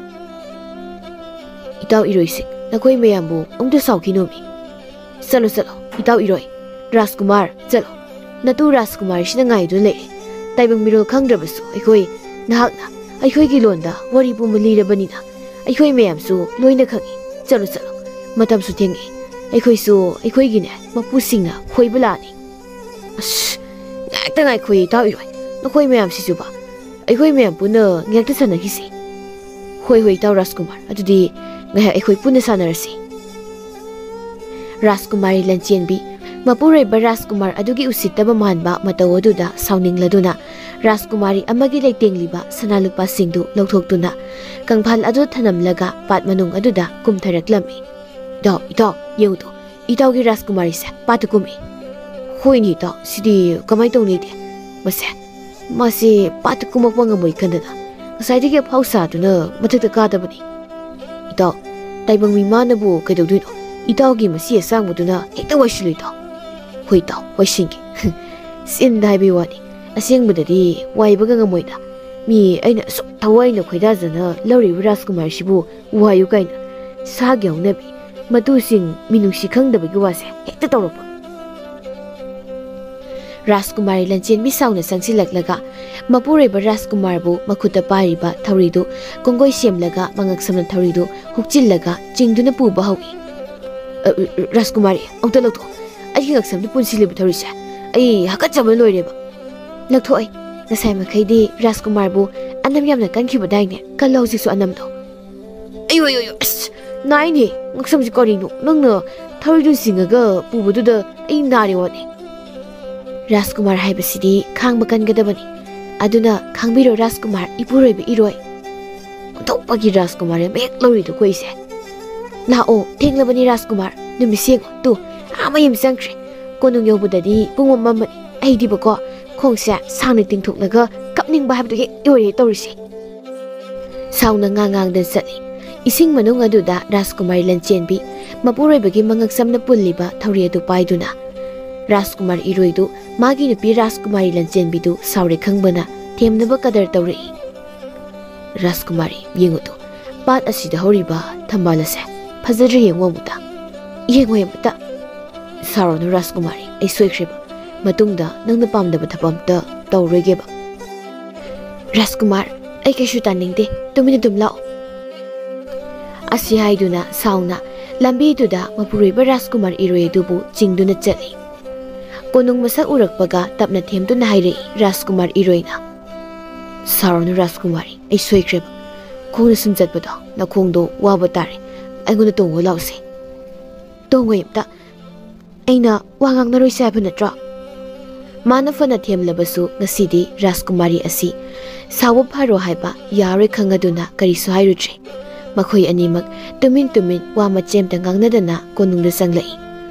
ꯏꯇꯥꯎ ꯏꯔꯣꯏꯁꯤꯡ, ꯅꯈꯣꯏ ꯃꯌꯥꯝꯕꯨ ꯑꯃꯨꯛꯇ ꯁꯥꯎꯈꯤꯅꯣꯃꯤ꯫ ꯆꯠꯂꯣ, ꯆꯠꯂꯣ, ꯏꯇꯥꯎ ꯏꯔꯣꯏ꯫ ꯔꯥꯖꯀꯨꯃꯥꯔ, ꯆꯠꯂꯣ꯫ ꯅꯇꯨ ꯔꯥꯖꯀꯨꯃꯥꯔꯁꯤꯅ ꯉꯥꯏꯗꯨꯅ ꯂꯩꯔꯦ꯫ ꯇꯥꯏꯕꯪ ꯃꯤꯔꯣꯜ ꯈꯪꯗ꯭ꯔꯕꯁꯨ ꯑꯩꯈꯣꯏ, ꯅꯍꯥꯛꯅ ꯑꯩꯈꯣꯏꯒꯤ ꯂꯣꯟꯗ ꯋꯥꯔꯤ ꯄꯨꯝꯕ ꯂꯤꯔꯕꯅꯤꯅ ꯑꯩꯈꯣꯏ ꯃꯌꯥꯝꯁꯨ ꯂꯣꯏꯅ ꯈꯪꯏ꯫ ꯆꯠꯂꯣ, ꯆꯠꯂꯣ꯫ ꯃꯇꯝꯁꯨ ꯊꯦꯡꯉꯦ꯫ ꯑꯩꯈꯣꯏꯁꯨ ꯑꯩꯈꯣꯏꯒꯤꯅꯦ ꯃꯄꯨꯁꯤꯡꯅ ꯈꯣꯏꯕ ꯂꯥꯛꯑꯅꯤ꯫ ꯑꯁ, ꯉꯥꯏꯍꯥꯛꯇ ꯉꯥꯏꯈꯣ, ꯏꯇꯥꯎ ꯏꯔꯣꯏ꯫ ꯅꯈꯣꯏ ꯃꯌꯥꯝꯁꯤꯁꯨꯕ꯫ ꯑꯩꯈꯣꯏ ꯃꯌꯥꯝ ꯄꯨꯟꯅ ꯉꯥꯏꯍꯥꯛꯇ ꯁꯥꯟꯅꯈꯤꯁꯤ꯫ ꯍꯣꯏ, ꯍꯣꯏ, ꯏꯇꯥꯎ ꯔꯥꯖꯀꯨꯃꯥꯔ꯫ ꯑꯗꯨꯗꯤ ꯉꯥꯏꯍꯥꯛ ꯑꯩꯈꯣꯏ ꯄꯨꯟꯅ ꯁꯥꯟꯅꯔꯁꯤ꯫ ꯔꯥꯖꯀꯨꯃꯥꯔꯤ ꯂꯟꯆꯦꯟꯕꯤ ꯃꯄꯨꯔꯣꯏꯕ ꯔꯥꯖꯀꯨꯃꯥꯔ ꯑꯗꯨꯒꯤ ꯎꯁꯤꯠꯇꯕ ꯃꯥꯟꯕ ꯃꯇꯧ ꯑꯗꯨꯗ ꯁꯥꯎꯅꯤꯡꯂꯗꯨꯅ ꯔꯥꯖꯀꯨꯃꯥꯔꯤ ꯑꯃꯒꯤ ꯂꯩꯇꯦꯡꯂꯤꯕ ꯁꯅꯥ ꯂꯨꯄꯥꯁꯤꯡꯗꯨ ꯂꯧꯊꯣꯛꯇꯨꯅ ꯀꯪꯐꯥꯜ ꯑꯗꯨ ꯊꯅꯝꯂꯒ ꯄꯥꯠ ꯃꯅꯨꯡ ꯑꯗꯨꯗ ꯀꯨꯝꯊꯔꯛꯂꯝꯃꯤ꯫ "ꯏꯇꯥꯎ, ꯏꯇꯥꯎ, ꯌꯦꯡꯉꯨ ꯇꯨ, ꯏꯇꯥꯎꯒꯤ ꯔꯥꯖꯀꯨꯃꯥꯔꯤꯁꯦ ꯄꯥꯠꯇ ꯀꯨꯝꯃꯤ"꯫ "ꯍꯣꯏꯅꯦ ꯏꯇꯥꯎ, ꯁꯤꯗꯤ ꯀꯃꯥꯏꯅ ꯇꯧꯅꯤꯗꯤ? ꯃꯁꯦ, ꯃꯥꯁꯦ ꯄꯥꯠꯇ ꯀꯨꯝꯃꯛꯄ ꯉꯝꯃꯣꯏ ꯈꯟꯗꯅ ꯉꯁꯥꯏꯗꯒꯤ ꯑꯐꯥꯎ ꯁꯥꯗꯨꯅ ꯃꯊꯛꯇ ꯀꯥꯗꯕꯅꯤ"꯫ "ꯏꯇꯥꯎ, ꯇꯥꯏꯕꯪ ꯃꯤꯃꯥꯅꯕꯨ ꯀꯩꯗꯧꯗꯣꯏꯅꯣ? ꯏꯇꯥꯎꯒꯤ ꯃꯁꯤ ꯑꯁꯥꯡꯕꯗꯨꯅ ꯍꯦꯛꯇ ꯋꯥꯏꯁꯤꯜꯂꯨ ꯏꯇꯥꯎ"꯫ "ꯍꯣꯏ ꯏꯇꯥꯎ, ꯋꯥꯏꯁꯤꯟꯒꯦ"꯫ ꯆꯤꯟꯗ ꯍꯥꯏꯕꯩ ꯋꯥꯅꯤ, ꯑꯁꯦꯡꯕꯗꯗꯤ ꯋꯥꯏꯕꯒ ꯉꯝꯃꯣꯏꯗ꯫ ꯃꯤ ꯑꯩꯅ ꯑꯁꯨꯛ ꯊꯋꯥꯏꯅ ꯈꯣꯏꯗꯥꯖꯅ ꯂꯧꯔꯤꯕ ꯔꯥꯖꯀꯨꯃꯥꯔꯁꯤꯕꯨ ꯋꯥꯌꯨ ꯀꯥꯏꯅ꯫ ꯁꯥꯒꯤ ꯍꯧꯅꯕꯤ꯫ ꯃꯇꯨꯁꯤꯡ ꯃꯤꯅꯨꯡꯁꯤ ꯈꯪꯗꯕꯒꯤ ꯋꯥꯁꯦ ꯍꯦꯛꯇ ꯇꯧꯔꯛꯄ꯫ ꯔꯥꯖꯀꯨꯃꯥꯔꯤ ꯂꯟꯆꯦꯟꯕꯤ ꯁꯥꯎꯅ ꯆꯪꯁꯤꯜꯂꯛꯂꯒ ꯃꯄꯨꯔꯣꯏꯕ ꯔꯥꯖꯀꯨꯃꯥꯔꯕꯨ ꯃꯈꯨꯠꯇ ꯄꯥꯏꯔꯤꯕ ꯊꯧꯔꯤꯗꯨ ꯀꯣꯡꯒꯣꯏ ꯁꯦꯝꯂꯒ ꯃꯉꯛꯁꯝꯅ ꯊꯧꯔꯤꯗꯨ ꯍꯨꯛꯆꯤꯜꯂꯒ ꯆꯤꯡꯗꯨꯅ ꯄꯨꯕ ꯍꯧꯏ꯫ "ꯑ, ꯑ, ꯔꯥꯖꯀꯨꯃꯥꯔꯤ, ꯑꯝꯇ ꯂꯧꯊꯣꯛ꯫ ꯑꯩꯒꯤ ꯉꯛꯁꯝꯗ ꯄꯨꯟꯁꯤꯜꯂꯤꯕ ꯊꯧꯔꯤꯁꯦ ꯑꯩ ꯍꯥꯀꯠꯆꯕꯅ ꯂꯣꯏꯔꯦꯕ"꯫ "ꯂꯧꯊꯣꯛꯑꯣꯏ꯫ ꯉꯁꯥꯏ ꯃꯈꯩꯗꯤ ꯔꯥꯖꯀꯨꯃꯥꯔꯕꯨ ꯑꯅꯝ ꯌꯥꯝꯅ ꯀꯟꯈꯤꯕꯗꯥꯏꯅꯦ? ꯀꯜꯂꯣ ꯍꯧꯖꯤꯛꯁꯨ ꯑꯅꯝꯗꯣ"꯫ "ꯑꯌꯣ, ꯑꯌꯣ, ꯑꯌꯣ, ꯑꯁ, ꯅꯥꯏꯅꯦ꯫ ꯉꯛꯁꯝꯁꯦ ꯀꯔꯤꯅꯣ? ꯅꯪꯅ ꯊꯧꯔꯤꯗꯨ ꯆꯤꯡꯉꯒ ꯄꯨꯕꯗꯨꯗ ꯑꯩ ꯅꯥꯔꯦ ꯋꯥꯅꯦ"꯫ "ꯔꯥꯖꯀꯨꯃꯥꯔ ꯍꯥꯏꯕꯁꯤꯗꯤ ꯈꯥꯡꯕ ꯀꯟꯒꯗꯕꯅꯤ꯫ ꯑꯗꯨꯅ ꯈꯥꯡꯕꯤꯔꯣ ꯔꯥꯖꯀꯨꯃꯥꯔ, ꯏꯄꯨꯔꯣꯏꯕ ꯏꯔꯣꯏ"꯫ ꯑꯇꯣꯞꯄꯒꯤ ꯔꯥꯖꯀꯨꯃꯥꯔꯤ ꯑꯃ ꯍꯦꯛ ꯂꯧꯔꯤꯗꯨ ꯑꯩꯈꯣꯏꯁꯦ꯫ "ꯂꯥꯛꯑꯣ, ꯊꯦꯡꯂꯕꯅꯤ ꯔꯥꯖꯀꯨꯃꯥꯔ, ꯅꯨꯃꯤꯠ ꯌꯦꯡꯉꯣ ꯇꯨ, ꯑꯥ ꯃꯌꯨꯝ ꯆꯪꯈ꯭ꯔꯦ꯫ ꯀꯣꯅꯨꯡ ꯌꯧꯕꯗꯗꯤ ꯄꯨꯡ ꯑꯃ ꯑꯃꯅꯤ꯫ ꯑꯩꯗꯤꯕꯀꯣ ꯈꯣꯡꯁꯦ ꯁꯥꯡꯅ ꯇꯤꯡꯊꯣꯛꯂꯒ ꯀꯞꯅꯤꯡꯕ ꯍꯥꯏꯕꯗꯨ ꯍꯦꯛ ꯑꯣꯏꯔꯦ ꯇꯧꯔꯤꯁꯦ"꯫ ꯁꯥꯎꯅ ꯉꯥꯡ ꯉꯥꯡꯗꯅ ꯆꯠꯂꯤ꯫ ꯏꯁꯤꯡ ꯃꯅꯨꯡ ꯑꯗꯨꯗ ꯔꯥꯖꯀꯨꯃꯥꯔꯤ ꯂꯟꯆꯦꯟꯕꯤ ꯃꯄꯨꯔꯣꯏꯕꯒꯤ ꯃꯉꯛꯁꯝꯅ ꯄꯨꯜꯂꯤꯕ ꯊꯧꯔꯤ ꯑꯗꯨ ꯄꯥꯏꯗꯨꯅ ꯔꯥꯖꯀꯨꯃꯥꯔ ꯏꯔꯣꯏꯗꯨ ꯃꯥꯒꯤ ꯅꯨꯄꯤ ꯔꯥꯖꯀꯨꯃꯥꯔꯤ ꯂꯟꯆꯦꯟꯕꯤꯗꯨ ꯁꯥꯎꯔꯦ ꯈꯪꯕꯅ ꯊꯦꯝꯅꯕ ꯀꯗꯔ ꯇꯧꯔꯛꯏ꯫ "ꯔꯥꯖꯀꯨꯃꯥꯔꯤ, ꯌꯦꯡꯉꯨꯗꯣ, ꯄꯥꯠ ꯑꯁꯤꯗ ꯍꯧꯔꯤꯕ ꯊꯝꯕꯥꯜ ꯑꯁꯦ ꯐꯖꯗ꯭ꯔꯦ, ꯌꯦꯡꯉꯨ ꯑꯃꯨꯛꯇ꯫ ꯌꯦꯡꯉꯨ ꯑꯃꯨꯛꯇ"꯫ "ꯁꯥꯎꯔꯅꯨ ꯔꯥꯖꯀꯨꯃꯥꯔꯤ, ꯑꯩ ꯁꯣꯏꯈ꯭ꯔꯦꯕ꯫ ꯃꯇꯨꯡꯗ ꯅꯪꯅ ꯄꯥꯝꯗꯕ ꯊꯕꯛ ꯑꯝꯇ ꯇꯧꯔꯣꯏꯒꯦꯕ"꯫ "ꯔꯥꯖꯀꯨꯃꯥꯔ, ꯑꯩ ꯀꯩꯁꯨ ꯇꯥꯅꯤꯡꯗꯦ, ꯇꯨꯃꯤꯟꯅ ꯑꯗꯨꯝ ꯂꯥꯛꯑꯣ"꯫ ꯑꯁꯤ ꯍꯥꯏꯗꯨꯅ ꯁꯥꯎꯅ ꯂꯝꯕꯤꯗꯨꯗ ꯃꯄꯨꯔꯣꯏꯕ ꯔꯥꯖꯀꯨꯃꯥꯔ ꯏꯔꯣꯏ ꯑꯗꯨꯕꯨ ꯆꯤꯡꯗꯨꯅ ꯆꯠꯂꯤ꯫ ꯀꯣꯅꯨꯡ ꯃꯁꯛ ꯎꯔꯛꯄꯒ ꯇꯞꯅ ꯊꯦꯝꯗꯨꯅ ꯍꯥꯏꯔꯛꯏ ꯔꯥꯖꯀꯨꯃꯥꯔ ꯏꯔꯣꯏꯅ, "ꯁꯥꯎꯔꯅꯨ ꯔꯥꯖꯀꯨꯃꯥꯔꯤ, ꯑꯩ ꯁꯣꯏꯈ꯭ꯔꯦꯕ꯫ ꯈꯣꯡꯅ ꯁꯨꯝ ꯆꯠꯄꯗꯣ ꯅꯈꯣꯡꯗꯣ ꯋꯥꯕ ꯇꯥꯔꯦ꯫ ꯑꯩꯉꯣꯟꯗ ꯇꯣꯡꯉꯣ ꯂꯥꯎꯁꯦ"꯫ "ꯇꯣꯡꯉꯣꯏ ꯑꯝꯇ꯫ ꯑꯩꯅ ꯋꯥ ꯉꯥꯡꯅꯔꯣꯏꯁꯦ ꯍꯥꯏꯕ ꯅꯠꯇ꯭ꯔꯣ?" ꯃꯥꯅ ꯐꯅ ꯊꯦꯝꯂꯕꯁꯨ ꯉꯁꯤꯗꯤ ꯔꯥꯖꯀꯨꯃꯥꯔꯤ ꯑꯁꯤ ꯁꯥꯎꯕ ꯐꯔꯣ ꯍꯥꯏꯕ ꯌꯥꯔꯣꯏ ꯈꯪꯉꯗꯨꯅ ꯀꯔꯤꯁꯨ ꯍꯥꯏꯔꯨꯗ꯭ꯔꯦ꯫ ꯃꯈꯣꯏ ꯑꯅꯤꯃꯛ ꯇꯨꯃꯤꯟ ꯇꯨꯃꯤꯟ ꯋꯥ ꯃꯆꯦꯝꯇ ꯉꯥꯡꯅꯗꯅ ꯀꯣꯅꯨꯡꯗ ꯆꯪꯂꯛꯏ꯫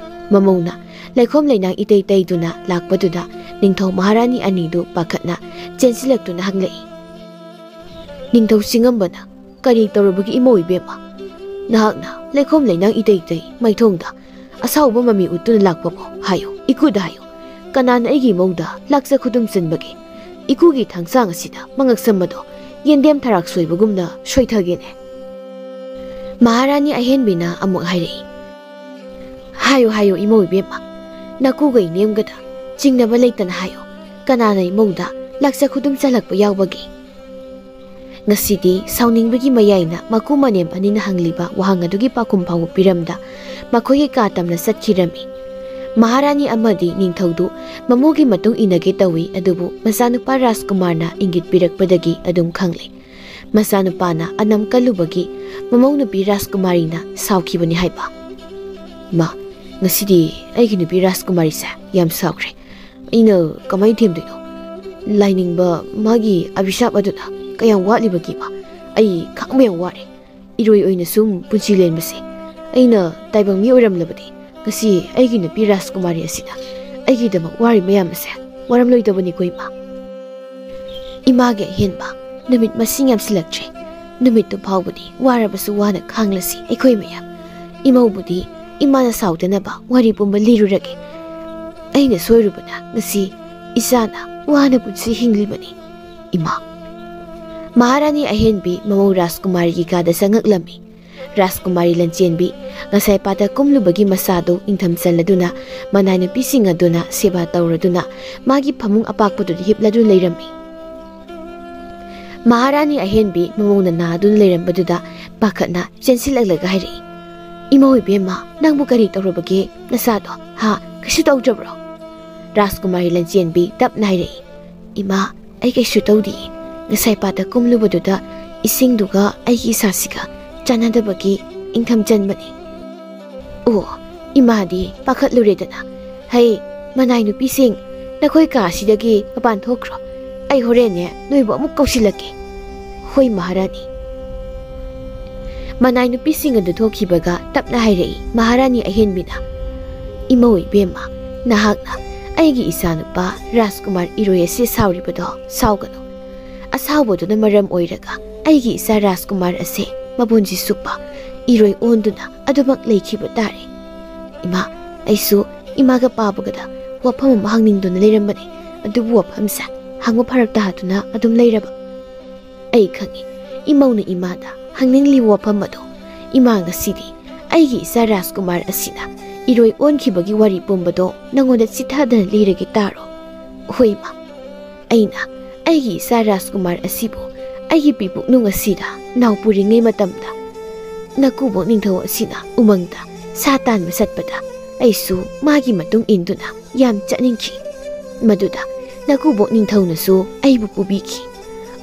ꯃꯃꯧꯅ ꯂꯩꯈꯣꯝ ꯂꯩꯅꯥꯡ ꯏꯇꯩ ꯇꯩꯗꯨꯅ ꯂꯥꯛꯄꯗꯨꯗ ꯅꯤꯡꯊꯧ ꯃꯍꯥꯔꯥꯅꯤ ꯑꯅꯤꯗꯨ ꯄꯥꯈꯠꯅ ꯆꯦꯟꯁꯤꯜꯂꯛꯇꯨꯅ ꯍꯪꯂꯛꯏ꯫ "ꯅꯤꯡꯊꯧ ꯆꯤꯡꯉꯝꯕꯅ ꯀꯔꯤ ꯇꯧꯔꯕꯒꯤ ꯏꯃꯧ ꯏꯕꯦꯝꯃ? ꯅꯍꯥꯛꯅ ꯂꯩꯈꯣꯝ ꯂꯩꯅꯥꯡ ꯏꯇꯩ ꯇꯩ ꯃꯥꯏꯊꯣꯡꯗ ꯑꯁꯥꯎꯕ ꯃꯃꯤ ꯎꯠꯇꯨꯅ ꯂꯥꯛꯄꯕꯨ ꯍꯥꯏꯌꯨ, ꯏꯀꯨꯗ ꯍꯥꯏꯌꯨ꯫ ꯀꯅꯥꯅ ꯑꯩꯒꯤ ꯏꯃꯧꯗ ꯂꯥꯛꯆ ꯈꯨꯗꯨꯝ ꯆꯟꯕꯒꯦ? ꯏꯀꯨꯒꯤ ꯊꯥꯡꯁꯥꯡ ꯑꯁꯤꯗ ꯃꯉꯛꯁꯝ ꯑꯗꯣ ꯌꯦꯟꯗꯦꯝ ꯊꯔꯥꯛ ꯁꯣꯏꯕꯒꯨꯝꯅ ꯁꯣꯏꯊꯒꯦꯅꯦ"꯫ ꯃꯍꯥꯔꯥꯅꯤ ꯑꯍꯦꯟꯕꯤꯅ ꯑꯃꯨꯛ ꯍꯥꯏꯔꯛꯏ꯫ "ꯍꯥꯏꯌꯨ, ꯍꯥꯏꯌꯨ, ꯏꯃꯧ ꯏꯕꯦꯝꯃ, ꯅꯀꯨꯒ ꯏꯅꯦꯝꯒꯗ ꯆꯤꯡꯅꯕ ꯂꯩꯇꯅ ꯍꯥꯏꯌꯨ꯫ ꯀꯅꯥꯅ ꯏꯃꯧꯗ ꯂꯥꯛꯆ ꯈꯨꯗꯨꯝ ꯆꯜꯂꯛꯄ ꯌꯥꯎꯕꯒꯦ?" ꯉꯁꯤꯗꯤ ꯁꯥꯎꯅꯤꯡꯕꯒꯤ ꯃꯌꯥꯏꯅ ꯃꯀꯨ ꯃꯅꯦꯝ ꯑꯅꯤꯅ ꯍꯪꯂꯤꯕ ꯋꯥꯍꯪ ꯑꯗꯨꯒꯤ ꯄꯥꯎꯈꯨꯝ ꯐꯥꯎꯕ ꯄꯤꯔꯝꯗ ꯃꯈꯣꯏꯒꯤ ꯀꯥ ꯇꯝꯅ ꯆꯠꯈꯤꯔꯝꯃꯤ꯫ ꯃꯍꯥꯔꯥꯅꯤ ꯑꯃꯗꯤ ꯅꯤꯡꯊꯧꯗꯨ ꯃꯃꯧꯒꯤ ꯃꯇꯨꯡ ꯏꯟꯅꯒꯦ ꯇꯧꯏ, ꯑꯗꯨꯕꯨ ꯃꯆꯥꯅꯨꯄꯥ ꯔꯥꯖꯀꯨꯃꯥꯔꯅ ꯏꯪꯒꯤꯠ ꯄꯤꯔꯛꯄꯗꯒꯤ ꯑꯗꯨꯝ ꯈꯪꯂꯦ꯫ ꯃꯆꯥꯅꯨꯄꯥꯅ ꯑꯅꯝ ꯀꯜꯂꯨꯕꯒꯤ ꯃꯃꯧ ꯅꯨꯄꯤ ꯔꯥꯖꯀꯨꯃꯥꯔꯤꯅ ꯁꯥꯎꯈꯤꯕꯅꯤ ꯍꯥꯏꯕ꯫ "ꯃꯥ, ꯉꯁꯤꯗꯤ ꯑꯩꯒꯤ ꯅꯨꯄꯤ ꯔꯥꯖꯀꯨꯃꯥꯔꯤꯁꯦ ꯌꯥꯝ ꯁꯥꯎꯈ꯭ꯔꯦ꯫ ꯑꯩꯅ ꯀꯃꯥꯏꯅ ꯊꯦꯝꯗꯣꯏꯅꯣ? ꯂꯥꯏꯅꯤꯡꯕ ꯃꯥꯒꯤ ꯑꯚꯤꯁꯥꯞ ꯑꯗꯨꯅ ꯀꯌꯥꯝ ꯋꯥꯠꯂꯤꯕꯒꯦꯕ? ꯑꯩ ꯈꯥꯡꯕ ꯌꯥꯝ ꯋꯥꯔꯦ꯫ ꯏꯔꯣꯏ ꯑꯣꯏꯅ ꯁꯨꯝ ꯄꯨꯟꯁꯤ ꯂꯦꯟꯕꯁꯦ꯫ ꯑꯩꯅ ꯇꯥꯏꯕꯪ ꯃꯤ ꯑꯣꯏꯔꯝꯂꯕꯗꯤ ꯉꯁꯤ ꯑꯩꯒꯤ ꯅꯨꯄꯤ ꯔꯥꯖꯀꯨꯃꯥꯔꯤ ꯑꯁꯤꯅ ꯑꯩꯒꯤꯗꯃꯛ ꯋꯥꯔꯤ ꯃꯌꯥꯝ ꯑꯁꯦ ꯋꯥꯔꯝꯂꯣꯏꯗꯕꯅꯤꯀꯣ ꯏꯃꯥ꯫ ꯏꯃꯥꯒꯤ ꯑꯍꯦꯟꯕ ꯅꯨꯃꯤꯠ ꯃꯁꯤꯡ ꯌꯥꯝꯁꯤꯜꯂꯛꯇ꯭ꯔꯦ꯫ ꯅꯨꯃꯤꯠꯇꯨ ꯐꯥꯎꯕꯗꯤ ꯋꯥꯔꯕꯁꯨ ꯋꯥꯅ ꯈꯥꯡꯂꯁꯤ ꯑꯩꯈꯣꯏ ꯃꯌꯥꯝ꯫ ꯏꯃꯧꯕꯨꯗꯤ ꯏꯃꯥꯅ ꯁꯥꯎꯗꯅꯕ ꯋꯥꯔꯤ ꯄꯨꯝꯕ ꯂꯤꯔꯨꯔꯒꯦ꯫ ꯑꯩꯅ ꯁꯣꯏꯔꯨꯕꯅ ꯉꯁꯤ ꯏꯆꯥꯅ ꯋꯥꯅ ꯄꯨꯟꯁꯤ ꯍꯤꯡꯂꯤꯕꯅꯤ ꯏꯃꯥ꯫ ꯃꯍꯥꯔꯥꯅꯤ ꯑꯍꯦꯟꯕꯤ ꯃꯃꯧ ꯔꯥꯖꯀꯨꯃꯥꯔꯤꯒꯤ ꯀꯥꯗ ꯆꯪꯉꯛꯂꯝꯃꯤ꯫ ꯔꯥꯖꯀꯨꯃꯥꯔꯤ ꯂꯟꯆꯦꯟꯕꯤ ꯉꯁꯥꯏ ꯄꯥꯠꯇ ꯀꯨꯝꯂꯨꯕꯒꯤ ꯃꯁꯥꯗꯨ ꯏꯪꯊꯝ ꯆꯜꯂꯗꯨꯅ ꯃꯅꯥꯏ ꯅꯨꯄꯤꯁꯤꯡ ꯑꯗꯨꯅ ꯁꯦꯕꯥ ꯇꯧꯔꯗꯨꯅ ꯃꯥꯒꯤ ꯐꯃꯨꯡ ꯑꯄꯥꯛꯄꯗꯨꯗ ꯍꯤꯞꯂꯗꯨꯅ ꯂꯩꯔꯝꯃꯤ꯫ ꯃꯍꯥꯔꯥꯅꯤ ꯑꯍꯦꯟꯕꯤ ꯃꯃꯧꯅ ꯅꯥꯗꯨꯅ ꯂꯩꯔꯝꯕꯗꯨꯗ ꯄꯥꯈꯠꯅ ꯆꯦꯟꯁꯤꯜꯂꯛꯂꯒ ꯍꯥꯏꯔꯛꯏ, "ꯏꯃꯧ ꯏꯕꯦꯝꯃ, ꯅꯪꯕꯨ ꯀꯔꯤ ꯇꯧꯔꯕꯒꯦ? ꯅꯁꯥꯗꯣ ꯍꯥ ꯀꯩꯁꯨ ꯇꯧꯗ꯭ꯔꯕ꯭ꯔꯣ?" ꯔꯥꯖꯀꯨꯃꯥꯔꯤ ꯂꯟꯆꯦꯟꯕꯤ ꯇꯞꯅ ꯍꯥꯏꯔꯛꯏ, "ꯏꯃꯥ, ꯑꯩ ꯀꯩꯁꯨ ꯇꯧꯗꯤꯌꯦ꯫ ꯉꯁꯥꯏ ꯄꯥꯠꯇ ꯀꯨꯝꯂꯨꯕꯗꯨꯗ ꯏꯁꯤꯡꯗꯨꯒ ꯑꯩꯒꯤ ꯏꯁꯥꯁꯤꯒ ꯆꯥꯟꯅꯗꯕꯒꯤ ꯏꯪꯊꯝ ꯆꯟꯕꯅꯤ꯫" ꯑꯣ, ꯏꯃꯥꯗꯤ ꯄꯥꯈꯠꯂꯨꯔꯦꯗꯅ꯫ "ꯍꯩ, ꯃꯅꯥꯏ ꯅꯨꯄꯤꯁꯤꯡ, ꯅꯈꯣꯏ ꯀꯥ ꯑꯁꯤꯗꯒꯤ ꯃꯄꯥꯟ ꯊꯣꯛꯈ꯭ꯔꯣ꯫ ꯑꯩ ꯍꯣꯔꯦꯟꯅꯦ ꯅꯣꯏꯕꯨ ꯑꯃꯨꯛ ꯀꯧꯁꯤꯜꯂꯛꯀꯦ꯫" "ꯍꯣꯏ ꯃꯍꯥꯔꯥꯅꯤ꯫" ꯃꯅꯥꯏ ꯅꯨꯄꯤꯁꯤꯡ ꯑꯗꯨ ꯊꯣꯛꯈꯤꯕꯒ ꯇꯞꯅ ꯍꯥꯏꯔꯛꯏ ꯃꯍꯥꯔꯥꯅꯤ ꯑꯍꯦꯟꯕꯤꯅ, "ꯏꯃꯧ ꯏꯕꯦꯝꯃ, ꯅꯍꯥꯛꯅ ꯑꯩꯒꯤ ꯏꯆꯥꯅꯨꯄꯥ ꯔꯥꯖꯀꯨꯃꯥꯔ ꯏꯔꯣꯏ ꯑꯁꯤ ꯁꯥꯎꯔꯤꯕꯗꯣ ꯁꯥꯎꯒꯅꯨ꯫ ꯑꯁꯥꯎꯕꯗꯨꯅ ꯃꯔꯝ ꯑꯣꯏꯔꯒ ꯑꯩꯒꯤ ꯏꯆꯥ ꯔꯥꯖꯀꯨꯃꯥꯔ ꯑꯁꯦ ꯃꯄꯨꯟꯁꯤ ꯆꯨꯞꯄ ꯏꯔꯣꯏ ꯑꯣꯟꯗꯨꯅ ꯑꯗꯨꯃꯛ ꯂꯩꯈꯤꯕ ꯇꯥꯔꯦ꯫ ꯏꯃꯥ, ꯑꯩꯁꯨ ꯏꯃꯥꯒ ꯄꯥꯕꯒꯗ ꯋꯥꯐꯝ ꯑꯃ ꯍꯪꯅꯤꯡꯗꯨꯅ ꯂꯩꯔꯝꯕꯅꯦ, ꯑꯗꯨꯕꯨ ꯋꯥꯐꯝꯁꯦ ꯍꯪꯕ ꯐꯔꯛ ꯇꯥꯗꯨꯅ ꯑꯗꯨꯝ ꯂꯩꯔꯕ꯫ ꯑꯩ ꯈꯪꯏ, ꯏꯃꯧꯅ ꯏꯃꯥꯗ ꯍꯪꯅꯤꯡꯂꯤꯕ ꯋꯥꯐꯝ ꯑꯗꯣ꯫ ꯏꯃꯥ, ꯉꯁꯤꯗꯤ ꯑꯩꯒꯤ ꯏꯆꯥ ꯔꯥꯖꯀꯨꯃꯥꯔ ꯑꯁꯤꯅ ꯏꯔꯣꯏ ꯑꯣꯟꯈꯤꯕꯒꯤ ꯋꯥꯔꯤ ꯄꯨꯝꯕꯗꯣ ꯅꯉꯣꯟꯗ ꯆꯤꯊꯗꯅ ꯂꯤꯔꯒꯦ ꯇꯥꯔꯣ꯫" "ꯍꯣꯏ ꯏꯃꯥ꯫" "ꯑꯩꯅ ꯑꯩꯒꯤ ꯏꯆꯥ ꯔꯥꯖꯀꯨꯃꯥꯔ ꯑꯁꯤꯕꯨ ꯑꯩꯒꯤ ꯄꯤꯕꯨꯛꯅꯨꯡ ꯑꯁꯤꯗ ꯅꯥꯎ ꯄꯨꯔꯤꯉꯩ ꯃꯇꯝꯗ ꯅꯀꯨꯕꯣꯛ ꯅꯤꯡꯊꯧ ꯑꯁꯤꯅ ꯎꯃꯪꯗ ꯁꯥ ꯇꯥꯟꯕ ꯆꯠꯄꯗ ꯑꯩꯁꯨ ꯃꯥꯒꯤ ꯃꯇꯨꯡ ꯏꯟꯗꯨꯅ ꯌꯥꯝ ꯆꯠꯅꯤꯡꯈꯤ꯫ ꯃꯗꯨꯗ ꯅꯀꯨꯕꯣꯛ ꯅꯤꯡꯊꯧꯅꯁꯨ ꯑꯩꯕꯨ ꯄꯨꯕꯤꯈꯤ꯫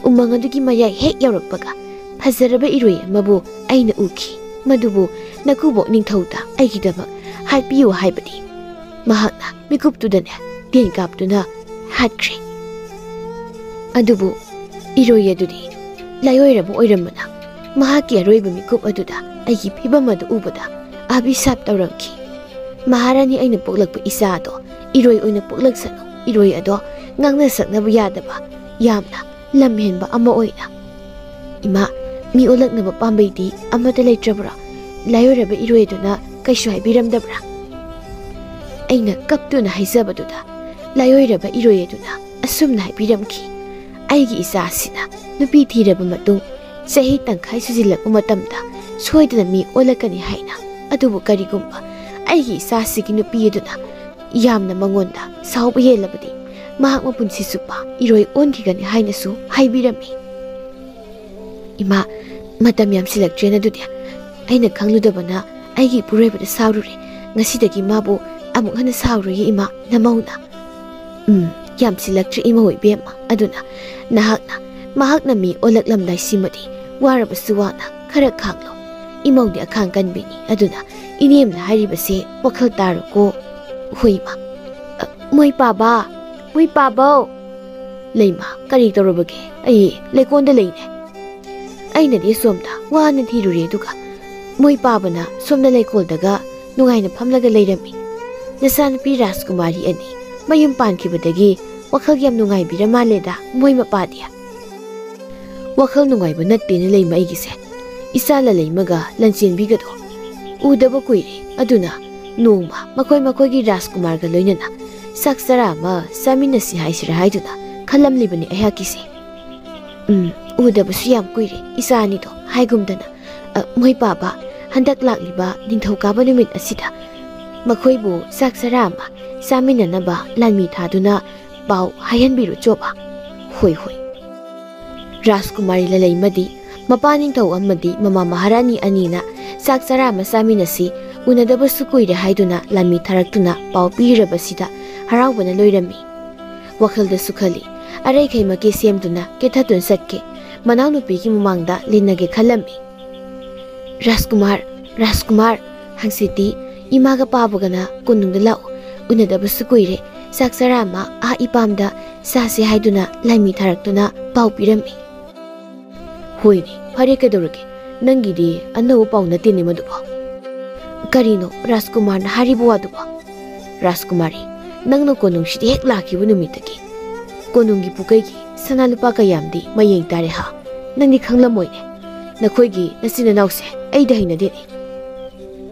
ꯎꯃꯪ ꯑꯗꯨꯒꯤ ꯃꯌꯥꯏ ꯍꯦꯛ ꯌꯧꯔꯛꯄꯒ ꯐꯖꯔꯕ ꯏꯔꯣꯏ ꯑꯃꯕꯨ ꯑꯩꯅ ꯎꯈꯤ꯫ ꯃꯗꯨꯕꯨ ꯅꯀꯨꯕꯣꯛ ꯅꯤꯡꯊꯧꯗ ꯑꯩꯒꯤꯗꯃꯛ ꯍꯥꯠꯄꯤꯌꯨ ꯍꯥꯏꯕꯗꯤ ꯃꯍꯥꯛꯅ ꯃꯤꯀꯨꯞꯇꯨꯗꯅꯦ ꯇꯦꯟ ꯀꯥꯞꯇꯨꯅ ꯍꯥꯠꯈ꯭ꯔꯦ꯫ ꯑꯗꯨꯕꯨ ꯏꯔꯣꯏ ꯑꯗꯨꯗꯤ ꯂꯥꯏꯑꯣꯏꯔꯕ ꯑꯣꯏꯔꯝꯕꯅ ꯃꯍꯥꯛꯀꯤ ꯑꯔꯣꯏꯕ ꯃꯤꯀꯨꯞ ꯑꯗꯨꯗ ꯑꯩꯒꯤ ꯐꯤꯚꯝ ꯑꯗꯨ ꯎꯕꯗ ꯑꯚꯤꯁꯥꯞ ꯇꯧꯔꯝꯈꯤ꯫ "ꯃꯍꯥꯔꯥꯅꯤ, ꯑꯩꯅ ꯄꯣꯛꯂꯛꯄ ꯏꯆꯥ ꯑꯗꯣ ꯏꯔꯣꯏ ꯑꯣꯏꯅ ꯄꯣꯛꯂꯛꯁꯅꯨ, ꯏꯔꯣꯏ ꯑꯗꯣ ꯉꯥꯡꯅ ꯁꯛꯅꯕ ꯌꯥꯗꯕ, ꯌꯥꯝꯅ ꯂꯝꯍꯦꯟꯕ ꯑꯃ ꯑꯣꯏꯅ꯫ ꯏꯃꯥ, ꯃꯤ ꯑꯣꯜꯂꯛꯅꯕ ꯄꯥꯝꯕꯩꯗꯤ ꯑꯃꯠꯇ ꯂꯩꯇ꯭ꯔꯕ꯭ꯔꯣ? ꯂꯥꯏꯑꯣꯏꯔꯕ ꯏꯔꯣꯏ ꯑꯗꯨꯅ ꯀꯩꯁꯨ ꯍꯥꯏꯕꯤꯔꯝꯗꯕ꯭ꯔꯥ?" ꯑꯩꯅ ꯀꯞꯇꯨꯅ ꯍꯥꯏꯖꯕꯗꯨꯗ ꯂꯥꯏꯑꯣꯏꯔꯕ ꯏꯔꯣꯏ ꯑꯗꯨꯅ ꯑꯁꯨꯝꯅ ꯍꯥꯏꯕꯤꯔꯝꯈꯤ, "ꯑꯩꯒꯤ ꯏꯆꯥꯁꯤꯅ ꯅꯨꯄꯤ ꯊꯤꯔꯕ ꯃꯇꯨꯡ ꯆꯍꯤ ꯇꯪꯈꯥꯏ ꯁꯨꯖꯤꯜꯂꯛꯄ ꯃꯇꯝꯗ ꯁꯣꯏꯗꯅ ꯃꯤ ꯑꯣꯜꯂꯛꯀꯅꯤ ꯍꯥꯏꯅ꯫ ꯑꯗꯨꯕꯨ ꯀꯔꯤꯒꯨꯝꯕ ꯑꯩꯒꯤ ꯏꯆꯥꯁꯤꯒꯤ ꯅꯨꯄꯤ ꯑꯗꯨꯅ ꯌꯥꯝꯅ ꯃꯉꯣꯟꯗ ꯁꯥꯎꯕ ꯍꯦꯜꯂꯕꯗꯤ ꯃꯍꯥꯛ ꯃꯄꯨꯟꯁꯤ ꯆꯨꯞꯄ ꯏꯔꯣꯏ ꯑꯣꯟꯈꯤꯒꯅꯤ ꯍꯥꯏꯅꯁꯨ ꯍꯥꯏꯕꯤꯔꯝꯃꯤ꯫" "ꯏꯃꯥ, ꯃꯇꯝ ꯌꯥꯝꯁꯤꯜꯂꯛꯇ꯭ꯔꯦꯅ ꯑꯗꯨꯗꯤ꯫ ꯑꯩꯅ ꯈꯪꯂꯨꯗꯕꯅ ꯑꯩꯒꯤ ꯏꯄꯨꯔꯣꯏꯕꯗ ꯁꯥꯎꯔꯨꯔꯦ꯫ ꯉꯁꯤꯗꯒꯤ ꯃꯥꯕꯨ ꯑꯃꯨꯛ ꯍꯟꯅ ꯁꯥꯎꯔꯣꯏꯌꯦ ꯏꯃꯥ, ꯅꯃꯧꯅ꯫" "ꯎꯝ, ꯌꯥꯝꯁꯤꯜꯂꯛꯇ꯭ꯔꯦ ꯏꯃꯧ ꯏꯕꯦꯝꯃ꯫ ꯑꯗꯨꯅ ꯅꯍꯥꯛꯅ ꯃꯍꯥꯛꯅ ꯃꯤ ꯑꯣꯜꯂꯛꯂꯝꯗꯥꯏꯁꯤꯃꯗꯤ ꯋꯥꯔꯕꯁꯨ ꯋꯥꯅ ꯈꯔ ꯈꯥꯡꯂꯣ꯫ ꯏꯃꯧꯗꯤ ꯑꯈꯥꯡ ꯀꯟꯕꯤꯅꯤ꯫ ꯑꯗꯨꯅ ꯏꯅꯦꯝꯅ ꯍꯥꯏꯔꯤꯕꯁꯦ ꯋꯥꯈꯜ ꯇꯥꯔꯣꯀꯣ꯫" "ꯍꯣꯏ ꯏꯃꯥ꯫ ꯑ, ꯃꯣꯏ ꯄꯥꯕ, ꯃꯣꯏ ꯄꯥꯕꯧ!" "ꯂꯩꯃ, ꯀꯔꯤ ꯇꯧꯔꯕꯒꯦ? ꯑꯩ ꯂꯩꯀꯣꯟꯗ ꯂꯩꯅꯦ꯫" ꯑꯩꯅꯗꯤ ꯁꯣꯝꯗ ꯋꯥꯅ ꯊꯤꯔꯨꯔꯦ, ꯑꯗꯨꯒ ꯃꯣꯏ ꯄꯥꯕꯅ ꯁꯣꯝꯗ ꯂꯩꯀꯣꯜꯗꯒ ꯅꯨꯡꯉꯥꯏꯅ ꯐꯝꯂꯒ ꯂꯩꯔꯝꯃꯤ꯫ "ꯅꯆꯥꯅꯨꯄꯤ ꯔꯥꯖꯀꯨꯃꯥꯔꯤ ꯑꯅꯤ ꯃꯌꯨꯝ ꯄꯥꯟꯈꯤꯕꯗꯒꯤ ꯋꯥꯈꯜ ꯌꯥꯝ ꯅꯨꯡꯉꯥꯏꯕꯤꯔ ꯃꯥꯜꯂꯦꯗ ꯃꯣꯏ ꯃꯄꯥꯗꯤ꯫" "ꯋꯥꯈꯜ ꯅꯨꯡꯉꯥꯏꯕ ꯅꯠꯇꯦꯅ ꯂꯩꯃ ꯑꯩꯒꯤꯁꯦ꯫ ꯏꯆꯥ ꯂꯂꯩꯃꯒ ꯂꯟꯆꯦꯟꯕꯤꯒꯗꯣ ꯎꯗꯕ ꯀꯨꯏꯔꯦ꯫ ꯑꯗꯨꯅ ꯅꯣꯡꯃ ꯃꯈꯣꯏ ꯃꯈꯣꯏꯒꯤ ꯔꯥꯖꯀꯨꯃꯥꯔꯒ ꯂꯣꯏꯅꯅ ꯆꯥꯛ ꯆꯔꯥ ꯑꯃ ꯆꯥꯃꯤꯟꯅꯁꯤ ꯍꯥꯏꯁꯤꯔꯥ ꯍꯥꯏꯗꯨꯅ ꯈꯜꯂꯝꯂꯤꯕꯅꯤ ꯑꯩꯍꯥꯛꯀꯤꯁꯦ꯫" "ꯎꯝ, ꯎꯗꯕꯁꯨ ꯌꯥꯝ ꯀꯨꯏꯔꯦ ꯏꯆꯥ ꯑꯅꯤꯗꯣ", ꯍꯥꯏꯒꯨꯝꯗꯅ꯫ "ꯑ, ꯃꯣꯏ ꯄꯥꯕ, ꯍꯟꯗꯛ ꯂꯥꯛꯂꯤꯕ ꯅꯤꯡꯊꯧꯀꯥꯕ ꯅꯨꯃꯤꯠ ꯑꯁꯤꯗ ꯃꯈꯣꯏꯕꯨ ꯆꯥꯛ ꯆꯔꯥ ꯑꯃ ꯆꯥꯃꯤꯟꯅꯅꯕ ꯂꯥꯟꯃꯤ ꯊꯥꯗꯨꯅ ꯄꯥꯎ ꯍꯥꯏꯍꯟꯕꯤꯔꯨꯆꯣꯕ꯫" "ꯍꯣꯏ, ꯍꯣꯏ꯫" ꯔꯥꯖꯀꯨꯃꯥꯔꯤ ꯂꯂꯩꯃꯗꯤ ꯃꯄꯥ ꯅꯤꯡꯊꯧ ꯑꯃꯗꯤ ꯃꯃꯥ ꯃꯍꯥꯔꯥꯅꯤ ꯑꯅꯤꯅ ꯆꯥꯛ ꯆꯔꯥ ꯑꯃ ꯆꯥꯃꯤꯟꯅꯁꯤ, ꯎꯅꯗꯕꯁꯨ ꯀꯨꯏꯔꯦ ꯍꯥꯏꯗꯨꯅ ꯂꯥꯟꯃꯤ ꯊꯥꯔꯛꯇꯨꯅ ꯄꯥꯎ ꯄꯤꯔꯕꯁꯤꯗ ꯍꯔꯥꯎꯕꯅ ꯂꯣꯏꯔꯝꯃꯤ꯫ ꯋꯥꯈꯜꯗꯁꯨ ꯈꯜꯂꯤ, ꯑꯔꯩꯈꯩ ꯃꯀꯦ ꯁꯦꯝꯗꯨꯅ ꯀꯦꯊꯗꯨꯅ ꯆꯠꯀꯦ, ꯃꯅꯥꯎꯅꯨꯄꯤꯒꯤ ꯃꯃꯥꯡꯗ ꯂꯤꯟꯅꯒꯦ ꯈꯜꯂꯝꯃꯤ꯫ "ꯔꯥꯖꯀꯨꯃꯥꯔ, ꯔꯥꯖꯀꯨꯃꯥꯔ, ꯍꯪꯆꯤꯠꯇꯤ ꯏꯃꯥꯒ ꯄꯥꯕꯒꯅ ꯀꯣꯅꯨꯡꯗ ꯂꯥꯛꯎ, ꯎꯅꯗꯕꯁꯨ ꯀꯨꯏꯔꯦ, ꯆꯥꯛ ꯆꯔꯥ ꯑꯃ ꯑꯥ ꯏꯄꯥꯝꯗ ꯆꯥꯁꯦ" ꯍꯥꯏꯗꯨꯅ ꯂꯥꯟꯃꯤ ꯊꯥꯔꯛꯇꯨꯅ ꯄꯥꯎ ꯄꯤꯔꯝꯃꯤ꯫ ꯍꯣꯏꯅꯦ, ꯐꯔꯦ, ꯀꯩꯗꯧꯔꯒꯦ? ꯅꯪꯒꯤꯗꯤ ꯑꯅꯧꯕ ꯄꯥꯎ ꯅꯠꯇꯦꯅꯦ ꯃꯗꯨꯕꯣ꯫ ꯀꯔꯤꯅꯣ ꯔꯥꯖꯀꯨꯃꯥꯔꯅ ꯍꯥꯏꯔꯤꯕ ꯋꯥꯗꯨꯕꯣ? ꯔꯥꯖꯀꯨꯃꯥꯔꯤ, ꯅꯪꯅ ꯀꯣꯅꯨꯡꯁꯤꯗ ꯍꯦꯛ ꯂꯥꯛꯈꯤꯕ ꯅꯨꯃꯤꯠꯇꯒꯤ ꯀꯣꯅꯨꯡꯒꯤ ꯄꯨꯀꯩꯒꯤ ꯁꯅꯥ ꯂꯨꯄꯥ ꯀꯌꯥꯝꯗꯤ ꯃꯌꯦꯡ ꯇꯥꯔꯦ ꯍꯥ? ꯅꯪꯗꯤ ꯈꯪꯂꯝꯃꯣꯏꯅꯦ꯫ ꯅꯈꯣꯏꯒꯤ ꯅꯆꯤꯟ ꯅꯅꯥꯎꯁꯦ ꯑꯩꯗꯤ ꯍꯩꯅꯗꯦꯅꯦ꯫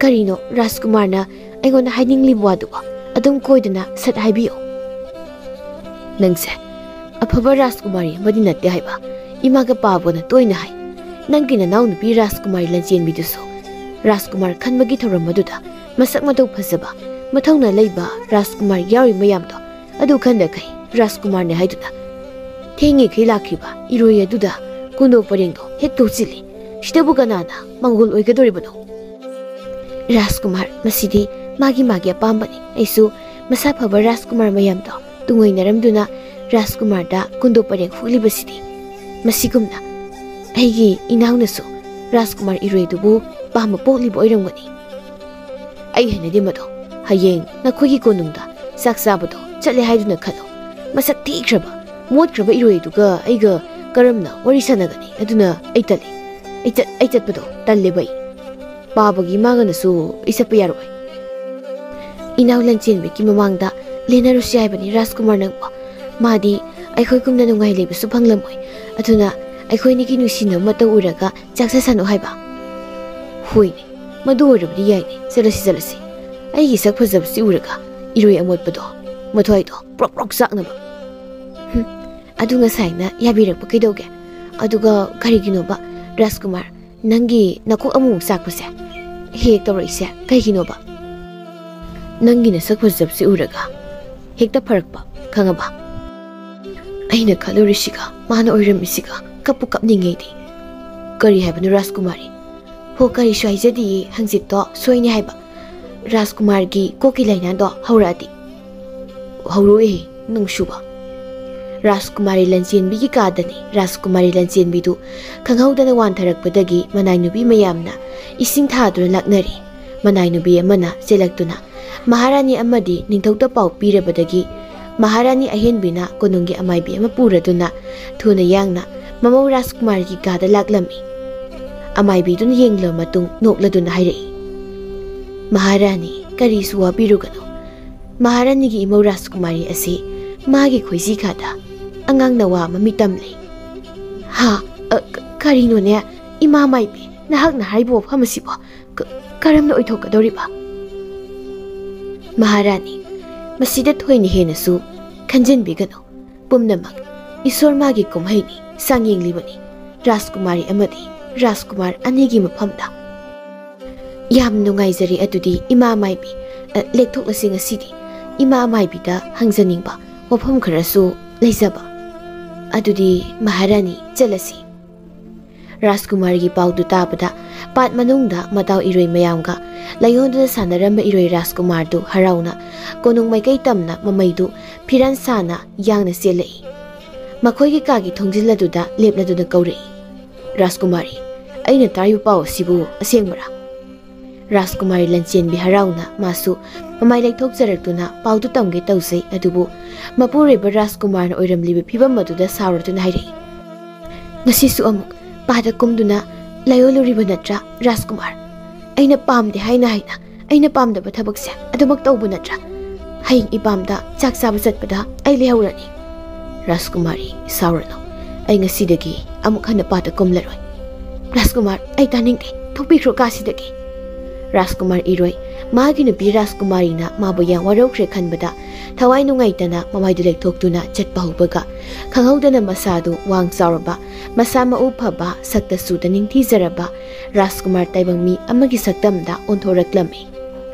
ꯀꯔꯤꯅꯣ ꯔꯥꯖꯀꯨꯃꯥꯔꯅ ꯑꯩꯉꯣꯟꯗ ꯍꯥꯏꯅꯤꯡꯂꯤꯕ ꯋꯥꯗꯨꯕꯣ? ꯑꯗꯨꯝ ꯀꯣꯏꯗꯅ ꯁꯠ ꯍꯥꯏꯕꯤꯌꯨ꯫ ꯅꯪꯁꯦ ꯑꯐꯕ ꯔꯥꯖꯀꯨꯃꯥꯔꯤ ꯑꯃꯗꯤ ꯅꯠꯇꯦ ꯍꯥꯏꯕ ꯏꯃꯥꯒ ꯄꯥꯕꯅ ꯇꯣꯏꯅ ꯍꯥꯏ꯫ ꯅꯪꯒꯤ ꯅꯅꯥꯎꯅꯨꯄꯤ ꯔꯥꯖꯀꯨꯃꯥꯔꯤ ꯂꯟꯆꯦꯟꯕꯤꯗꯨꯁꯨ ꯔꯥꯖꯀꯨꯃꯥꯔ ꯈꯟꯕꯒꯤ ꯊꯧꯔꯝ ꯑꯗꯨꯗ ꯃꯁꯛ ꯃꯇꯧ ꯐꯖꯕ, ꯃꯊꯧꯅꯥ ꯂꯩꯕ ꯔꯥꯖꯀꯨꯃꯥꯔ ꯌꯥꯎꯔꯤ ꯃꯌꯥꯝꯗꯣ ꯑꯗꯨ ꯈꯟꯗꯈꯩ ꯔꯥꯖꯀꯨꯃꯥꯔꯅꯦ ꯍꯥꯏꯗꯨꯅ ꯊꯦꯡꯉꯤꯈꯩ ꯂꯥꯛꯈꯤꯕ ꯏꯔꯣꯏ ꯑꯗꯨꯗ ꯀꯨꯟꯗꯣ ꯄꯔꯦꯡꯗꯣ ꯍꯦꯛ ꯇꯣꯛꯁꯤꯜꯂꯤ꯫ ꯁꯤꯗꯕꯨ ꯀꯅꯥꯅ ꯃꯪꯒꯣꯜ ꯑꯣꯏꯒꯗꯧꯔꯤꯕꯅꯣ? ꯔꯥꯖꯀꯨꯃꯥꯔ, ꯃꯁꯤꯗꯤ ꯃꯥꯒꯤ ꯃꯥꯒꯤ ꯑꯄꯥꯝꯕꯅꯤ꯫ ꯑꯩꯁꯨ ꯃꯁꯥ ꯐꯕ ꯔꯥꯖꯀꯨꯃꯥꯔ ꯃꯌꯥꯝꯗꯣ ꯇꯨꯡꯑꯣꯏꯅꯔꯝꯗꯨꯅ ꯔꯥꯖꯀꯨꯃꯥꯔꯗ ꯀꯨꯟꯗꯣ ꯄꯔꯦꯡ ꯍꯨꯛꯂꯤꯕꯁꯤꯗꯤ꯫ ꯃꯁꯤꯒꯨꯝꯅ ꯑꯩꯒꯤ ꯏꯅꯥꯎꯅꯁꯨ ꯔꯥꯖꯀꯨꯃꯥꯔ ꯏꯔꯣꯏꯗꯨꯕꯨ ꯄꯥꯝꯕ ꯄꯣꯛꯂꯤꯕ ꯑꯣꯏꯔꯝꯒꯅꯤ꯫ ꯑꯩ ꯍꯩꯅꯗꯦ ꯃꯗꯣ꯫ ꯍꯌꯦꯡ ꯅꯈꯣꯏꯒꯤ ꯀꯣꯅꯨꯡꯗ ꯆꯥꯛ ꯆꯥꯕꯗꯣ ꯆꯠꯂꯦ ꯍꯥꯏꯗꯨꯅ ꯈꯜꯂꯣ꯫ ꯃꯁꯛ ꯊꯤꯈ꯭ꯔꯕ, ꯃꯣꯠꯈ꯭ꯔꯕ ꯏꯔꯣꯏꯗꯨꯒ ꯑꯩꯒ ꯀꯔꯝꯅ ꯋꯥꯔꯤ ꯁꯥꯟꯅꯒꯅꯤ? ꯑꯗꯨꯅ ꯑꯩ ꯇꯜꯂꯤ꯫ ꯑꯩ ꯆꯠ-, ꯑꯩ ꯆꯠꯄꯗꯣ ꯇꯜꯂꯦꯕ ꯑꯩ꯫ ꯄꯥꯕꯒꯤ ꯏꯃꯥꯒꯅꯁꯨ ꯑꯩ ꯆꯠꯄ ꯌꯥꯔꯣꯏ꯫ ꯏꯅꯥꯎ ꯂꯟꯆꯦꯟꯕꯤꯒꯤ ꯃꯃꯥꯡꯗ ꯂꯦꯟꯅꯔꯨꯁꯤ ꯍꯥꯏꯕꯅꯤ ꯔꯥꯖꯀꯨꯃꯥꯔ ꯅꯪꯕꯨ꯫ ꯃꯥꯗꯤ ꯑꯩꯈꯣꯏꯒꯨꯝꯅ ꯅꯨꯡꯉꯥꯏ ꯂꯩꯕꯁꯨ ꯐꯪꯂꯝꯃꯣꯏ꯫ ꯑꯗꯨꯅ ꯑꯩꯈꯣꯏꯅꯤꯒꯤ ꯅꯨꯡꯁꯤꯅꯕ ꯃꯇꯧ ꯎꯔꯒ ꯆꯥꯛ ꯆꯥꯁꯅꯨ ꯍꯥꯏꯕ꯫ ꯍꯣꯏꯅꯦ, ꯃꯗꯨ ꯑꯣꯏꯔꯕꯗꯤ ꯌꯥꯏꯅꯦ꯫ ꯆꯠꯂꯁꯤ, ꯆꯠꯂꯁꯤ꯫ ꯑꯩꯒꯤ ꯁꯛ ꯐꯖꯕꯁꯤ ꯎꯔꯒ ꯏꯔꯣꯏ ꯑꯃꯣꯠꯄꯗꯣ, ꯃꯊ꯭ꯋꯥꯏꯗꯣ ꯄ꯭ꯔꯣꯛ ꯄ꯭ꯔꯣꯛ ꯆꯥꯛꯅꯕ꯫ ꯍꯨꯝ, ꯑꯗꯨ ꯉꯁꯥꯏꯅ ꯌꯥꯕꯤꯔꯛꯄ ꯀꯩꯗꯧꯒꯦ? ꯑꯗꯨꯒ ꯀꯔꯤꯒꯤꯅꯣꯕ, ꯔꯥꯖꯀꯨꯃꯥꯔ, ꯅꯪꯒꯤ ꯅꯀꯣꯛ ꯑꯃꯨꯛ ꯆꯥꯛꯄꯁꯦ ꯍꯦꯛ ꯇꯧꯔꯛꯏꯁꯦ ꯀꯩꯒꯤꯅꯣꯕ? ꯅꯪꯒꯤ ꯅꯁꯛ ꯐꯖꯕꯁꯤ ꯎꯔꯒ ꯍꯦꯛꯇ ꯐꯔꯛꯄ, ꯈꯪꯉꯕ? ꯑꯩꯅ ꯈꯜꯂꯨꯔꯤꯁꯤꯒ ꯃꯥꯅ ꯑꯣꯏꯔꯝꯃꯤꯁꯤꯒ ꯀꯞꯄꯨ ꯀꯞꯅꯤꯡꯉꯦ ꯑꯩꯗꯤ꯫ ꯀꯔꯤ ꯍꯥꯏꯕꯅꯣ ꯔꯥꯖꯀꯨꯃꯥꯔꯤ? ꯍꯣ, ꯀꯔꯤꯁꯨ ꯍꯥꯏꯖꯗꯤꯌꯦ, ꯍꯪꯆꯤꯠꯇꯣ ꯁꯣꯏꯅꯤ ꯍꯥꯏꯕ꯫ ꯔꯥꯖꯀꯨꯃꯥꯔꯒꯤ ꯀꯣꯛꯀꯤ ꯂꯥꯏꯅꯥꯗꯣ ꯍꯧꯔꯛꯑꯗꯤ? ꯍꯧꯔꯛꯑꯦ, ꯅꯨꯡꯁꯨꯕ꯫ ꯔꯥꯖꯀꯨꯃꯥꯔꯤ ꯂꯟꯆꯦꯟꯕꯤꯒꯤ ꯀꯥꯗꯅꯤ꯫ ꯔꯥꯖꯀꯨꯃꯥꯔꯤ ꯂꯟꯆꯦꯟꯕꯤꯗꯨ ꯈꯪꯍꯧꯗꯅ ꯋꯥꯟꯊꯔꯛꯄꯗꯒꯤ ꯃꯅꯥꯏ ꯅꯨꯄꯤ ꯃꯌꯥꯝꯅ ꯏꯁꯤꯡ ꯊꯥꯗꯨꯅ ꯂꯥꯛꯅꯔꯤ꯫ ꯃꯅꯥꯏ ꯅꯨꯄꯤ ꯑꯃꯅ ꯆꯦꯜꯂꯛꯇꯨꯅ ꯃꯍꯥꯔꯥꯅꯤ ꯑꯃꯗꯤ ꯅꯤꯡꯊꯧꯗ ꯄꯥꯎ ꯄꯤꯔꯕꯗꯒꯤ ꯃꯍꯥꯔꯥꯅꯤ ꯑꯍꯦꯟꯕꯤꯅ ꯀꯣꯅꯨꯡꯒꯤ ꯑꯃꯥꯏꯕꯤ ꯑꯃ ꯄꯨꯔꯗꯨꯅ ꯊꯨꯅ ꯌꯥꯡꯅ ꯃꯃꯧ ꯔꯥꯖꯀꯨꯃꯥꯔꯒꯤ ꯀꯥꯗ ꯂꯥꯛꯂꯝꯃꯤ꯫ ꯑꯃꯥꯏꯕꯤꯗꯨꯅ ꯌꯦꯡꯂꯕ ꯃꯇꯨꯡ ꯅꯣꯛꯂꯗꯨꯅ ꯍꯥꯏꯔꯛꯏ, "ꯃꯍꯥꯔꯥꯅꯤ, ꯀꯔꯤꯁꯨ ꯋꯥꯕꯤꯔꯨꯒꯅꯨ꯫ ꯃꯍꯥꯔꯥꯅꯤꯒꯤ ꯏꯃꯧ ꯔꯥꯖꯀꯨꯃꯥꯔꯤ ꯑꯁꯤ ꯃꯥꯒꯤ ꯈꯣꯏꯖꯤ ꯈꯥꯗ ꯑꯉꯥꯡ ꯅꯋꯥ ꯑꯃ ꯃꯤꯇꯝ ꯂꯩ꯫" "ꯍꯥ? ꯑ, ꯀ-, ꯀꯔꯤꯅꯣꯅꯦ? ꯏꯃꯥ ꯃꯥꯏꯕꯤ, ꯅꯍꯥꯛꯅ ꯍꯥꯏꯔꯤꯕ ꯋꯥꯐꯝ ꯑꯁꯤꯕꯣ? ꯀ-, ꯀꯔꯝꯅ ꯑꯣꯏꯊꯣꯛꯀꯗꯧꯔꯤꯕ?" "ꯃꯍꯥꯔꯥꯅꯤ, ꯃꯁꯤꯗ ꯊꯣꯏꯅ ꯍꯦꯟꯅꯁꯨ ꯈꯟꯖꯤꯟꯕꯤꯒꯅꯨ꯫ ꯄꯨꯝꯅꯃꯛ ꯏꯁꯣꯔ ꯃꯥꯒꯤ ꯀꯨꯝꯍꯩꯅꯤ, ꯆꯥꯡꯌꯦꯡꯂꯤꯕꯅꯤ꯫ ꯔꯥꯖꯀꯨꯃꯥꯔꯤ ꯑꯃꯗꯤ ꯔꯥꯖꯀꯨꯃꯥꯔ ꯑꯅꯤꯒꯤ ꯃꯐꯝꯗ꯫" "ꯌꯥꯝ ꯅꯨꯡꯉꯥꯏꯖꯔꯦ꯫ ꯑꯗꯨꯗꯤ ꯏꯃꯥ ꯃꯥꯏꯕꯤ, ꯑ, ꯂꯦꯛꯊꯣꯛꯂꯁꯤ ꯉꯁꯤꯗꯤ꯫ ꯏꯃꯥ ꯃꯥꯏꯕꯤꯗ ꯍꯪꯖꯅꯤꯡꯕ ꯋꯥꯐꯝ ꯈꯔꯁꯨ ꯂꯩꯖꯕ꯫ ꯑꯗꯨꯗꯤ ꯃꯍꯥꯔꯥꯅꯤ, ꯆꯠꯂꯁꯤ꯫" ꯔꯥꯖꯀꯨꯃꯥꯔꯒꯤ ꯄꯥꯎꯗꯨ ꯇꯥꯕꯗ ꯄꯥꯠ ꯃꯅꯨꯡꯗ ꯃꯇꯥꯎ ꯏꯔꯣꯏ ꯃꯌꯥꯝꯒ ꯂꯥꯏꯑꯣꯟꯗꯨꯅ ꯁꯥꯟꯅꯔꯝꯕ ꯏꯔꯣꯏ ꯔꯥꯖꯀꯨꯃꯥꯔꯗꯨ ꯍꯔꯥꯎꯅ ꯀꯣꯅꯨꯡ ꯃꯥꯏꯀꯩ ꯇꯝꯅ ꯃꯃꯩꯗꯨ ꯐꯤꯔꯥꯟ ꯁꯥꯅ ꯌꯥꯡꯅ ꯆꯦꯜꯂꯛꯏ꯫ ꯃꯈꯣꯏꯒꯤ ꯀꯥꯒꯤ ꯊꯣꯡꯖꯤꯜ ꯑꯗꯨꯗ ꯂꯦꯞꯂꯗꯨꯅ ꯀꯧꯔꯛꯏ, "ꯔꯥꯖꯀꯨꯃꯥꯔꯤ, ꯑꯩꯅ ꯇꯥꯔꯤꯕ ꯄꯥꯎ ꯑꯁꯤꯕꯨ ꯑꯁꯦꯡꯕꯔꯥ?" ꯔꯥꯖꯀꯨꯃꯥꯔꯤ ꯂꯟꯆꯦꯟꯕꯤ ꯍꯔꯥꯎꯅ ꯃꯥꯁꯨ ꯃꯃꯥꯏ ꯂꯩꯊꯣꯛꯆꯔꯛꯇꯨꯅ ꯄꯥꯎꯗꯨ ꯇꯝꯒꯦ ꯇꯧꯖꯩ, ꯑꯗꯨꯕꯨ ꯃꯄꯨꯔꯣꯏꯕ ꯔꯥꯖꯀꯨꯃꯥꯔꯅ ꯑꯣꯏꯔꯝꯂꯤꯕ ꯐꯤꯕꯝ ꯑꯗꯨꯗ ꯁꯥꯎꯔꯗꯨꯅ ꯍꯥꯏꯔꯛꯏ, "ꯉꯁꯤꯁꯨ ꯑꯃꯨꯛ ꯄꯥꯗ ꯀꯨꯝꯗꯨꯅ ꯂꯥꯏꯑꯣꯜꯂꯨꯔꯤꯕ ꯅꯠꯇ꯭ꯔꯥ, ꯔꯥꯖꯀꯨꯃꯥꯔ? ꯑꯩꯅ ꯄꯥꯝꯗꯦ ꯍꯥꯏꯅ ꯍꯥꯏꯅ ꯑꯩꯅ ꯄꯥꯝꯗꯕ ꯊꯕꯛꯁꯦ ꯑꯗꯨꯃꯛ ꯇꯧꯕ ꯅꯠꯇ꯭ꯔꯥ? ꯍꯌꯦꯡ ꯏꯄꯥꯝꯗ ꯆꯥꯛ ꯆꯥꯕ ꯆꯠꯄꯗ ꯑꯩ ꯂꯩꯍꯧꯔꯅꯤ꯫" "ꯔꯥꯖꯀꯨꯃꯥꯔꯤ, ꯁꯥꯎꯔꯅꯨ꯫ ꯑꯩ ꯉꯁꯤꯗꯒꯤ ꯑꯃꯨꯛ ꯍꯟꯅ ꯄꯥꯗ ꯀꯨꯝꯂꯔꯣꯏ꯫" "ꯔꯥꯖꯀꯨꯃꯥꯔ, ꯑꯩ ꯇꯥꯅꯤꯡꯗꯦ꯫ ꯊꯣꯛꯄꯤꯈ꯭ꯔꯣ ꯀꯥꯁꯤꯗꯒꯤ꯫" ꯔꯥꯖꯀꯨꯃꯥꯔ ꯏꯔꯣꯏ ꯃꯥꯒꯤ ꯅꯨꯄꯤ ꯔꯥꯖꯀꯨꯃꯥꯔꯤꯅ ꯃꯥꯕꯨ ꯌꯥꯝ ꯋꯥꯔꯧꯈ꯭ꯔꯦ ꯈꯟꯕꯗ ꯊꯋꯥꯏ ꯅꯨꯡꯉꯥꯏꯇꯅ ꯃꯃꯥꯏꯗꯨ ꯂꯩꯊꯣꯛꯇꯨꯅ ꯆꯠꯄ ꯍꯧꯕꯒ, ꯈꯪꯍꯧꯗꯅ ꯃꯁꯥꯗꯨ ꯋꯥꯡ ꯆꯥꯎꯔꯕ, ꯃꯁꯥ ꯃꯎ ꯐꯕ, ꯁꯛꯇ ꯆꯨꯗ ꯅꯤꯡꯊꯤꯖꯔꯕ ꯔꯥꯖꯀꯨꯃꯥꯔ ꯇꯥꯏꯕꯪ ꯃꯤ ꯑꯃꯒꯤ ꯁꯛꯇꯝꯗ ꯑꯣꯟꯊꯣꯔꯛꯂꯝꯃꯤ꯫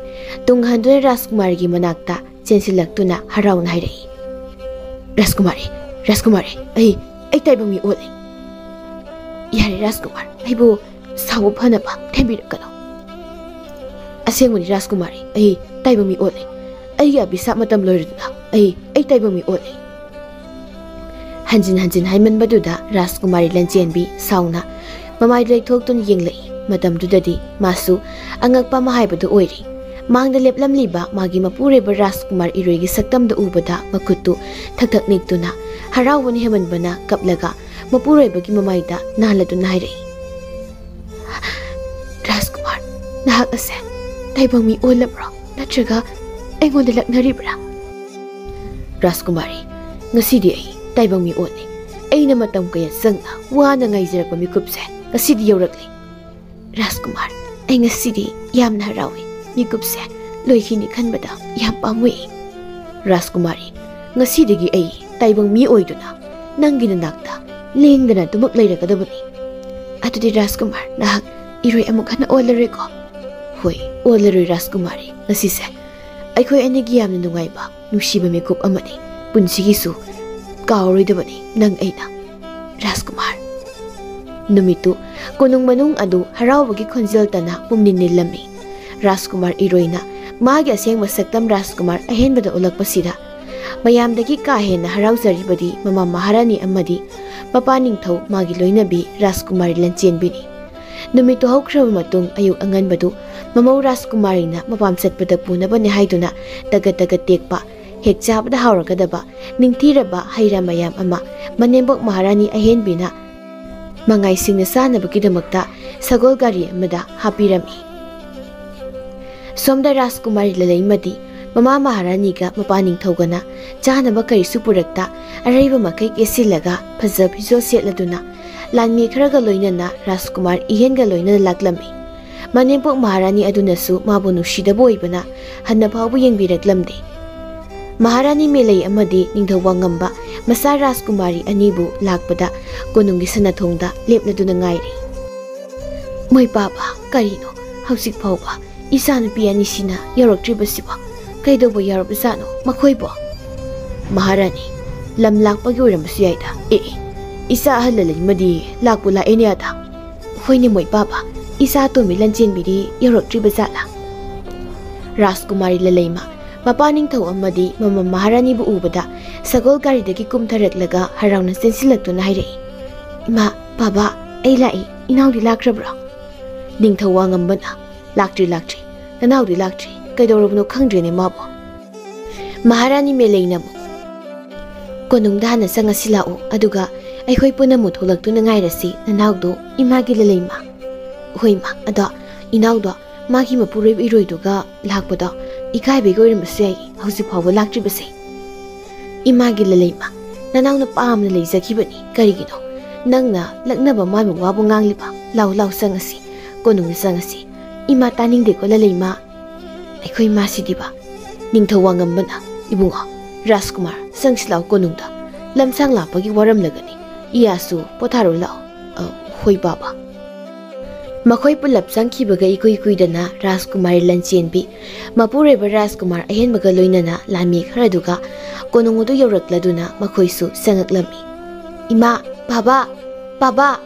ꯇꯨꯡ ꯍꯟꯗꯨꯅ ꯔꯥꯖꯀꯨꯃꯥꯔꯒꯤ ꯃꯅꯥꯛꯇ ꯆꯦꯟꯁꯤꯜꯂꯛꯇꯨꯅ ꯍꯔꯥꯎꯅ ꯍꯥꯏꯔꯛꯏ, "ꯔꯥꯖꯀꯨꯃꯥꯔꯤ, ꯔꯥꯖꯀꯨꯃꯥꯔꯤ, ꯑꯩ, ꯑꯩ ꯇꯥꯏꯕꯪ ꯃꯤ ꯑꯣꯜꯂꯦ꯫" "ꯌꯥꯔꯦ ꯔꯥꯖꯀꯨꯃꯥꯔ, ꯑꯩꯕꯨ ꯁꯥꯎꯕ ꯐꯅꯕ ꯊꯦꯝꯕꯤꯔꯛꯀꯅꯨ꯫ ꯑꯁꯦꯡꯕꯅꯤ ꯔꯥꯖꯀꯨꯃꯥꯔꯤ, ꯑꯩ ꯇꯥꯏꯕꯪ ꯃꯤ ꯑꯣꯜꯂꯦ꯫ ꯑꯩꯒꯤ ꯑꯕꯤꯁꯥꯞ ꯃꯇꯝ ꯂꯣꯏꯔꯗꯨꯅ ꯑꯩ, ꯑꯩ ꯇꯥꯏꯕꯪ ꯃꯤ ꯑꯣꯜꯂꯦ꯫" ꯍꯟꯖꯤꯟ ꯍꯟꯖꯤꯟ ꯍꯥꯏꯃꯟꯕꯗꯨꯗ ꯔꯥꯖꯀꯨꯃꯥꯔꯤ ꯂꯟꯆꯦꯟꯕꯤ ꯁꯥꯎꯅ ꯃꯃꯥꯏꯗꯨ ꯂꯩꯊꯣꯛꯇꯨꯅ ꯌꯦꯡꯂꯛꯏ꯫ ꯃꯇꯝꯗꯨꯗꯗꯤ ꯃꯥꯁꯨ ꯑꯉꯛꯄ ꯑꯃ ꯍꯥꯏꯕꯗꯨ ꯑꯣꯏꯔꯤ꯫ ꯃꯥꯡꯗ ꯂꯦꯞꯂꯝꯂꯤꯕ ꯃꯥꯒꯤ ꯃꯄꯨꯔꯣꯏꯕ ꯔꯥꯖꯀꯨꯃꯥꯔ ꯏꯔꯣꯏꯒꯤ ꯁꯛꯇꯝꯗ ꯎꯕꯗ ꯃꯈꯨꯠꯇꯨ ꯊꯛ ꯊꯛ ꯅꯤꯛꯇꯨꯅ ꯍꯔꯥꯎꯕꯅ ꯍꯦꯟꯃꯟꯕꯅ ꯀꯞꯂꯒ ꯃꯄꯨꯔꯣꯏꯕꯒꯤ ꯃꯃꯥꯏꯗ ꯅꯥꯜꯂꯗꯨꯅ ꯍꯥꯏꯔꯛꯏ, "ꯔꯥꯖꯀꯨꯃꯥꯔ, ꯅꯍꯥꯛ ꯑꯁꯦ ꯇꯥꯏꯕꯪ ꯃꯤ ꯑꯣꯜꯂꯕ꯭ꯔꯣ? ꯅꯠꯇ꯭ꯔꯒ ꯑꯩꯉꯣꯟꯗ ꯂꯛꯅꯔꯤꯕ꯭ꯔꯥ?" "ꯔꯥꯖꯀꯨꯃꯥꯔꯤ, ꯉꯁꯤꯗꯤ ꯑꯩ ꯇꯥꯏꯕꯪ ꯃꯤ ꯑꯣꯜꯂꯦ꯫ ꯑꯩꯅ ꯃꯇꯝ ꯀꯌꯥ ꯆꯪꯅ ꯋꯥꯅ ꯉꯥꯏꯖꯔꯛꯄ ꯃꯤꯀꯨꯞꯁꯦ ꯉꯁꯤꯗꯤ ꯌꯧꯔꯛꯂꯦ꯫ ꯔꯥꯖꯀꯨꯃꯥꯔ, ꯑꯩ ꯉꯁꯤꯗꯤ ꯌꯥꯝꯅ ꯍꯔꯥꯎꯏ꯫ ꯃꯤꯀꯨꯞꯁꯦ ꯂꯣꯏꯈꯤꯅꯤ ꯈꯟꯕꯗ ꯌꯥꯝ ꯄꯥꯝꯃꯨꯏ꯫ ꯔꯥꯖꯀꯨꯃꯥꯔꯤ, ꯉꯁꯤꯗꯒꯤ ꯑꯩ ꯇꯥꯏꯕꯪ ꯃꯤ ꯑꯣꯏꯗꯨꯅ ꯅꯪꯒꯤ ꯅꯅꯥꯛꯇ ꯂꯦꯡꯗꯅ ꯑꯗꯨꯃꯛ ꯂꯩꯔꯒꯗꯕꯅꯤ꯫ ꯑꯗꯨꯗꯤ ꯔꯥꯖꯀꯨꯃꯥꯔ, ꯅꯍꯥꯛ ꯏꯔꯣꯏ ꯑꯃꯨꯛ ꯍꯟꯅ ꯑꯣꯜꯂꯔꯣꯏꯀꯣ?" "ꯍꯣꯏ, ꯑꯣꯜꯂꯔꯣꯏ ꯔꯥꯖꯀꯨꯃꯥꯔꯤ꯫ ꯉꯁꯤꯁꯦ ꯑꯩꯈꯣꯏ ꯑꯅꯤꯒꯤ ꯌꯥꯝꯅ ꯅꯨꯡꯉꯥꯏꯕ, ꯅꯨꯡꯁꯤꯕ ꯃꯤꯀꯨꯞ ꯑꯃꯅꯤ꯫ ꯄꯨꯟꯁꯤꯒꯤꯁꯨ ꯀꯥꯎꯔꯣꯏꯗꯕꯅꯤ ꯅꯪ ꯑꯩꯅ, ꯔꯥꯖꯀꯨꯃꯥꯔ꯫" ꯅꯨꯃꯤꯠꯇꯨ ꯀꯣꯅꯨꯡ ꯃꯅꯨꯡ ꯑꯗꯨ ꯍꯔꯥꯎꯕꯒꯤ ꯈꯣꯟꯖꯦꯜ ꯇꯅ ꯄꯨꯝꯅꯤꯟ ꯅꯤꯜꯂꯝꯃꯤ꯫ ꯔꯥꯖꯀꯨꯃꯥꯔ ꯏꯔꯣꯏꯅ ꯃꯥꯒꯤ ꯑꯁꯦꯡꯕ ꯁꯛꯇꯝ ꯔꯥꯖꯀꯨꯃꯥꯔ ꯑꯍꯦꯟꯕꯗ ꯎꯠꯂꯛꯄꯁꯤꯗ ꯃꯌꯥꯝꯗꯒꯤ ꯀꯥ ꯍꯦꯟꯅ ꯍꯔꯥꯎꯖꯔꯤꯕꯗꯤ ꯃꯃꯥ ꯃꯍꯥꯔꯥꯅꯤ ꯑꯃꯗꯤ ꯃꯄꯥ ꯅꯤꯡꯊꯧ ꯃꯥꯒꯤ ꯂꯣꯏꯅꯕꯤ ꯔꯥꯖꯀꯨꯃꯥꯔꯤ ꯂꯟꯆꯦꯟꯕꯤꯅꯤ꯫ ꯅꯨꯃꯤꯠꯇꯨ ꯍꯧꯈ꯭ꯔꯕ ꯃꯇꯨꯡ ꯑꯌꯨꯛ ꯑꯉꯟꯕꯗꯨ ꯃꯃꯧ ꯔꯥꯖꯀꯨꯃꯥꯔꯤꯅ ꯃꯄꯥꯝ ꯆꯠꯄꯗ ꯄꯨꯅꯕꯅꯤ ꯍꯥꯏꯗꯨꯅ ꯇꯒꯠ ꯇꯒꯠ ꯇꯦꯛꯄ, ꯍꯦꯛ ꯆꯥꯕꯗ ꯍꯥꯎꯔꯒꯗꯕ ꯅꯤꯡꯊꯤꯔꯕ ꯍꯩ ꯔꯥ ꯃꯌꯥꯝ ꯑꯃ ꯃꯅꯦꯝꯕꯣꯛ ꯃꯍꯥꯔꯥꯅꯤ ꯑꯍꯦꯟꯕꯤꯅ ꯃꯉꯥꯏꯁꯤꯡꯅ ꯆꯥꯅꯕꯒꯤꯗꯃꯛꯇ ꯁꯒꯣꯜ ꯒꯥꯔꯤ ꯑꯃꯗ ꯍꯥꯞꯄꯤꯔꯝꯃꯤ꯫ ꯁꯣꯝꯗ ꯔꯥꯖꯀꯨꯃꯥꯔꯤ ꯂꯂꯩꯃꯗꯤ ꯃꯃꯥ ꯃꯍꯥꯔꯥꯅꯤꯒ ꯃꯄꯥ ꯅꯤꯡꯊꯧꯒꯅ ꯆꯥꯅꯕ ꯀꯔꯤꯁꯨ ꯄꯨꯔꯛꯇ ꯑꯔꯩꯕ ꯃꯈꯩ ꯀꯦꯁꯤꯜꯂꯒ ꯐꯖ ꯐꯤꯖꯣꯜ ꯁꯦꯠꯂꯗꯨꯅ ꯂꯥꯟꯃꯤ ꯈꯔꯒ ꯂꯣꯏꯅꯅ ꯔꯥꯖꯀꯨꯃꯥꯔ ꯏꯍꯦꯟꯒ ꯂꯣꯏꯅꯅ ꯂꯥꯛꯂꯝꯃꯤ꯫ ꯃꯅꯦꯝꯄꯣꯛ ꯃꯍꯥꯔꯥꯅꯤ ꯑꯗꯨꯅꯁꯨ ꯃꯥꯕꯨ ꯅꯨꯡꯁꯤꯗꯕ ꯑꯣꯏꯕꯅ ꯍꯟꯅ ꯐꯥꯎꯕ ꯌꯦꯡꯕꯤꯔꯛꯂꯝꯗꯦ꯫ ꯃꯍꯥꯔꯥꯅꯤ ꯃꯦꯂꯩ ꯑꯃꯗꯤ ꯅꯤꯡꯊꯧ ꯋꯥꯉꯝꯕ ꯃꯆꯥ ꯔꯥꯖꯀꯨꯃꯥꯔꯤ ꯑꯅꯤꯕꯨ ꯂꯥꯛꯄꯗ ꯀꯣꯅꯨꯡꯒꯤ ꯁꯅꯥꯊꯣꯡꯗ ꯂꯦꯞꯂꯗꯨꯅ ꯉꯥꯏꯔꯤ꯫ "ꯃꯣꯏ ꯄꯥꯕ, ꯀꯔꯤꯅꯣ ꯍꯧꯖꯤꯛ ꯐꯥꯎꯕ ꯏꯆꯥꯅꯨꯄꯤ ꯑꯅꯤꯁꯤꯅ ꯌꯧꯔꯛꯇ꯭ꯔꯤꯕꯁꯤꯕꯣ? ꯀꯩꯗꯧꯕ ꯌꯥꯎꯔꯕꯖꯥꯠꯅꯣ ꯃꯈꯣꯏꯕꯣ?" "ꯃꯍꯥꯔꯥꯅꯤ, ꯂꯝ ꯂꯥꯛꯄꯒꯤ ꯑꯣꯏꯔꯝꯕꯁꯨ ꯌꯥꯏꯗ꯫ ꯑꯦ, ꯑꯦ, ꯏꯆꯥ ꯑꯍꯜ ꯂꯂꯩꯃꯗꯤ ꯂꯥꯛꯄꯨ ꯂꯥꯛꯑꯦꯅꯦ ꯑꯗ꯫ ꯍꯣꯏꯅꯦ ꯃꯣꯏ ꯄꯥꯕ, ꯏꯆꯥ ꯑꯇꯣꯝꯕꯤ ꯂꯟꯆꯦꯟꯕꯤꯗꯤ ꯌꯧꯔꯛꯇ꯭ꯔꯤꯕ ꯖꯥꯠꯂꯥ?" ꯔꯥꯖꯀꯨꯃꯥꯔꯤ ꯂꯂꯩꯃ, ꯃꯄꯥ ꯅꯤꯡꯊꯧ ꯑꯃꯗꯤ ꯃꯃꯝ ꯃꯍꯥꯔꯥꯅꯤꯕꯨ ꯎꯕꯗ ꯁꯒꯣꯜ ꯒꯥꯔꯤꯗꯒꯤ ꯀꯨꯝꯊꯔꯛꯂꯒ ꯍꯔꯥꯎꯅ ꯆꯦꯟꯁꯤꯜꯂꯛꯇꯨꯅ ꯍꯥꯏꯔꯛꯏ, "ꯏꯃꯥ, ꯄꯥꯕ, ꯑꯩ ꯂꯥꯛꯏ, ꯏꯅꯥꯎꯗꯤ ꯂꯥꯛꯈ꯭ꯔꯕ꯭ꯔꯣ?" ꯅꯤꯡꯊꯧ ꯋꯥꯉꯝꯕꯅ, "ꯂꯥꯛꯇ꯭ꯔꯤ, ꯂꯥꯛꯇ꯭ꯔꯤ, ꯅꯅꯥꯎꯗꯤ ꯂꯥꯛꯇ꯭ꯔꯤ, ꯀꯩꯗꯧꯔꯕꯅꯣ ꯈꯪꯗ꯭ꯔꯦꯅꯦ ꯃꯥꯕꯨ꯫" ꯃꯍꯥꯔꯥꯅꯤ ꯃꯦꯂꯩꯅ ꯑꯃꯨꯛ, "ꯀꯣꯅꯨꯡꯗ ꯍꯥꯟꯅ ꯆꯪꯉꯁꯤ ꯂꯥꯛꯎ, ꯑꯗꯨꯒ ꯑꯩꯈꯣꯏ ꯄꯨꯟꯅ ꯑꯃꯨꯛ ꯊꯣꯛꯂꯛꯇꯨꯅ ꯉꯥꯏꯔꯁꯤ, ꯅꯅꯥꯎꯗꯣ, ꯏꯃꯥꯒꯤ ꯂꯂꯩꯃ꯫ ꯍꯣꯏ, ꯏꯃꯥ, ꯑꯗꯣ ꯏꯅꯥꯎꯗꯣ ꯃꯥꯒꯤ ꯃꯄꯨꯔꯣꯏꯕ ꯏꯔꯣꯏꯗꯨꯒ ꯂꯥꯛꯄꯗꯣ ꯏꯀꯥꯏꯕꯒꯤ ꯑꯣꯏꯔꯝꯕꯁꯨ ꯌꯥꯏꯌꯦ, ꯍꯧꯖꯤꯛ ꯐꯥꯎꯕ ꯂꯥꯛꯇ꯭ꯔꯤꯕꯁꯦ꯫ ꯏꯃꯥꯒꯤ ꯂꯂꯩꯃ, ꯅꯅꯥꯎꯅ ꯄꯥꯝꯅ ꯂꯩꯖꯈꯤꯕꯅꯤ, ꯀꯔꯤꯒꯤꯅꯣ ꯅꯪꯅ ꯂꯛꯅꯕ ꯃꯥꯟꯕ ꯋꯥꯕꯨ ꯉꯥꯡꯂꯤꯕ? ꯂꯥꯎ, ꯂꯥꯎ, ꯆꯪꯉꯁꯤ, ꯀꯣꯅꯨꯡꯗ ꯆꯪꯉꯁꯤ꯫ ꯏꯃꯥ, ꯇꯥꯅꯤꯡꯗꯦꯀꯣ ꯂꯂꯩꯃ꯫ ꯑꯩꯈꯣꯏ ꯏꯃꯥꯁꯤꯗꯤꯕ꯫ ꯅꯤꯡꯊꯧ ꯋꯥꯉꯝꯕꯅ, "ꯏꯕꯨꯡꯉꯣ, ꯔꯥꯖꯀꯨꯃꯥꯔ, ꯆꯪꯁꯤ ꯂꯥꯎ ꯀꯣꯅꯨꯡꯗ, ꯂꯝꯁꯥꯡ ꯂꯥꯞꯄꯒꯤ ꯋꯥꯔꯝꯂꯒꯅꯤ, ꯏꯌꯥꯁꯨ ꯄꯣꯊꯥꯔꯨ ꯂꯥꯎ꯫" "ꯑ, ꯍꯣꯏ ꯕꯥꯕꯥ꯫" ꯃꯈꯣꯏ ꯄꯨꯂꯞ ꯆꯪꯈꯤꯕꯒ ꯏꯀꯨꯏ ꯀꯨꯏꯗꯅ ꯔꯥꯖꯀꯨꯃꯥꯔꯤ ꯂꯟꯆꯦꯟꯕꯤ, ꯃꯄꯨꯔꯣꯏꯕ ꯔꯥꯖꯀꯨꯃꯥꯔ ꯑꯍꯦꯟꯕꯒ ꯂꯣꯏꯅꯅ ꯂꯥꯟꯃꯤ ꯈꯔꯗꯨꯒ ꯀꯣꯅꯨꯡ ꯑꯗꯨ ꯌꯧꯔꯛꯂꯗꯨꯅ ꯃꯈꯣꯏꯁꯨ ꯆꯪꯉꯛꯂꯝꯃꯤ꯫ "ꯏꯃꯥ, ꯕꯥꯕꯥ, ꯕꯥꯕꯥ!"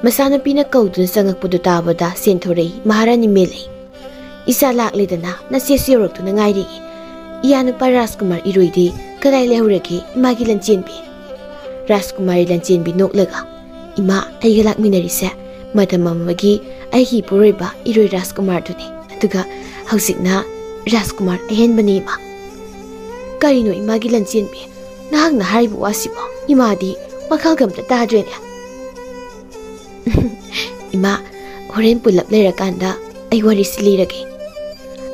ꯃꯆꯥꯅꯨꯄꯤꯅ ꯀꯧꯗꯨꯅ ꯆꯪꯉꯛꯄꯗꯨ ꯇꯥꯕꯗ ꯆꯦꯟꯊꯣꯔꯛꯏ ꯃꯍꯥꯔꯥꯅꯤ ꯃꯦꯂꯩ꯫ "ꯏꯆꯥ ꯂꯥꯛꯂꯦꯗꯅ, ꯅꯆꯦꯁꯨ ꯌꯧꯔꯛꯇꯨꯅ ꯉꯥꯏꯔꯤꯌꯦ꯫ ꯏꯌꯥ ꯅꯨꯄꯥ ꯔꯥꯖꯀꯨꯃꯥꯔ ꯏꯔꯣꯏꯗꯤ ꯀꯗꯥꯏ ꯂꯩꯍꯧꯔꯒꯦ, ꯏꯃꯥꯒꯤ ꯂꯟꯆꯦꯟꯕꯤ?" ꯔꯥꯖꯀꯨꯃꯥꯔꯤ ꯂꯟꯆꯦꯟꯕꯤ ꯅꯣꯛꯂꯒ, "ꯏꯃꯥ, ꯑꯩꯒ ꯂꯥꯛꯃꯤꯟꯅꯔꯤꯁꯦ ꯃꯇꯝ ꯑꯃꯒꯤ ꯑꯩꯒꯤ ꯏꯄꯨꯔꯣꯏꯕ ꯏꯔꯣꯏ ꯔꯥꯖꯀꯨꯃꯥꯔꯗꯨꯅꯤ, ꯑꯗꯨꯒ ꯍꯧꯖꯤꯛꯅ ꯔꯥꯖꯀꯨꯃꯥꯔ ꯑꯍꯦꯟꯕꯅꯤ, ꯏꯃꯥ꯫" "ꯀꯔꯤꯅꯣ ꯏꯃꯥꯒꯤ ꯂꯟꯆꯦꯟꯕꯤ, ꯅꯍꯥꯛꯅ ꯍꯥꯏꯔꯤꯕ ꯋꯥꯁꯤꯕꯣ? ꯏꯃꯥꯗꯤ ꯋꯥꯈꯜꯒ ꯑꯝꯇ ꯇꯥꯗ꯭ꯔꯦꯅꯦ꯫" "ꯏꯃꯥ, ꯍꯣꯔꯦꯟ ꯄꯨꯂꯞ ꯂꯩꯔꯀꯥꯟꯗ ꯑꯩ ꯋꯥꯔꯤꯁꯤ ꯂꯤꯔꯒꯦ꯫"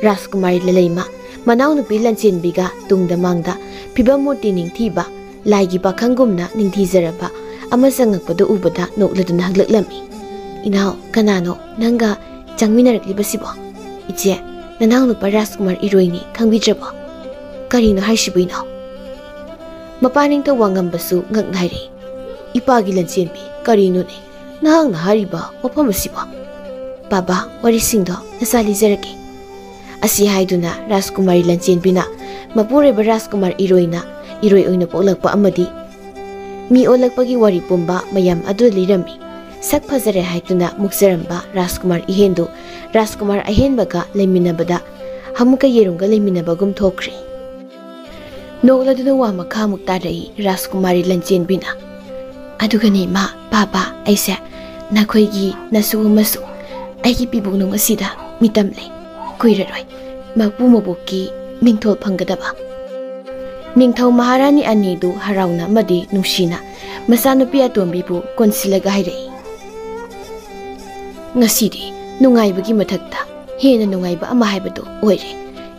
ꯔꯥꯖꯀꯨꯃꯥꯔꯤ ꯂꯂꯩꯃ ꯃꯅꯥꯎꯅꯨꯄꯤ ꯂꯟꯆꯦꯟꯕꯤꯒ ꯇꯨꯡꯗ ꯃꯥꯡꯗ ꯐꯤꯕꯝ ꯃꯨꯔꯇꯤ ꯅꯤꯡꯊꯤꯕ, ꯂꯥꯏꯒꯤ ꯄꯥꯈꯪꯒꯨꯝꯅ ꯅꯤꯡꯊꯤꯖꯔꯕ ꯑꯃ ꯆꯪꯉꯛꯄꯗꯨ ꯎꯕꯗ ꯅꯣꯛꯂꯗꯨꯅ ꯍꯪꯂꯛꯂꯝꯃꯤ꯫ "ꯏꯅꯥꯎ, ꯀꯅꯥꯅꯣ ꯅꯪꯒ ꯆꯪꯃꯤꯟꯅꯔꯛꯂꯤꯕꯁꯤꯕꯣ?" "ꯏꯆꯦ, ꯅꯅꯥꯎꯅꯨꯄꯥ ꯔꯥꯖꯀꯨꯃꯥꯔ ꯏꯔꯣꯏꯅꯤ, ꯈꯪꯕꯤꯗ꯭ꯔꯕꯣ?" "ꯀꯔꯤꯅꯣ ꯍꯥꯏꯁꯤꯕꯨ, ꯏꯅꯥꯎ?" ꯃꯄꯥ ꯅꯤꯡꯊꯧ ꯋꯥꯉꯝꯕꯁꯨ ꯉꯛꯅ ꯍꯥꯏꯔꯛꯏ꯫ "ꯏꯄꯥꯒꯤ ꯂꯟꯆꯦꯟꯕꯤ, ꯀꯔꯤꯅꯣꯅꯦ ꯅꯍꯥꯛꯅ ꯍꯥꯏꯔꯤꯕ ꯋꯥꯐꯝ ꯑꯁꯤꯕꯣ?" "ꯕꯥꯕꯥ, ꯋꯥꯔꯤꯁꯤꯡꯗꯣ ꯅꯆꯥ ꯂꯤꯖꯔꯒꯦ꯫" ꯑꯁꯤ ꯍꯥꯏꯗꯨꯅ ꯔꯥꯖꯀꯨꯃꯥꯔꯤ ꯂꯟꯆꯦꯟꯕꯤꯅ ꯃꯄꯨꯔꯣꯏꯕ ꯔꯥꯖꯀꯨꯃꯥꯔ ꯏꯔꯣꯏꯅ ꯏꯔꯣꯏ ꯑꯣꯏꯅ ꯄꯣꯛꯂꯛꯄ ꯑꯃꯗꯤ ꯃꯤ ꯑꯣꯜꯂꯛꯄꯒꯤ ꯋꯥꯔꯤ ꯄꯨꯝꯕ ꯃꯌꯥꯝ ꯑꯗꯨ ꯂꯤꯔꯝꯃꯤ꯫ ꯁꯛ ꯐꯖꯔꯦ ꯍꯥꯏꯗꯨꯅ ꯃꯨꯛꯆꯔꯝꯕ ꯔꯥꯖꯀꯨꯃꯥꯔ ꯏꯍꯦꯟꯗꯨ ꯔꯥꯖꯀꯨꯃꯥꯔ ꯑꯍꯦꯟꯕꯒ ꯂꯩꯃꯤꯟꯅꯕꯗ ꯍꯥꯃꯨꯒ ꯌꯦꯔꯨꯝꯒ ꯂꯩꯃꯤꯟꯅꯕꯒꯨꯝ ꯊꯣꯛꯈ꯭ꯔꯦ꯫ ꯅꯣꯛꯂꯗꯨꯅ ꯋꯥ ꯃꯈꯥ ꯑꯃꯨꯛ ꯇꯥꯔꯛꯏ ꯔꯥꯖꯀꯨꯃꯥꯔꯤ ꯂꯟꯆꯦꯟꯕꯤꯅ꯫ "ꯑꯗꯨꯒꯅꯦ ꯏꯃꯥ, ꯄꯥꯕ, ꯑꯩꯁꯦ ꯅꯈꯣꯏꯒꯤ ꯅꯁꯨ ꯑꯃꯁꯨ ꯑꯩꯒꯤ ꯄꯤꯕꯨꯡꯅꯨꯡ ꯑꯁꯤꯗ ꯃꯤꯇꯝ ꯂꯩ꯫ ꯀꯨꯏꯔꯔꯣꯏ ꯃꯄꯨ ꯃꯕꯣꯛꯀꯤ ꯃꯤꯡꯊꯣꯜ ꯐꯪꯒꯗꯕ꯫" ꯅꯤꯡꯊꯧ ꯃꯍꯥꯔꯥꯅꯤ ꯑꯅꯤꯗꯨ ꯍꯔꯥꯎꯅ ꯑꯃꯗꯤ ꯅꯨꯡꯁꯤꯅ ꯃꯆꯥꯅꯨꯄꯤ ꯑꯇꯣꯝꯕꯤꯕꯨ ꯀꯣꯟꯁꯤꯜꯂꯒ ꯍꯥꯏꯔꯛꯏ, "ꯉꯁꯤꯗꯤ ꯅꯨꯡꯉꯥꯏꯕꯒꯤ ꯃꯊꯛꯇ ꯍꯦꯟꯅ ꯅꯨꯡꯉꯥꯏꯕ ꯑꯃ ꯍꯥꯏꯕꯗꯨ ꯑꯣꯏꯔꯦ꯫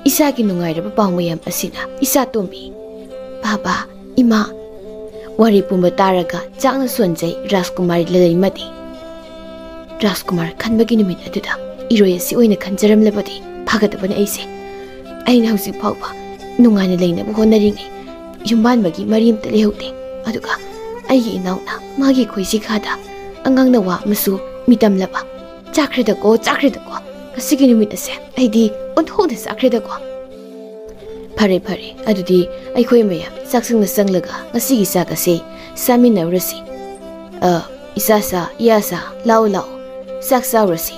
ꯏꯆꯥꯒꯤ ꯅꯨꯡꯉꯥꯏꯔꯕ ꯄꯥꯎ ꯃꯌꯥꯝ ꯑꯁꯤꯅ ꯏꯆꯥ ꯇꯣꯝꯕꯤ, ꯕꯥꯕꯥ, ꯏꯃꯥ!" ꯋꯥꯔꯤ ꯄꯨꯝꯕ ꯇꯥꯔꯒ ꯆꯥꯛꯅ ꯁꯣꯟꯖꯩ ꯔꯥꯖꯀꯨꯃꯥꯔꯤ ꯂꯂꯩꯃꯗꯤ꯫ ꯔꯥꯖꯀꯨꯃꯥꯔ ꯈꯟꯕꯒꯤ ꯅꯨꯃꯤꯠ ꯑꯗꯨꯗ ꯏꯔꯣꯏ ꯑꯁꯤ ꯑꯣꯏꯅ ꯈꯟꯖꯔꯝꯂꯕꯗꯤ ꯐꯒꯗꯕꯅꯤ ꯑꯩꯁꯦ꯫ ꯑꯩꯅ ꯍꯧꯖꯤꯛ ꯐꯥꯎꯕ ꯅꯨꯡꯉꯥꯏꯅ ꯂꯩꯅꯕ ꯍꯣꯠꯅꯔꯤꯉꯩ ꯌꯨꯝꯕꯥꯟꯕꯒꯤ ꯃꯔꯤ ꯑꯃꯇ ꯂꯩꯍꯧꯗꯦ꯫ ꯑꯗꯨꯒ ꯑꯩꯒꯤ ꯏꯅꯥꯎꯅ ꯃꯥꯒꯤ ꯈꯣꯏꯁꯤꯈꯥꯗ ꯑꯉꯥꯡꯅ ꯋꯥ ꯑꯃꯁꯨ ꯃꯤꯇꯝꯂꯕ꯫ ꯆꯥꯈ꯭ꯔꯦꯗꯀꯣ, ꯆꯥꯈ꯭ꯔꯦꯗꯀꯣ, ꯉꯁꯤꯒꯤ ꯅꯨꯃꯤꯠ ꯑꯁꯦ ꯑꯩꯗꯤ ꯑꯣꯟꯊꯣꯛꯅ ꯆꯥꯈ꯭ꯔꯦꯗꯀꯣ꯫ ꯐꯔꯦ, ꯐꯔꯦ, ꯑꯗꯨꯗꯤ ꯑꯩꯈꯣꯏ ꯃꯌꯥꯝ ꯆꯥꯛꯁꯪꯗ ꯆꯪꯂꯒ ꯉꯁꯤꯒꯤ ꯆꯥꯛ ꯑꯁꯦ ꯆꯥꯃꯤꯟꯅꯔꯨꯔꯁꯤ꯫ ꯑ, ꯏꯆꯥꯁꯥ, ꯏꯌꯥꯁꯥ, ꯂꯥꯛꯑꯣ, ꯂꯥꯛꯑꯣ, ꯆꯥꯛ ꯆꯥꯔꯨꯔꯁꯤ꯫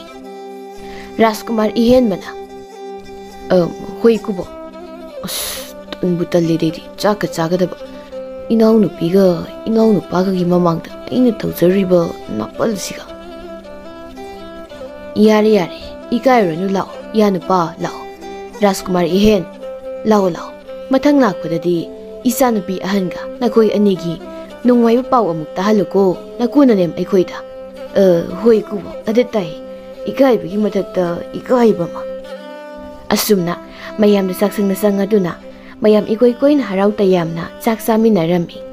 ꯔꯥꯖꯀꯨꯃꯥꯔ ꯏꯍꯦꯟꯕꯅ, "ꯑ, ꯍꯣꯏ ꯀꯨꯕꯣꯛ꯫ ꯑꯁ, ꯇꯟꯕꯨ ꯇꯜꯂꯦꯗ ꯑꯩꯗꯤ ꯆꯥꯛꯀ ꯆꯥꯒꯗꯕ꯫ ꯏꯅꯥꯎꯅꯨꯄꯤꯒ ꯏꯅꯥꯎꯅꯨꯄꯥꯒꯒꯤ ꯃꯃꯥꯡꯗ ꯑꯩꯅ ꯇꯧꯖꯔꯤꯕ ꯅꯥꯄꯜꯁꯤꯒ꯫" "ꯌꯥꯔꯦ, ꯌꯥꯔꯦ, ꯏꯀꯥꯏꯔꯨꯔꯅꯨ, ꯂꯥꯛꯑꯣ, ꯏꯌꯥ ꯅꯨꯄꯥ, ꯂꯥꯛꯑꯣ꯫ ꯔꯥꯖꯀꯨꯃꯥꯔ ꯏꯍꯦꯟ, ꯂꯥꯛꯑꯣ, ꯂꯥꯛꯑꯣ꯫ ꯃꯊꯪ ꯂꯥꯛꯄꯗꯗꯤ ꯏꯆꯥꯅꯨꯄꯤ ꯑꯍꯟꯒ ꯅꯈꯣꯏ ꯑꯅꯤꯒꯤ ꯅꯨꯡꯉꯥꯏꯕ ꯄꯥꯎ ꯑꯃꯨꯛ ꯇꯥꯍꯜꯂꯨꯀꯣ, ꯅꯀꯨ ꯅꯅꯦꯝ ꯑꯩꯈꯣꯏꯗ꯫" "ꯑ, ꯍꯣꯏ ꯀꯨꯕꯣꯛ, ꯑꯗꯨ ꯇꯥꯏ꯫ ꯏꯀꯥꯏꯕꯒꯤ ꯃꯊꯛꯇ ꯏꯀꯥꯏꯕ ꯑꯃ꯫" ꯑꯁꯨꯝꯅ ꯃꯌꯥꯝꯗ ꯆꯥꯛꯁꯪꯗ ꯆꯪꯉꯗꯨꯅ ꯃꯌꯥꯝ ꯏꯀꯣꯏ ꯀꯣꯏꯅ ꯍꯔꯥꯎ ꯇꯌꯥꯝꯅ ꯆꯥꯛ ꯆꯥꯃꯤꯟꯅꯔꯝꯃꯤ꯫